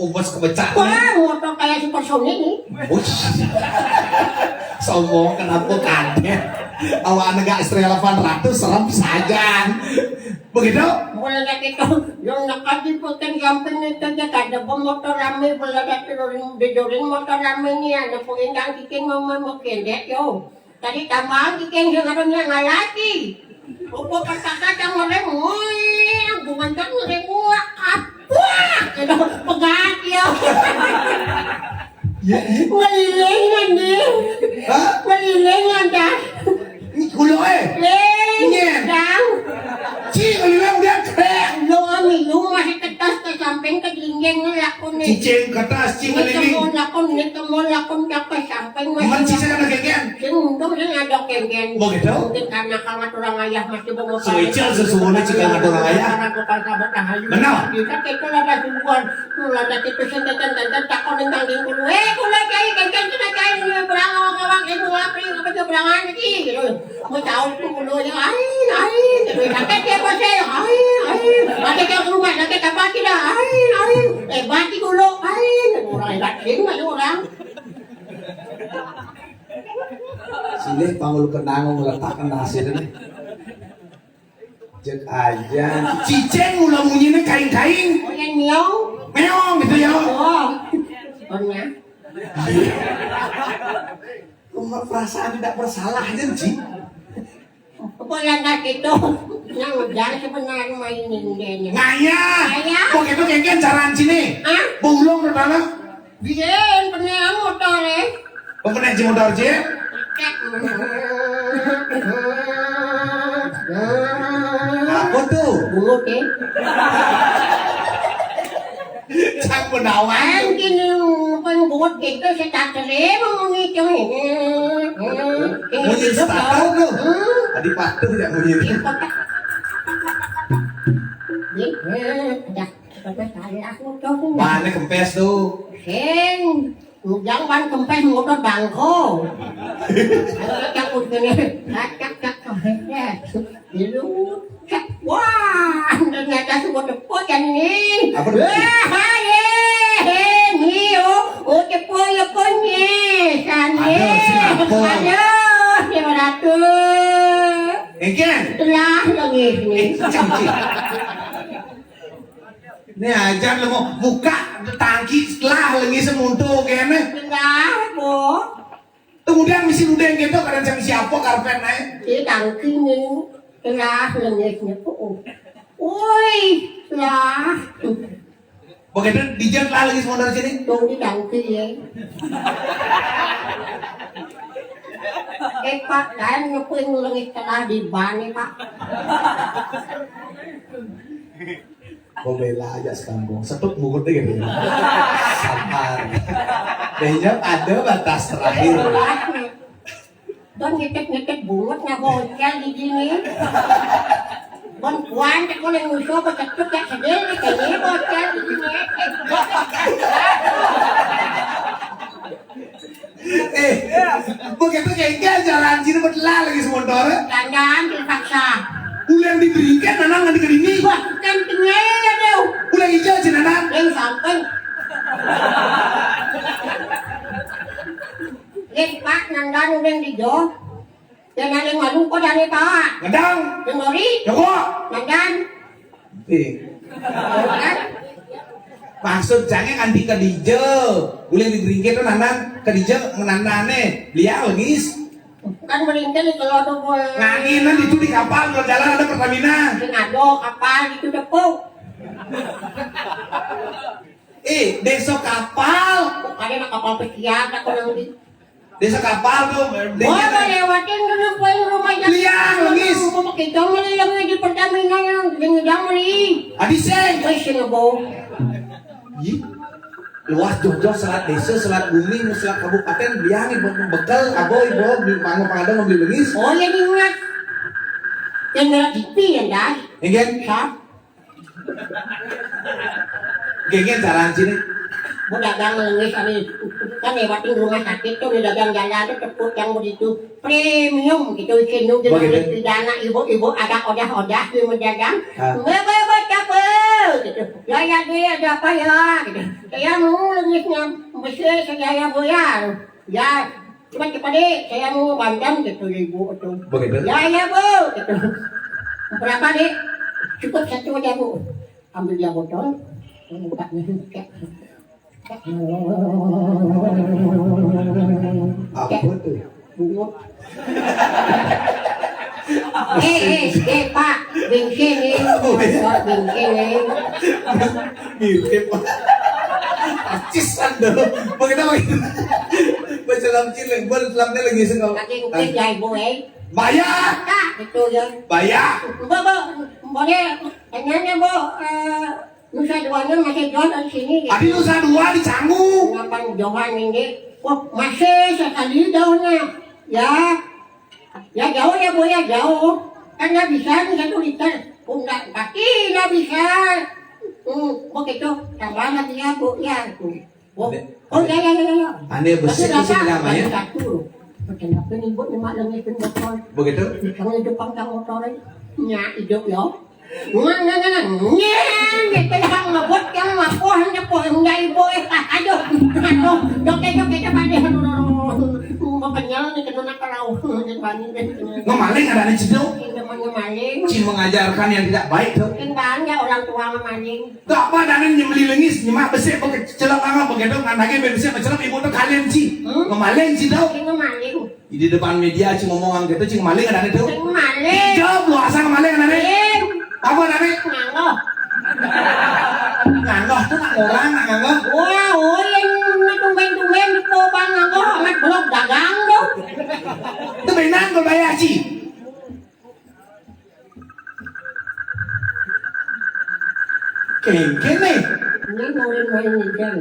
Umbas kebecak. Wah, motor kayak supersonik nih. Ush. Sombong kenapa kaget? Awak negak Astrea delapan ratus serem saja. Begitu? Mulai dari itu, yang nekat di peken samping itu aja ada bom motor rame, mulai dari itu dijorin motor rame nih, ada pengendang bikin mau mau kendek yo. Tadi tambahan kikeng sing arannya ngalati. Opo perkasa cang ngerem, woi, bukan cang ngerem, wah, apa? Gitu, pegat ya. Ya, ya. Ngeliling nanti. Hah? Ngeliling nanti. Ini kulo eh. Ling, Nyen. Dang. Ci, ngeliling dia krek. Lo ngami, lo masih ketas ke samping ke dinding lakon nih. Cicing kertas, cing. Ini ngeliling. Kemon lakon, ini kemon lakon, cak ke samping masih. Cuman sisa ada kegian. Sing untung sing ada kengen. Begitu? Mungkin karena kang aturang ayah masih bawa. Seucil sesungguhnya jika aturang ayah. Karena tukang sabot tahayu. Benar. Kita kita lada subuhan, lada kita sendirian dan takon tentang dingkul. Eh, kula cai, kencan kita cai, ini berang awak-awak, ibu ngapri, apa dia berangan lagi, gitu. Mau tahu tu kula yang ai, ai, gitu. Sakit dia pasal, ai, ai. Ada yang rumah, sakit apa tidak, ai, ai. Eh, mati dulu, ai. Orang hebat sih, masih orang. Sini panggul kenang ngeletak kena hasilnya. Cek aja. Cicing ulah munyinya kaing-kaing. Oh, yang miau. Meong gitu ya. Oh. Pernah. Cuma perasaan tidak bersalah aja, Ci. Apa yang nggak gitu? Yang udah sebenarnya mainin dia. Ngaya. Ngaya. Kok gitu kengken caraan sini? Hah? Bulung pertama. Biyen pernah motor eh. Oh, pernah ji motor ji? Apa tuh? Bungut eh. Cak Gunawan. Kan gini, kan bungut gitu, saya tak terima mau ngitung ini. Bunyi starter tuh. Hmm? Tadi patuh ya bunyi. Ini, eh, ada. Ada salah motor tuh. Mana kempes tuh? Sing, ujang wan kempes motor bangko. Takut gini, cak, cak, cak, cak. Dilu, cak. Wah, ternyata semua tepuk kan ini. Apa tuh? Wah, hai, eh, eh, ni, oh, oh, tepuk ya, pun, eh, sana. Aduh, si apa? Aduh, si Ratu. Engken? Telah lagi ni. Eh, cang, cing. Ini aja lo mau buka tangki setelah lagi semuntuk kene. Enggak, Bu. Kemudian misi udah gitu, kadang sama siapa karpet naik. Di tangki ni, telah lagi ni. Oh. Woi, lah. Begitu dijat lah lagi semuntuk sini. Dong di tangki ya. Eh, Pak, dan nyepuin lagi telah di ban ni, Pak. Kau bela aja sekampung. Setut bungut deh gitu. Sabar. Kayaknya ada batas terakhir. Don ngitit-ngitit bungut na bocel di sini. Bon kuan cek ko nang musuh apa cekcuk ya sedih ni kayaknya bocel di sini. Eh, begitu kayaknya jalan sini betelah lagi semotor. Dandan terpaksa. Ulang diberikan, nanang nanti ke dini. Wah, kan tinggal ya, Bro. Ulang hijau sih, nanang. Yang Kan. Yen Pak nandang udah di jo. Yen ada malu kok dari Pak. Ngendang. Yen mori. Joko. Nandang. Ih. Kan? Maksud jange nganti ke dija. Boleh digeringkit tuh nandang. Ke dija nandane. Beliau, Gis. Kan meringkil di kalau tuh, Bu. Nganginan itu di kapal, kalau jalan ada Pertamina. Sing ada kapal itu, Depok. Eh, desa kapal. Kok ada nak kapal pesiar, tak kau nanti. Desa kapal tuh, Wah, desa mau lewatin dulu poin rumah yang Liang, Gis. Mau pakai jam beli yang di Pertamina yang dengan jam beli. Adi sing. Wes sing, Bu. Ih, luas jauh-jauh selat desa, selat bumi, selat kabupaten, biangin buat bekal, aboy, bo, di panggung pangadang, beli lengis. Oh, ya, diingat. Yang merah T V yang dah. Enggen? Hah? Genggen jalan sini. Mau dagang lengis, kami kan lewatin rumah sakit tuh, di dagang jalan tuh, tepuk yang begitu. Premium gitu, isin nu jeung Begitu. Pidana ibu-ibu ada odah-odah di mendagang. Ah. Nggak bawa-bawa capek gitu. Ya, ya, dia ada apa ya? Gitu. Saya mau lengisnya besi, saya boya. Ya, cepat-cepat deh, saya mau bantam gitu, ibu tuh. Begitu. Ya, ya, Bu, gitu. Berapa, Dek? Cukup satu aja, Bu. Ambil dia botol. Bukanya. Apa tuh? Eh, eh, eh, Pak, bensin nih. Oh, iya. Pak, bensin nih. Mirip. Persis anda. Bagaimana begitu? Baca dalam cileng, buat dalamnya lagi sih kalau. Kaki kuping ya, Ibu, eh. Bayar. Nah, itu ya. Bayar. Bu, Bu, boleh tanya, Bu, eh, Nusa Duanya masih jauh dari sini, ya? Adi Nusa Dua di Canggu. Kenapa jauhan ini? Wah, masih sekali jauhnya. Ya. Ya jauh ya, Bu, ya jauh. Kan nggak bisa nih satu liter. Pundak kaki nggak bisa. Hmm, begitu. Tambah lagi ya, Bu, ya. Tuh. Oh, oh, ya, ya, ya, ya. Ane besi Tapi besi rasa namanya. Ada satu. Macam apa nih, Bu, nih, Mak, lagi pun motor. Begitu? Kalau itu pangkal motor, ya, hidup, ya. Ngan, ngan, ngan, ngan. Nyen, gitu, yang ngebut, yang ngapuh, nyepuh, enggak, Ibu, eh, ah, aduh, aduh, joget, joget, coba deh, aduh, aduh, aduh, aduh, mau kenyal nih, kena nak kerau, gitu, bani, deh. Ngemaling ada nih, Cik, tuh? Ini mau ngemaling. Cik mengajarkan yang tidak baik, tuh. Mungkin bangga orang tua ngemaling. Gak apa, ada nih, nyembeli lengis, nyemak besik, pakai celok, apa, pakai dong, anaknya besik, celok, ibu tuh kalian, Cik. Hmm? Ngemaling, Cik, tuh. Ini ngemaling. Di depan media, Cing, ngomongan gitu, Cing, maling ada itu. Cing maling. Jawab lu, asal maling ada nih. Maling. Apa ada nih? Nganggo. Nganggo tuh nak orang, nak nganggo. Wah, oh, yang tumben-tumben di Kobang nganggo, amat belum dagang tuh. Itu benar berbayar, Ci. Kengken nih. Ini mau main ikan.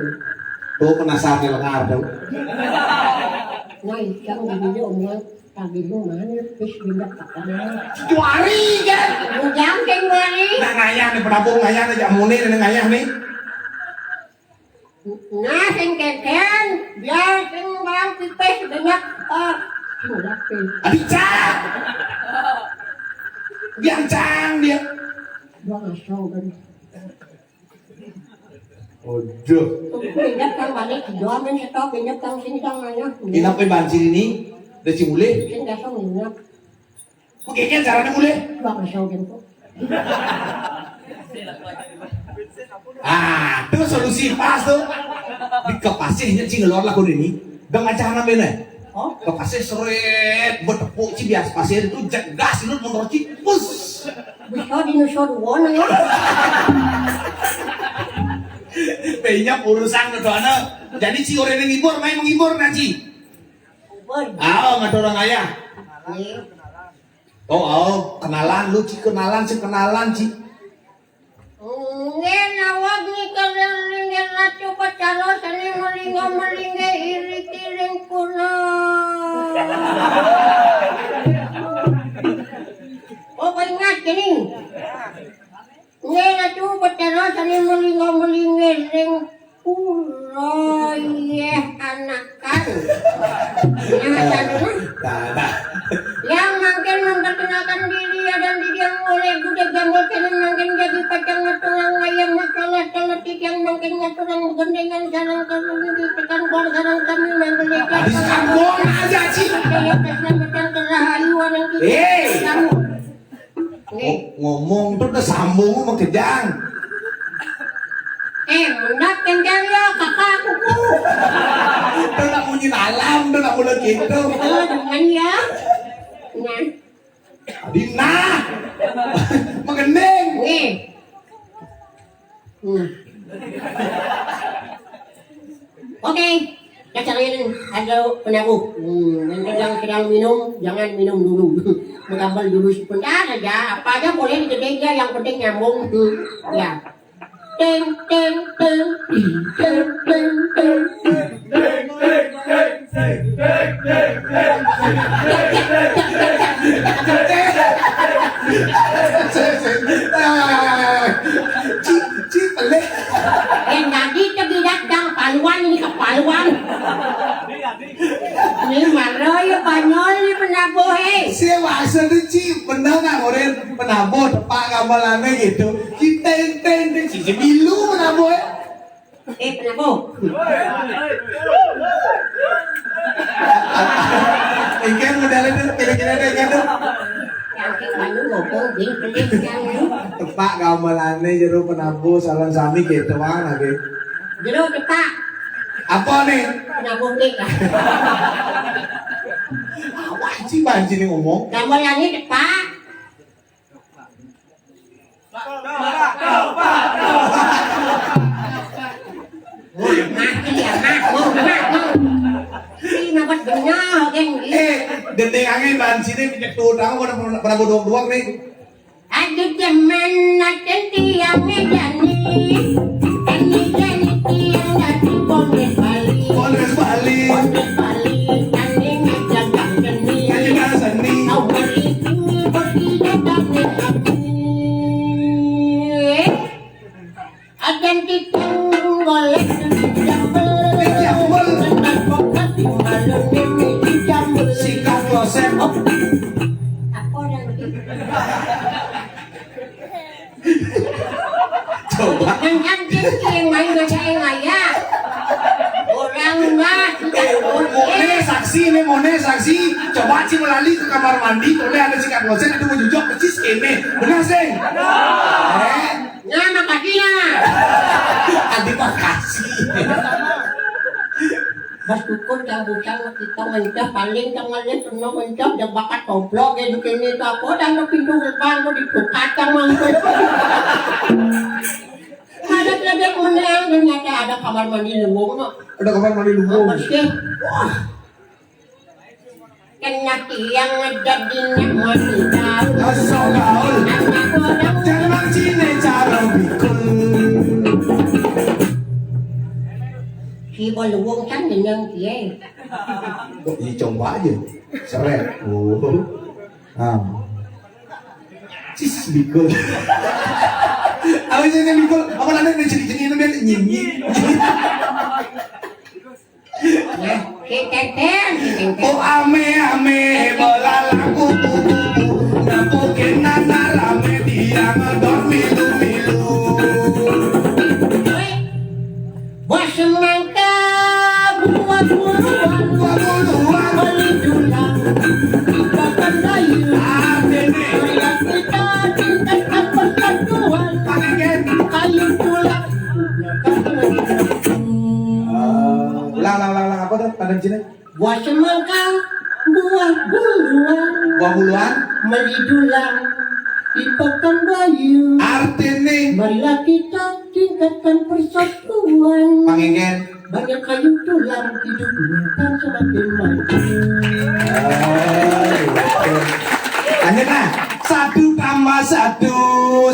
Tuh penasaran nih lengar tuh. Nah, ikan di video omongan tadi lu mana? Terus pindah ke kanan. Dua hari kan? Ujang kan dua hari. Nah, ngayah nih, penampung ngayah nih, jamune nih ngayah nih. Nah, sing keken, biar sing bang pipis banyak, ah, sing rapin. Aduh, cak! Biar cang dia. Gua ngasau kan. Waduh. Pindah kan balik, dua men setok, pindah kan sini kan mana? Inap pe banci ini, udah cimulih. Sing dasar minyak. Begini caranya mulai. Bang, saya gitu. Ah, itu solusi pas tuh. Di kepasihnya, Ci, ngeluar lagu ini. Dong aja anak bene. Oh? Kepasih seret, bertepuk, Ci, biasa pasir itu jegas, lu motor, Ci. Bus. Bisa di nusa dua nih, ya. Banyak urusan ke sana. Jadi, Ci, orang yang ngibur, main menghibur, nah, Ci. Ngibur. Ah, nggak ada orang ayah. Iya. Oh, oh, kenalan lu, Ci, kenalan, Ci, kenalan, Ci. Nggih, nawag ni kalian linggih Ratu Betara seni melingga-melingga iring-iring puna. Oh, ingat gini. Nggih, Ratu Betara seni melingga-melingga ring pura, yeh, anakan. Nah, nah, nah. Yang mangkin memperkenalkan diri, adan titiang Olé Gudeg Jambul Senen, mangkin jadi pacang ngaturang wayang masalah, salah titiang mangkin ngaturang gandengan sareng kami di tekan bor sareng kami mangkin. Adi sambung aja, Ci. Saya keselamatan kerahayuan yang kita. Hei. Kamu. Ngo-, ngomong tuh udah sambung sama kejang. Eh, mendak kencang ya, kakak kuku. Tuh nak munyi alam, tuh nak mulai gitu. Oh, dengan ya. Nah. Adi nah. Mengendeng. Nih. Hmm. Oke, kacangin ada penabuh. Hmm, yang sedang, sedang minum, jangan minum dulu. Mengambil dulu sebentar aja, apa aja boleh digedein ya, yang penting nyambung. Hmm, ya. Ting, ting, ting, ting, ting, ting, ting. Ci, ci, pelih. Yang tadi tegidak dang paluan, ini kepaluan. Ini marah ya Banyol, ini penabuh, eh. Si maksudnya, Ci, bener nggak, Morin? Penabuh, tepak gamelannya gitu. Kita ente, ente, si, si milu penabuh, eh. Eh, penabuh. Ikan modalnya tuh, kira-kira deh, ikan tuh. Yang kayak Banyol ngopong, bing, pelit, yang lu. Tepak gamelannya jero penabuh, salam sami gitu, Bang, lagi. Jero tepak. Apa nih? Penabuh nih. Awak sih banci nih ngomong. Gamelannya tepak. Wah, mati ya, Mak. Wah, Mak, Mak. Ini dapat benar, geng. Eh, gendeng angin banci nih, minyak tuh, tahu pada, pada bodong-bodong nih. Aduh, teman, nak ganti yang ngejani. Ini jadi tiang dadi Polres Bali. Polres Bali. Polres Bali, tani ngejagak seni. Ngejagak seni. Kau beri bumi bertiga kami aku. Adan titiang golek jambel. Jambel. Tenan kok hati malu mimiti jambel. Sikat kloset. Oh. Apa yang Coba. Yang cantik sih, main baca yang ayah. Orang enggak, tidak Eh, boleh. Mone saksi nih, Mone saksi. Coba Ci melali ke kamar mandi, Mone ada sikat kloset itu mau jujok persis kene. Benar sih? Eh, Nah, makasih ya. Adi makasih. Bersyukur yang bukan kita mencah paling tengahnya kena mencah dan bakat toblok ya di sini tuh aku dan ke pintu gerbang tuh dibuka sama itu. Ada kelebihan menang ternyata ada kamar mandi luwung no. Ada kamar mandi luwung. Bersih. Wah. Kena tiang ngedadinya mau tinggal. Asal gaul. Anak orang Jangan sini cara bikul. Si Baluwung kan jeneng piye? Kok dicoba aja? Seret. Oh. Ah. Cis bikul. Apa sih yang bikul? Apa nanti ada jenis-jenis itu biar nyinyi. Nah, si Teten, si Teten. Oh ame ame belalang kupu-kupu. Ngapukin anak rame dia ngedon milu-milu. Woi, buah semangka, buah buluan, buah buluan, beli dulang, buah kayu. Ah, sini. Kayu kita tingkat persatuan. Pakai gen. Kayu tulang. Ah, ulang, ulang, ulang, ulang. Apa tuh? Tanda sini. Buah semangka, buah buluan. Buah buluan. Meli dulang di Pekanbayu. Artine. Marilah kita tingkatkan persatuan. Pangengen. Banyak kayu tulang hidupnya kan semakin maju. Oh, iya. Lanjut nah. Satu tambah satu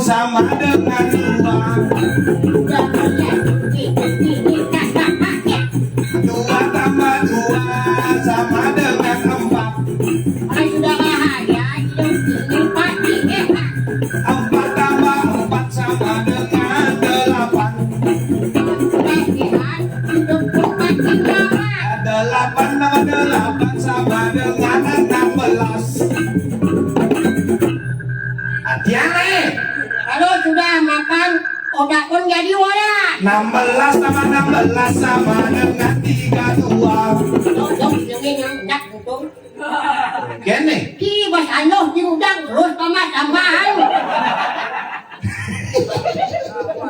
sama dengan dua. Dua tambah dua sama dengan empat. Orang sudah bahagia hidup ini pasti enak. Empat tambah empat sama dengan delapan. Sudah sehat hidup pun pasti nyaman. Delapan tambah delapan sama dengan enam belas. Udah pun jadi orang. Enam belas tambah enam belas sama dengan tiga dua. Tuh, tuh, dengerin yang enak, tuh. Kene. Ki, bos anu, ki udang terus tambah-tambahan.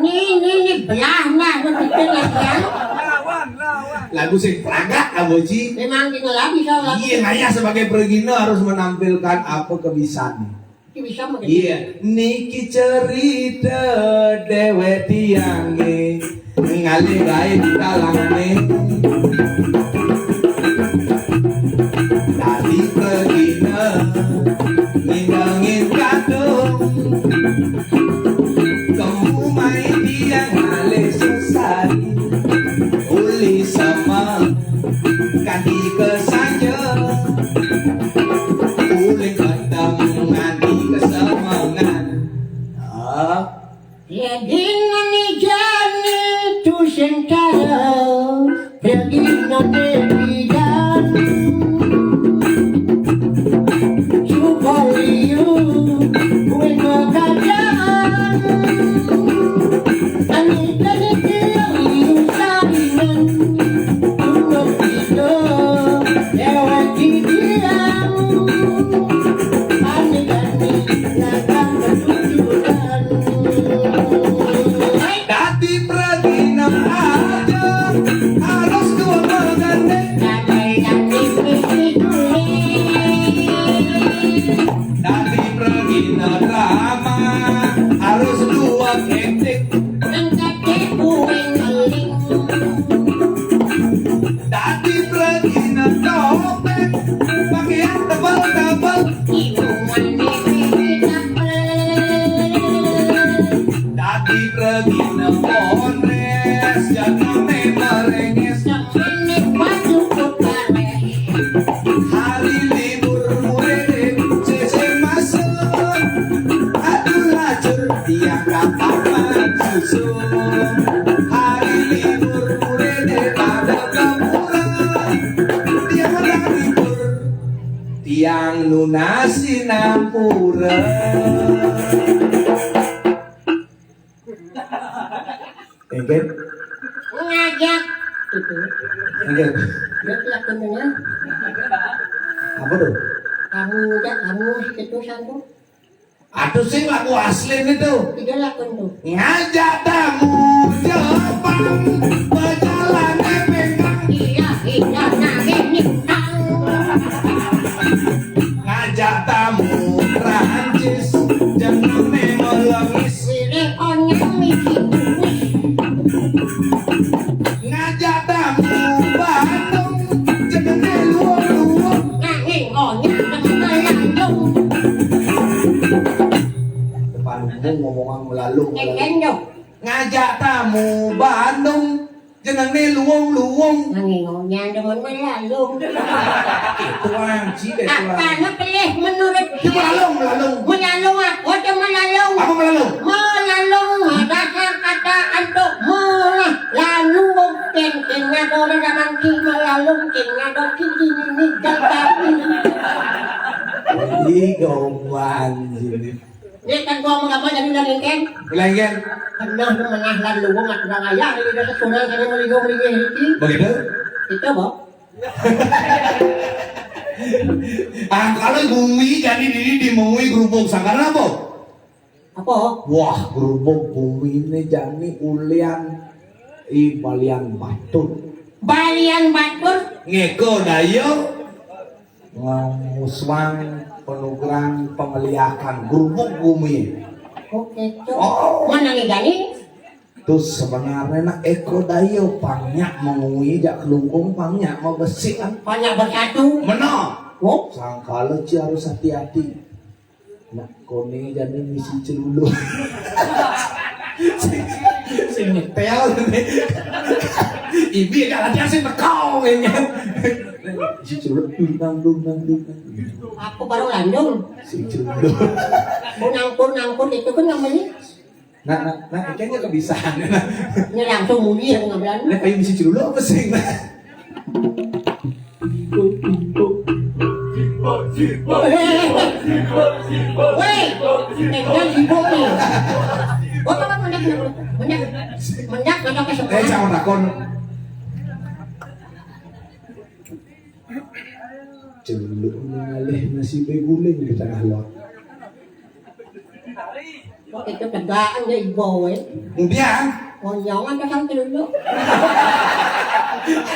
Ini, ini, ini belah mah, berpikir lagi ya. Lagu sing pragat, Aboji. Memang kita lagi, soal lagi. Iya, ngayah sebagai pergina harus menampilkan apa kebisaan. Ki bisa mah. Iya, niki cerita dewek tiange ngalih gaib talangane. Tadi pergina ngindengin kadung, kemu main tiang ngalih sesari. Uli sama kanti kesanja, uli ketemu nganti kesemengan. Ah. Yadin nani jani tu sentara, yadin nani bidan. Supaya kue keadaan. Ani tadi kue salinan. Tutup pintu, lewat jijian. Ani tadi datang ketujuan. Dadi pragina aja harus dua menit. Dadi pragina drama harus dua detik. Dadi pragina topeng pakaian tebel-tebel. Dadi pragina Kongres, janane merenges. Hari libur murid sing masuk. Aduh lacur tiang kapapan susun. Hari libur murid pada kemurah. Tiang menang libur. Tiang nunasi nampura. Engke? Ngajak. Gitu. Engke? Dia kelakon dengan. Apa tuh? Kamu ngajak, kamu si ketusan tuh. Aduh sing lagu asli itu. Tidak lakon tuh. Ngajak tamu Jepang, pejalan pengkang. Iya, iya, nah, ini. Ngajak tamu Prancis, jenenge melengis. Sire onyang misi kumis. Ngajak tamu Bandung, jenenge luwung-luwung. Nanging onyang melalung. Depan umum ngomongan melalung. Ngajak tamu Bandung, jenenge luwung-luwung. Nanging onyang demen melalung. Itu anji deh. Apane pelih menurut dia? Melalung, melalung. Melalung apa aja melalung? Apa melalung? Melalung dasar kata antuk melah lalu mungkin kena dora dalam ki melalung kena doki di ini jalan. Ini gombal ini. Ini kan gua mau apa jadi udah lengken? Lengken. Pernah menah lan luwung aku nang ayah ini udah sesudah saya melinggung-linggih iki. Begitu? Itu, Bob. Ah, kalau bumi jadi diri dimengui gerubuk sangkana apa? Apa? Wah, gerubuk bumi ini jadi ulian i balian batur. Balian batur? Ngeko dayo. Nguswang penugrang pemeliakan gubuk bumi. Oke, Cok. Oh. Mana nih, Dani? Tuh sebenarnya nak eko dayo pangnya mengui jak kelungkung pangnya mau besi kan. Banyak bersatu. Menang. Oh. Sangkala ci harus hati-hati. Nak kone jadi misi celulu. Sing, sing nyetel. Ibi gak latihan sing tekau kayaknya. Misi celulu, dung, dung, dung, dung. Aku baru landung. Si celulu. Pun ampun, ampun, itu kan namanya. Nah, nah, nah, kayaknya kebisaan. Ini langsung muni ya, pengablan. Nah, kayak misi celulu apa sih? Woi, tinggal ibu nih. Gua kan udah kenal. Mendak, mendak, mendak ke Eh, sekolah. Jangan takon. Celuk ngalih nasi beguling di tengah lot. Kok itu tegakan dia ibu, eh? Kemudian? Konyangan ke sana dulu.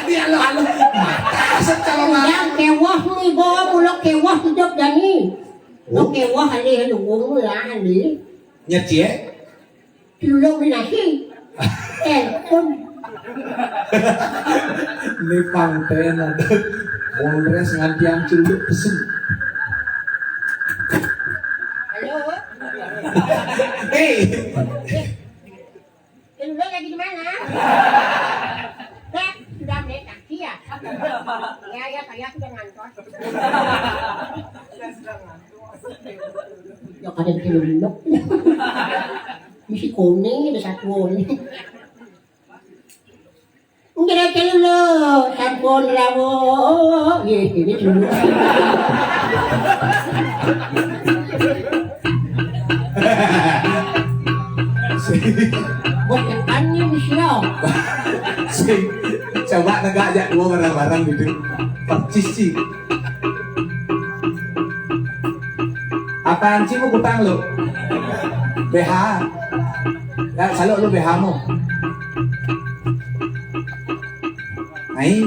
Dia lo alo mata secara Yang marah. Kewah nih, bawa mulut kewah hidup Dani. Lo Oh. Kewah hari lu ngomong lah hari. Nyet ya? Tulung minasi. Telepon. Ini pangten ada. Polres nganti hancur pesen. Halo. Hei. Tulung lagi di mana? Nah, sudah naik taksi ya? Ya, ya, saya sudah ngantor. Ya, kadang celuluk. Misi kuning ada satu. Enggak ada celuluk, sampun rawuh. Ye, ini celuluk. Buat depannya misi ya. Sing, coba negak aja dua barang-barang gitu. Percis sih. Apaan sih mau kutang lu? B H. Ya, saluk lu B H mu. Ai,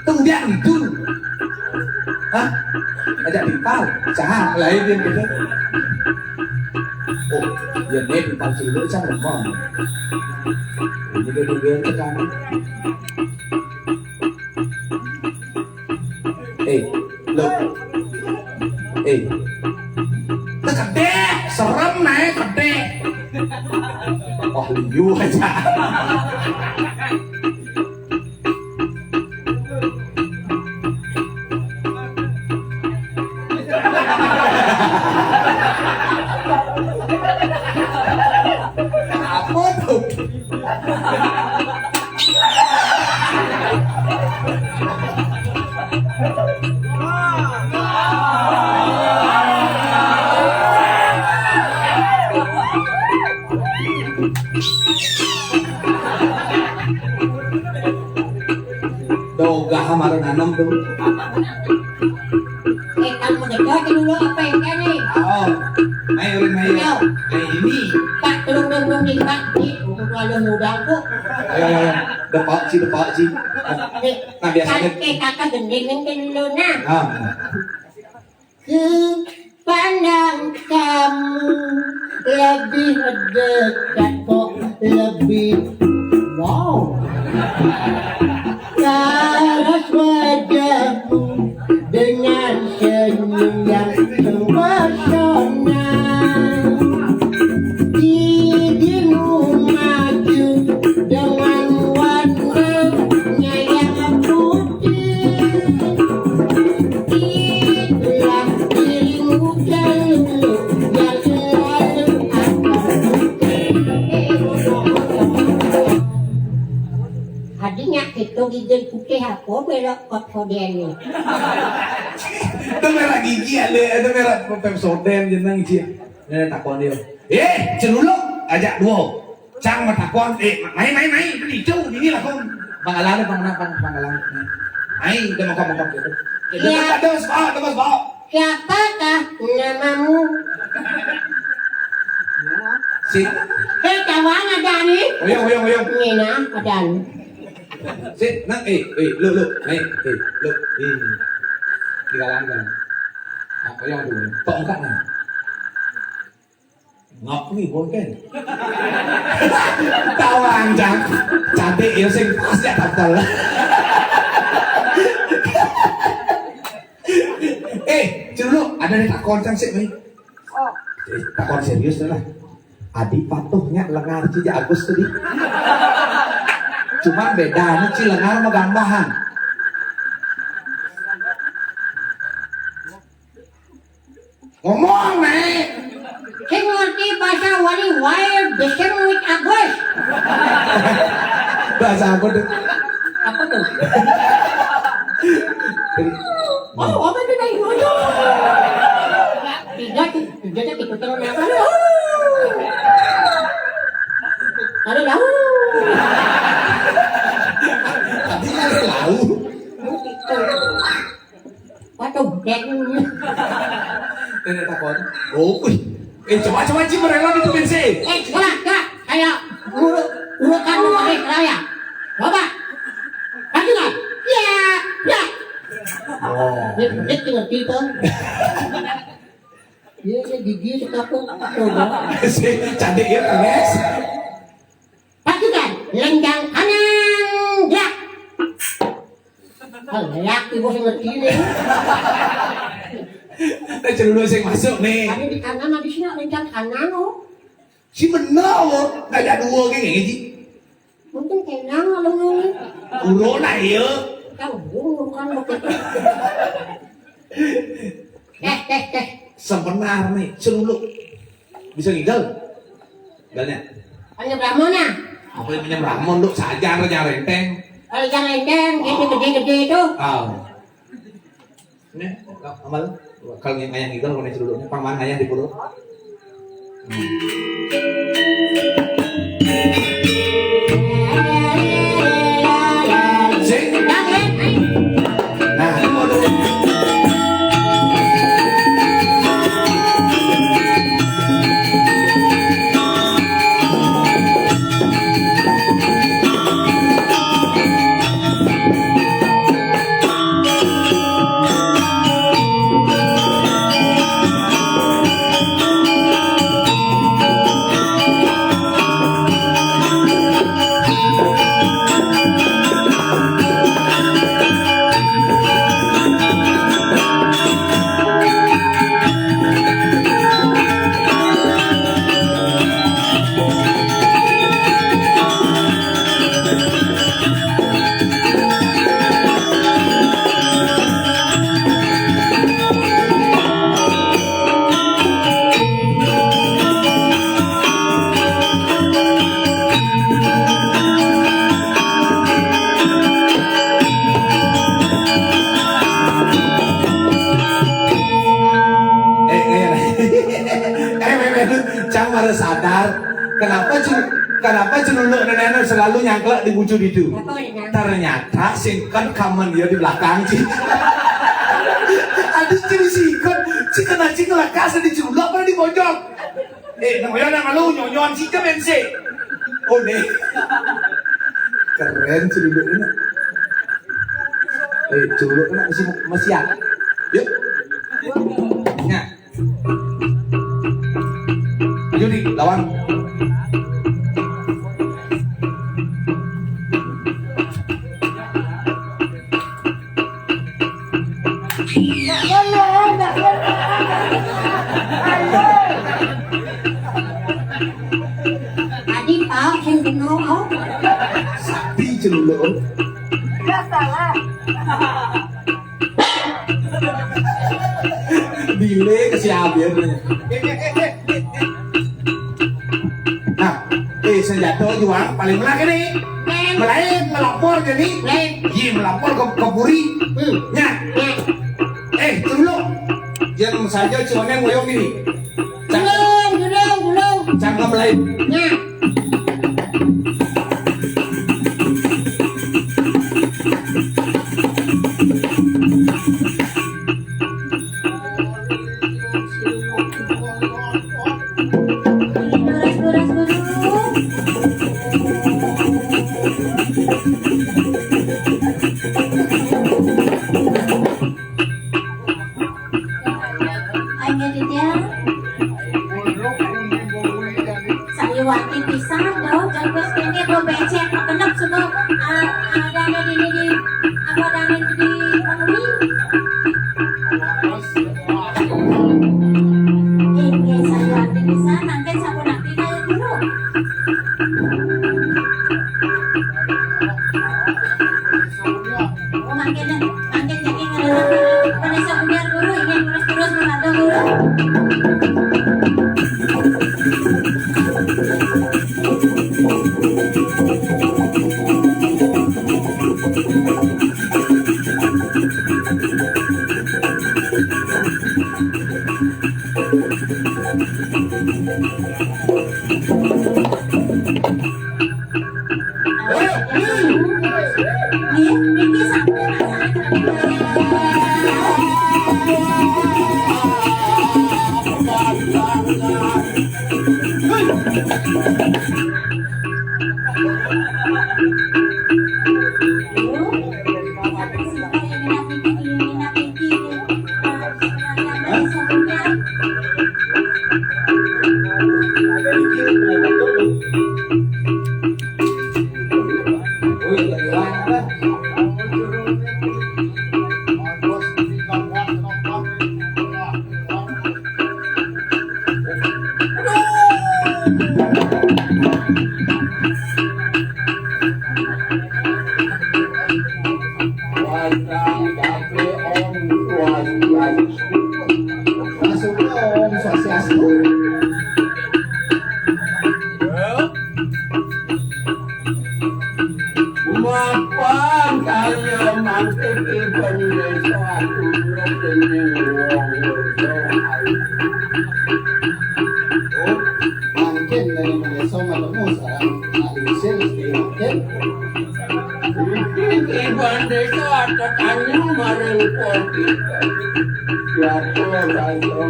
tong dia itu. Hah? Ajak dipal. Saha lain dia gitu. Oh, ya nih dipal dulu sama lemah. Ini dia juga tekan. Eh, lo. Eh. Kedek, serem naik kedek. Oh, liu aja. Apa tuh? Dogah mara nanem tuh. Eh, kamu deket dulu apa yang kene? Oh, mai ulun mai. Ayo. Mai ini. Pak, turun, turun, turun, di Pak. Di, umur lalu muda aku. Ayo, ayo, ayo. Depak sih, depak sih. Nih, nah, biasanya kan kayak kakak gending yang dulu, nah. Ah. Ku pandang kamu lebih dekat kok, lebih wow. Paras wajahmu dengan senyum yang mempesona. Gigimu maju dengan warnanya yang putih. Itulah dirimu dulu yang selalu aku Hadinya itu gigi putih apa belok kot kodenya. Itu merah gigi ada, ada merah Pepsodent jeneng sih. Ini takon dia. Eh, celuluk aja dua. Cang matakon, eh, mai, mai, mai, beli itu, ini lah kong. Pangalan, pangalan, pang-, pangalan. Mai, udah makan, makan gitu. Iya. Ada mas bawa, ada mas bawa. Siapakah namamu? Si. Eh, kawan ada nih. Oyong, oyong, oyong. Ini nah, ada nih. Si, nang, eh, eh, lu, lu, mai, eh, lu, ini. Di kalangan. Apa yang dulu? Tongkat nah. Ngakui, boy, kan? Tahu anjang. Cantik, ya, sing pas ya, tampil. Eh, dulu ada nih takon cang sih, nih. Oh. Eh, takon serius lah. Adi patuhnya lengar ci Agus tadi. Cuman bedanya ci lengar mah gambahan. Ngomong, Nek. Sing ngerti bahasa wali wae, desem wit Agus. Bahasa apa tuh? Apa tuh? Oh, apa tuh tadi? Tidak, tidak, tidak, tidak, tidak, tidak. Ada tahu? Nek ngono. Nenek takon. Oh, wih. Eh, coba, coba, Ci, merela itu, Bensi. Eh, coba, coba. Kayak urut, urutan nomornya, kenapa ya? Coba. Lagi, kan? Iya, iya. Oh. Dia, dia ngerti, tuh. Iya, dia gigi, dia takut. Coba. Si cantik ya, Ernest. Pasukan, lenjang kanan, gerak. Oh, gerak, ibu sing ngerti deh. Nah, celulu sing masuk nih. Ada di kanan, habisnya lenjang kanan, oh. Si bener, oh. Nggak ada dua gini, Ci. Mungkin kenyang kalau ngomong. Urut lah, iya. Kan burung, kan, begitu. Eh, eh, eh. Sebenar nih, celulu. Bisa ngidal? Ngidalnya? Hanya Brahmana. Apa yang punya Brahmon, Dok? Sajar, sajar enteng. Kalau yang enteng, itu gede-gede itu. Oh. Ini, amal. Kalau yang ngayah ngidal, mana celulunya? Pang mana ngayah di pulau? Hmm. Sing. Nah, itu mau dulu. Eh, eh, eh, eh, eh, Cang baru sadar. Kenapa Cun, kenapa Cun Unduk nenek selalu nyangklek di muncul itu? Apa ini? Ternyata singkat kamen dia di belakang, Ci. Aduh, Ci, singkat. Ci kena Ci ngelekas di julak apa di pojok? Eh, namanya anak malu, nyonyon si kemen sih. Oh, nih. Keren, Ci, duduk ini. Eh, culuk nak masih, masih ya? Yuk. Nah. Yuk, Di, lawan. Tadi Pak sing bener, oh. Sakti celuluk. Enggak salah. Dile ke si Abir. Nah, eh, senjata juang paling melak ini. Melain melapor jadi, iya, melapor ke, ke puri. Hmm. Nya. Eh, tunggu. Jangan saja cuma yang ngoyong ini. Dulung, dulung, dulung. Cangkem lain. Nya. Lurus, lurus, lurus. Ayo, Dida. Santriwati pisan, dong. Jangan terus ini, bro, becek, makenep, semua. Ah, ada, ada di, di, di, apa, ada di, di, di, Inggih, santriwati pisan, mangkin sapunapi kaya guru. Oh, mangkin, mangkin niki ngerasa pada sapunapi guru, inggih terus-terus membantu guru. Masuk, Om Swastiastu. Mapan kaya mangkin iban desa aturan dening wong wedo. Mangkin dari desa matemu sareng Anak Lingsir, mesti mangkin. Mungkin iban desa atetannya maring pon kita. Siapa saja.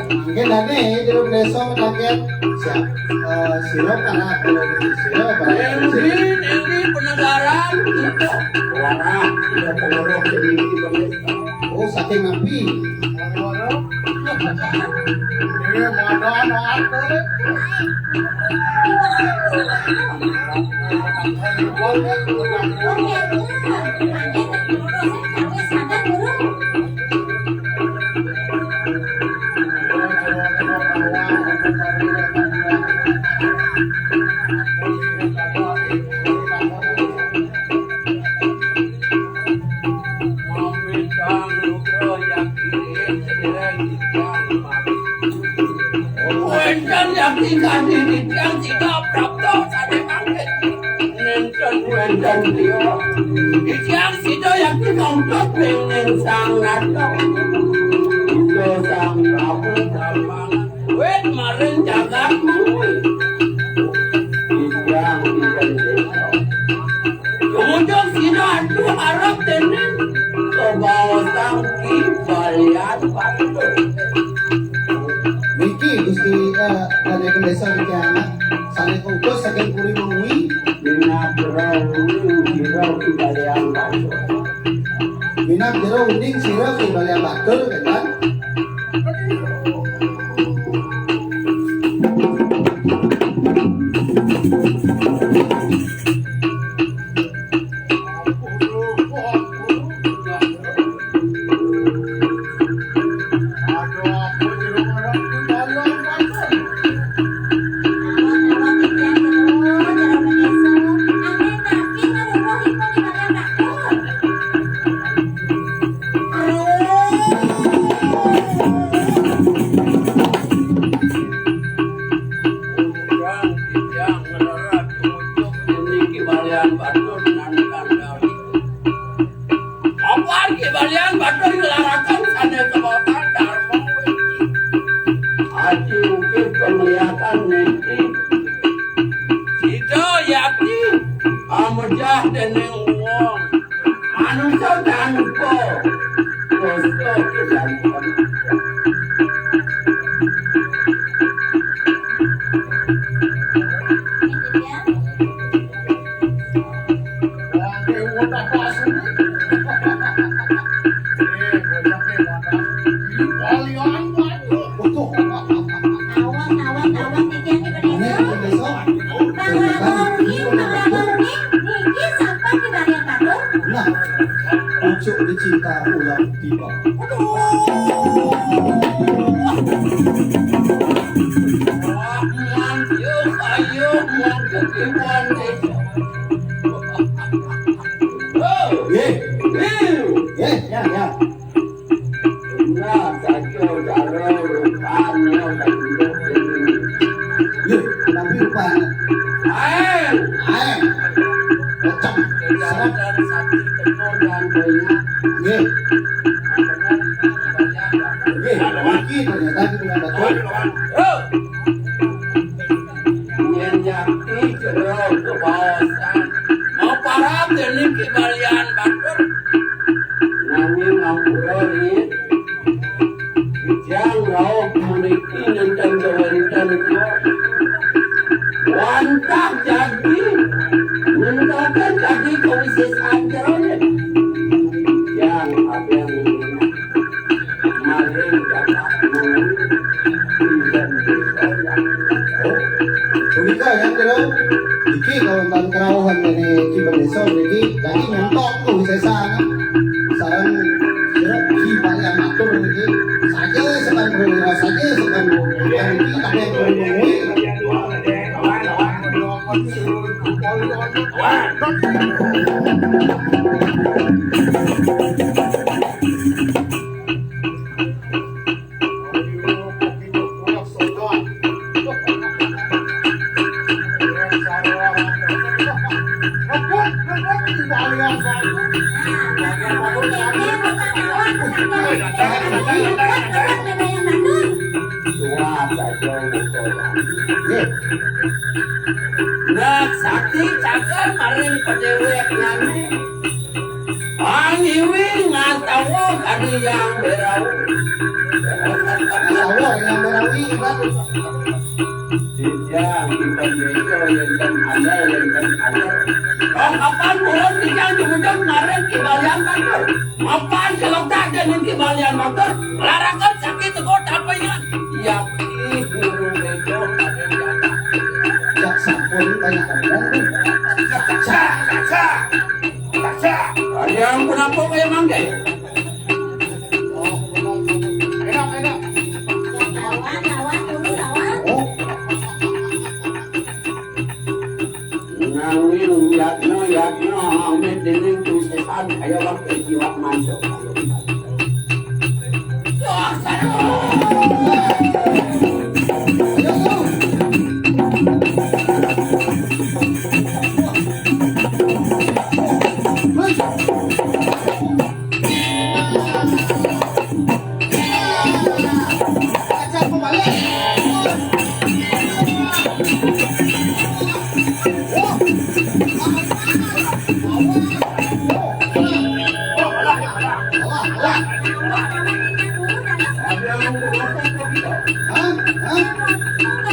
Mangkin dane jero desa mangkin siap. Eh, sira para sira para Mungkin ini penegaran kita. Wah, kita pengaruh jadi ini pemirsa. Oh, saking nabi. Iya, mana anak atur. Wénten yakti kadiri tiyang sida prapta sané mangkin. Nénten wénten griya. Tiyang sida yakti mongkot ring ning Sang Nata. Ida Sang Prabu Brahmana wit maring jagat kuwi. Tiyang dinten desa. Tumuju sira adu arep dening kebawasan Ki Balian Batur. Niki Gusti, eh, Raden Pendesa niki anak sané utus saking Puri Mengwi. Minat jero uning sira Ki Balian Batur. Minat jero uning sira Ki Balian Batur, kan? Kang Kijang ngrerat tumuju niki Balian Batur nandhang gawi. Mapan Ki Balian Batur nglaraken sané kebatan Dharma Wiji. Aji ugi penglihatan niki. Sida yakti amejah dening wong. Manusa tanpa dosa kejanten. Awas, awas, awas, iki, iki, iki. Bang Lamun Rugi, Bang Lamun Rugi, niki sampun dibayar batur. Nah, pucuk dicinta ulang tiba. Aduh. Wah, muan, yuk, ayo, muan, ketiban, desa. Oh. Ye. Ye. Ye, ya, ya. Nah, saja cara rupanya tak duduk ini. Ye, tapi rupanya. Aeng. Aeng. Pocong. Seret. Satu tekor dan banyak. Ye. Ye, lagi ternyata kita nggak tahu. Yo. Yen yakti jero kebaosan. Maparab dening Ki Balian Batur. Nanging ampura ri. Ijang rauh mriki nenten kewenten kula. Lagi kawisesaan jero nya. Yang ada yang maring dapat. Punika ya, Bro. Iki kalau tentang kerauhan dari Ki Bendesa mriki, jadi nyontok tuh sesana. Sareng kira Ki Bali matur mriki. Saja sekan Bro, saja sekan Bro. Yang iki tapi yang Bro. Nah, sakti cagar maring padéwék nami. Pangiwi ngastawa kadi yang berawi. Ngastawa yang berawi, Ibu. Titiang Ibu Desa wénten ada, wénten ada. Kok kapan purun titiang jumujug maring Ki Balian Batur? Mapan keloktak déning Ki Balian Batur, laraken sakti teguh tampingan. Yakti guru bejo. Cak sampun banyak ngomong. Cak, cak. Kaca, ada yang menapuk kayak mangga. Enak, enak. Oh. Nanging yatna, yatna, amit dening Gusti Setan, kaya waktu jiwa manca. Hah? Hah?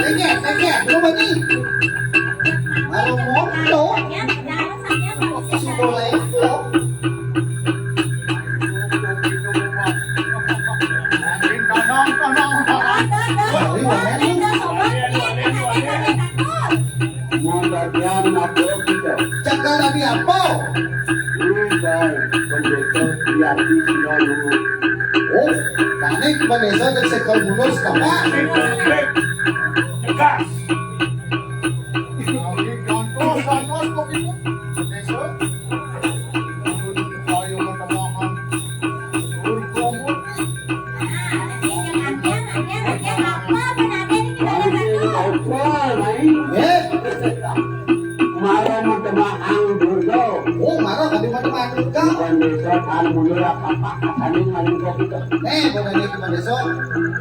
Tengok, tengok, belum mati. Baru montok. Si boleh, belum. Baru montok. Mangkadian mabuk kita. Cakar tadi apa? Ini, Bang, pendeta Yati Sinono. Oh, panik Vanessa jeung sekol mundur setapak. Tegas. Terus, terus, kok gitu? Vanessa? Ayo, teman-teman. Mara matemahang Durga. Oh, mara tadi matemahang Durga. Bukan desa, kan mundur apa-apa, katanya ngalih kok gitu. Nih, bukan desa, bukan desa.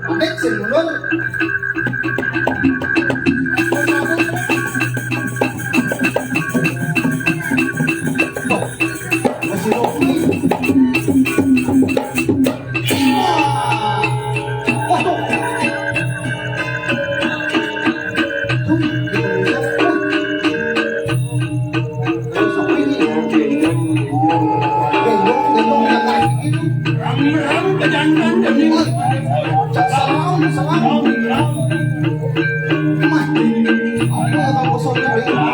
Adik sing mundur. Masih Rocky. Wah. Waduh. Tuh, gitu, bisa. Terus apa ini? Gendong, gendong yang naik gitu. Ram-ram pejantan demi. Salam, salam. Mah. Apa, apa, kosong gitu ya?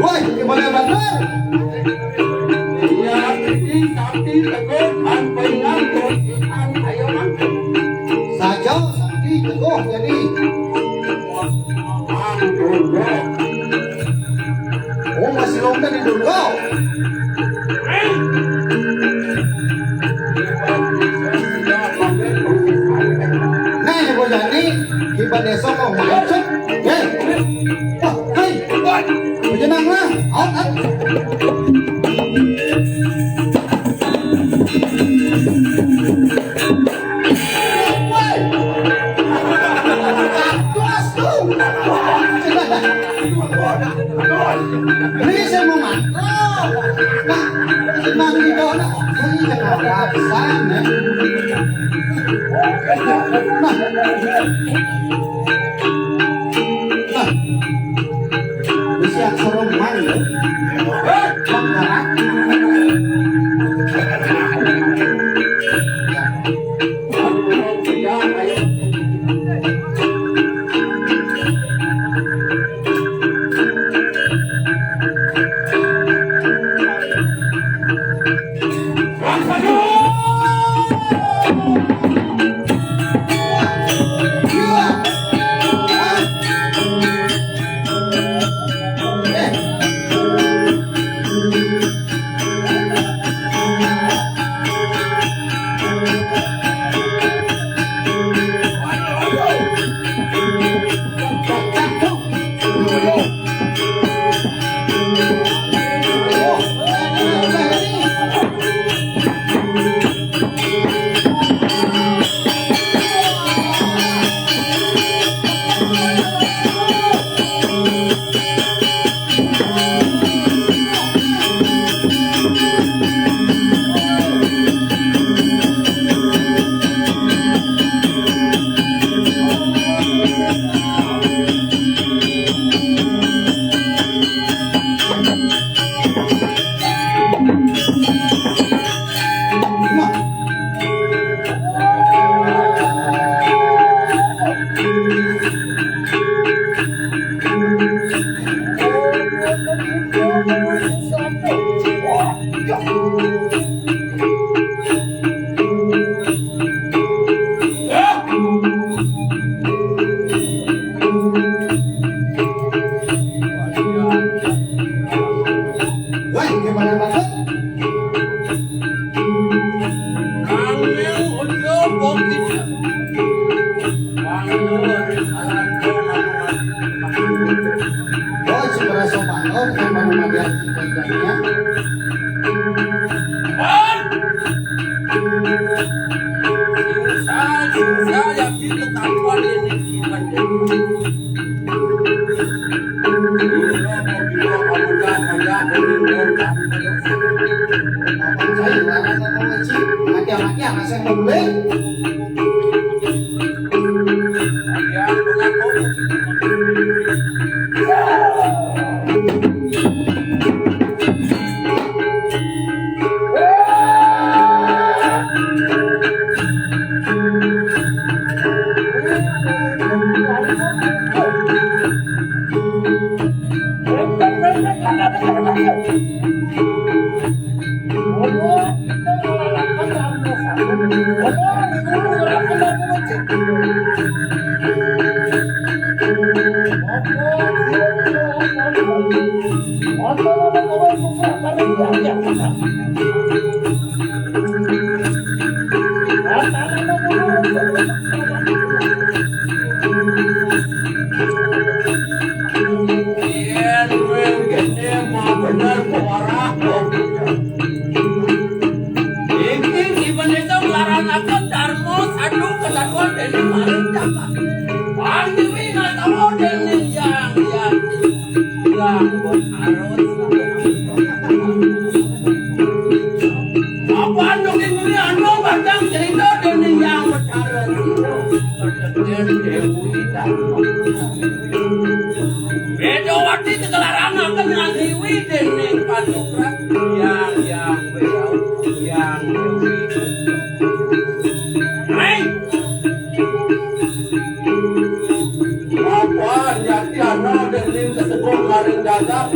Woi, gimana bener? Iya, ini sakti teguh, tanpa ingat, kosikan, ayo, Mang. Saja sakti teguh, jadi. Mang, teguh. Oh, masih longgar di Durga. Nah, Ibu Jani, di Pak Desa kok macet. Hei. Wah, hei. Bejenang lah. Aut, aut. Woi. Aduh, aduh. Ini saya mau makan. Nah, Nah, gitu, nah, ini ketawa pisan, ya. Nah. Nah. Bisa sereman, ya. Bang Barat. Wah, gimana, Mas? Angel ojo bokit. Oh, si Barasoman, oh, bukan Bang Madian, si Bang Daniel. Susah, susah, ya, kita tampar ini, kita. Yen kowe ngene mau bener ora. Iki dipun itu nglaranaken Darma Sadu kedaduan dening Maring Jagat. Pandiwi ngastawa dening Yang Yang Yang Betara. Apa anu kinguni anu badang cerita dening Yang Betara. Dewi Darma. Bedawati digelaranaken ngandiwi dening Panukrat Yang Yang Yang Dewi. Hai. Apa nyatiana dening kesepuh maring jagat?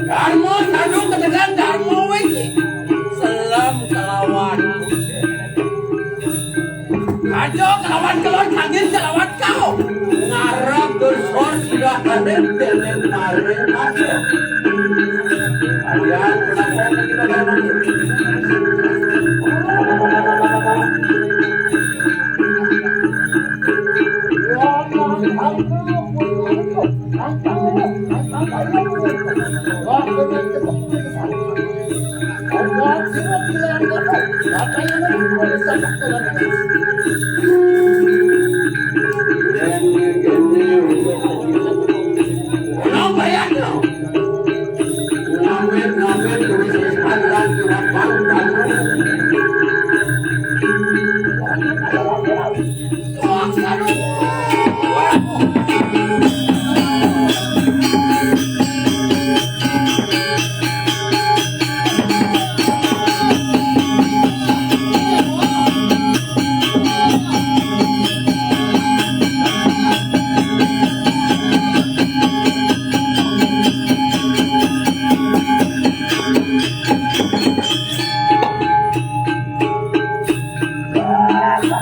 Darma Sadu ketegan Darma Wiji. Selam kelawan. Aja kelawan kelon angin kelawan kau. Ngarep dosa sira arit dening maring aku. Kalian kenapa kita bareng?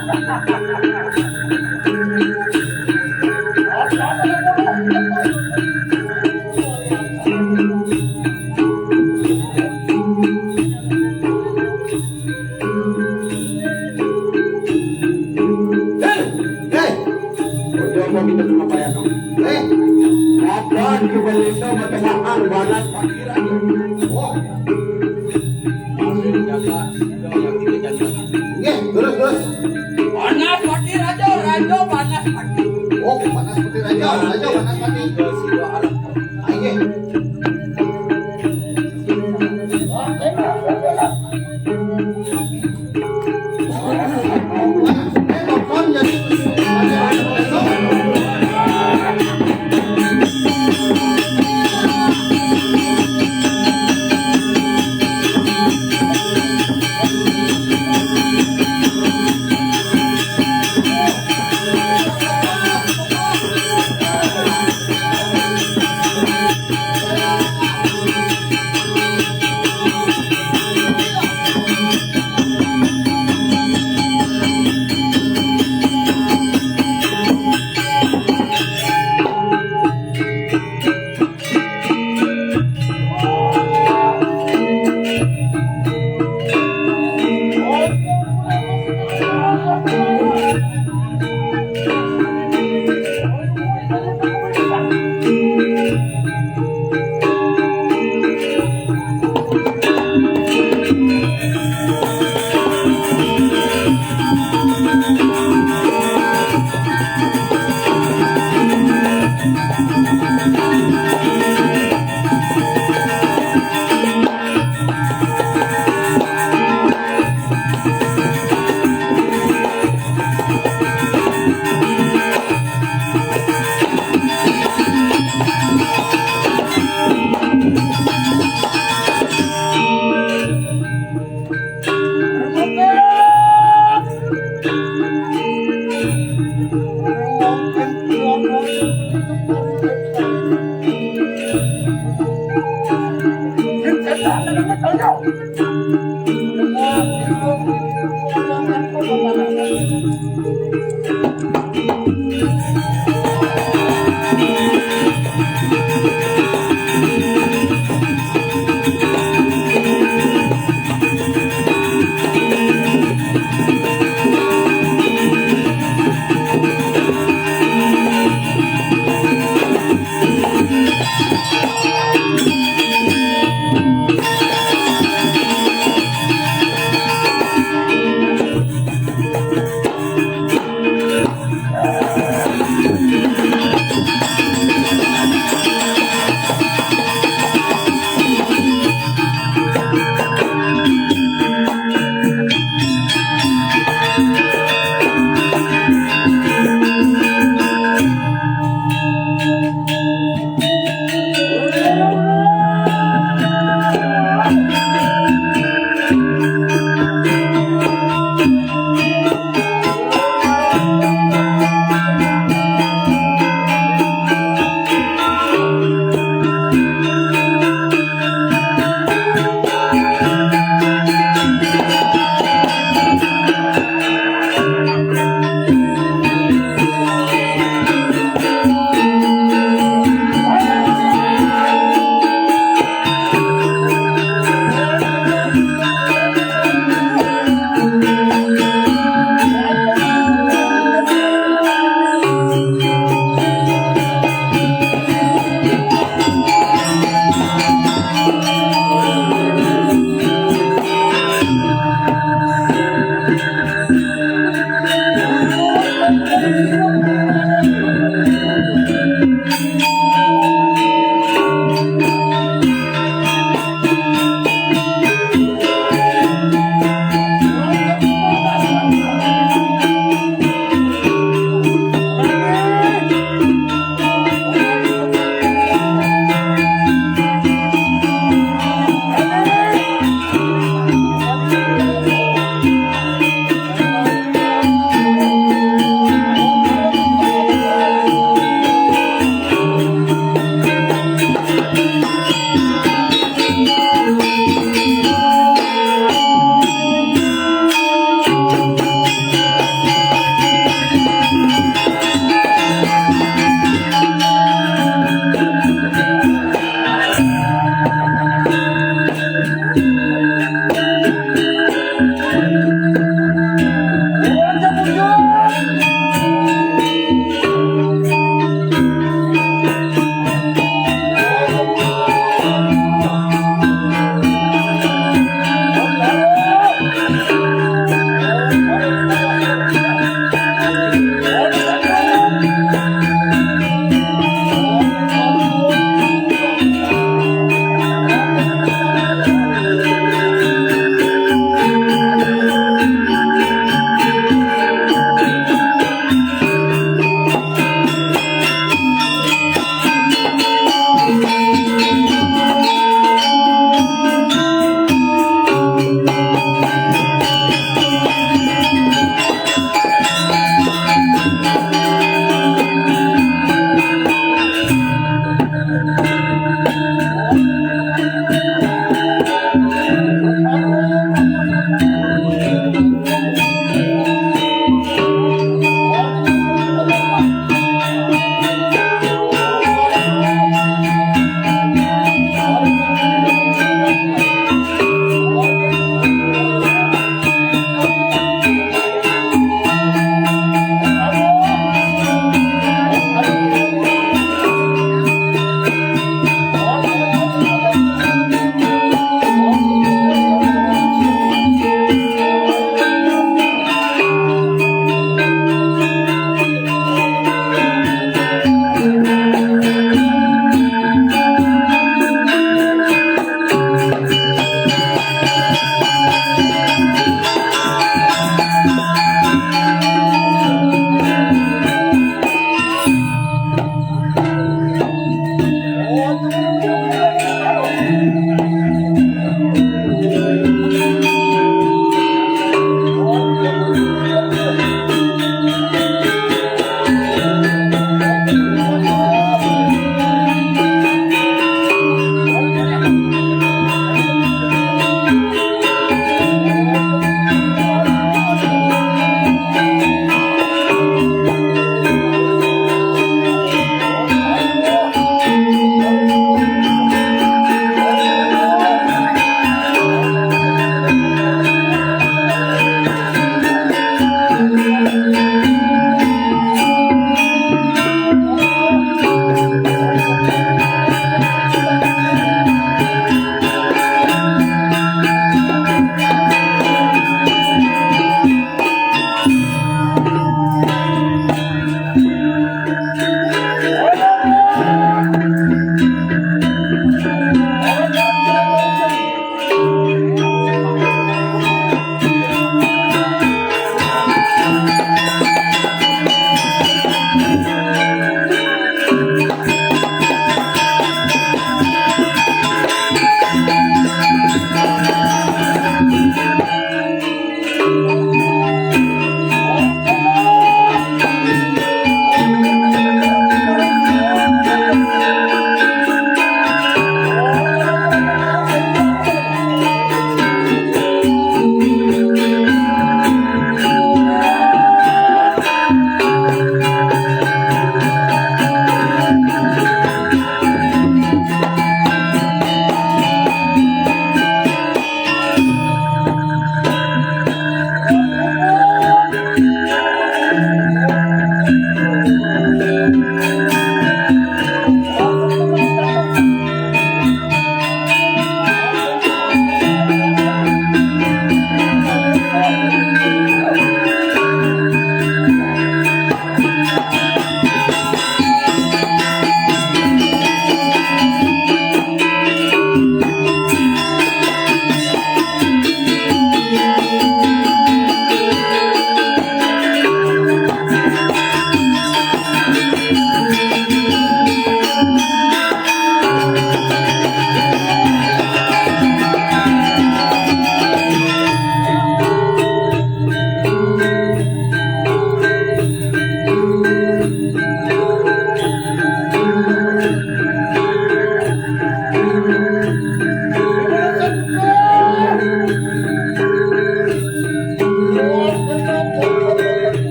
Hei, hei. Ojo apa kita cuma payah dong. Hei, kapan kita bisa bertemahan banas parkir aja? Oh. Nggih, terus, terus. Panas parkir aja, raja panas parkir. Oh, panas parkir aja, raja panas parkir. Ayo.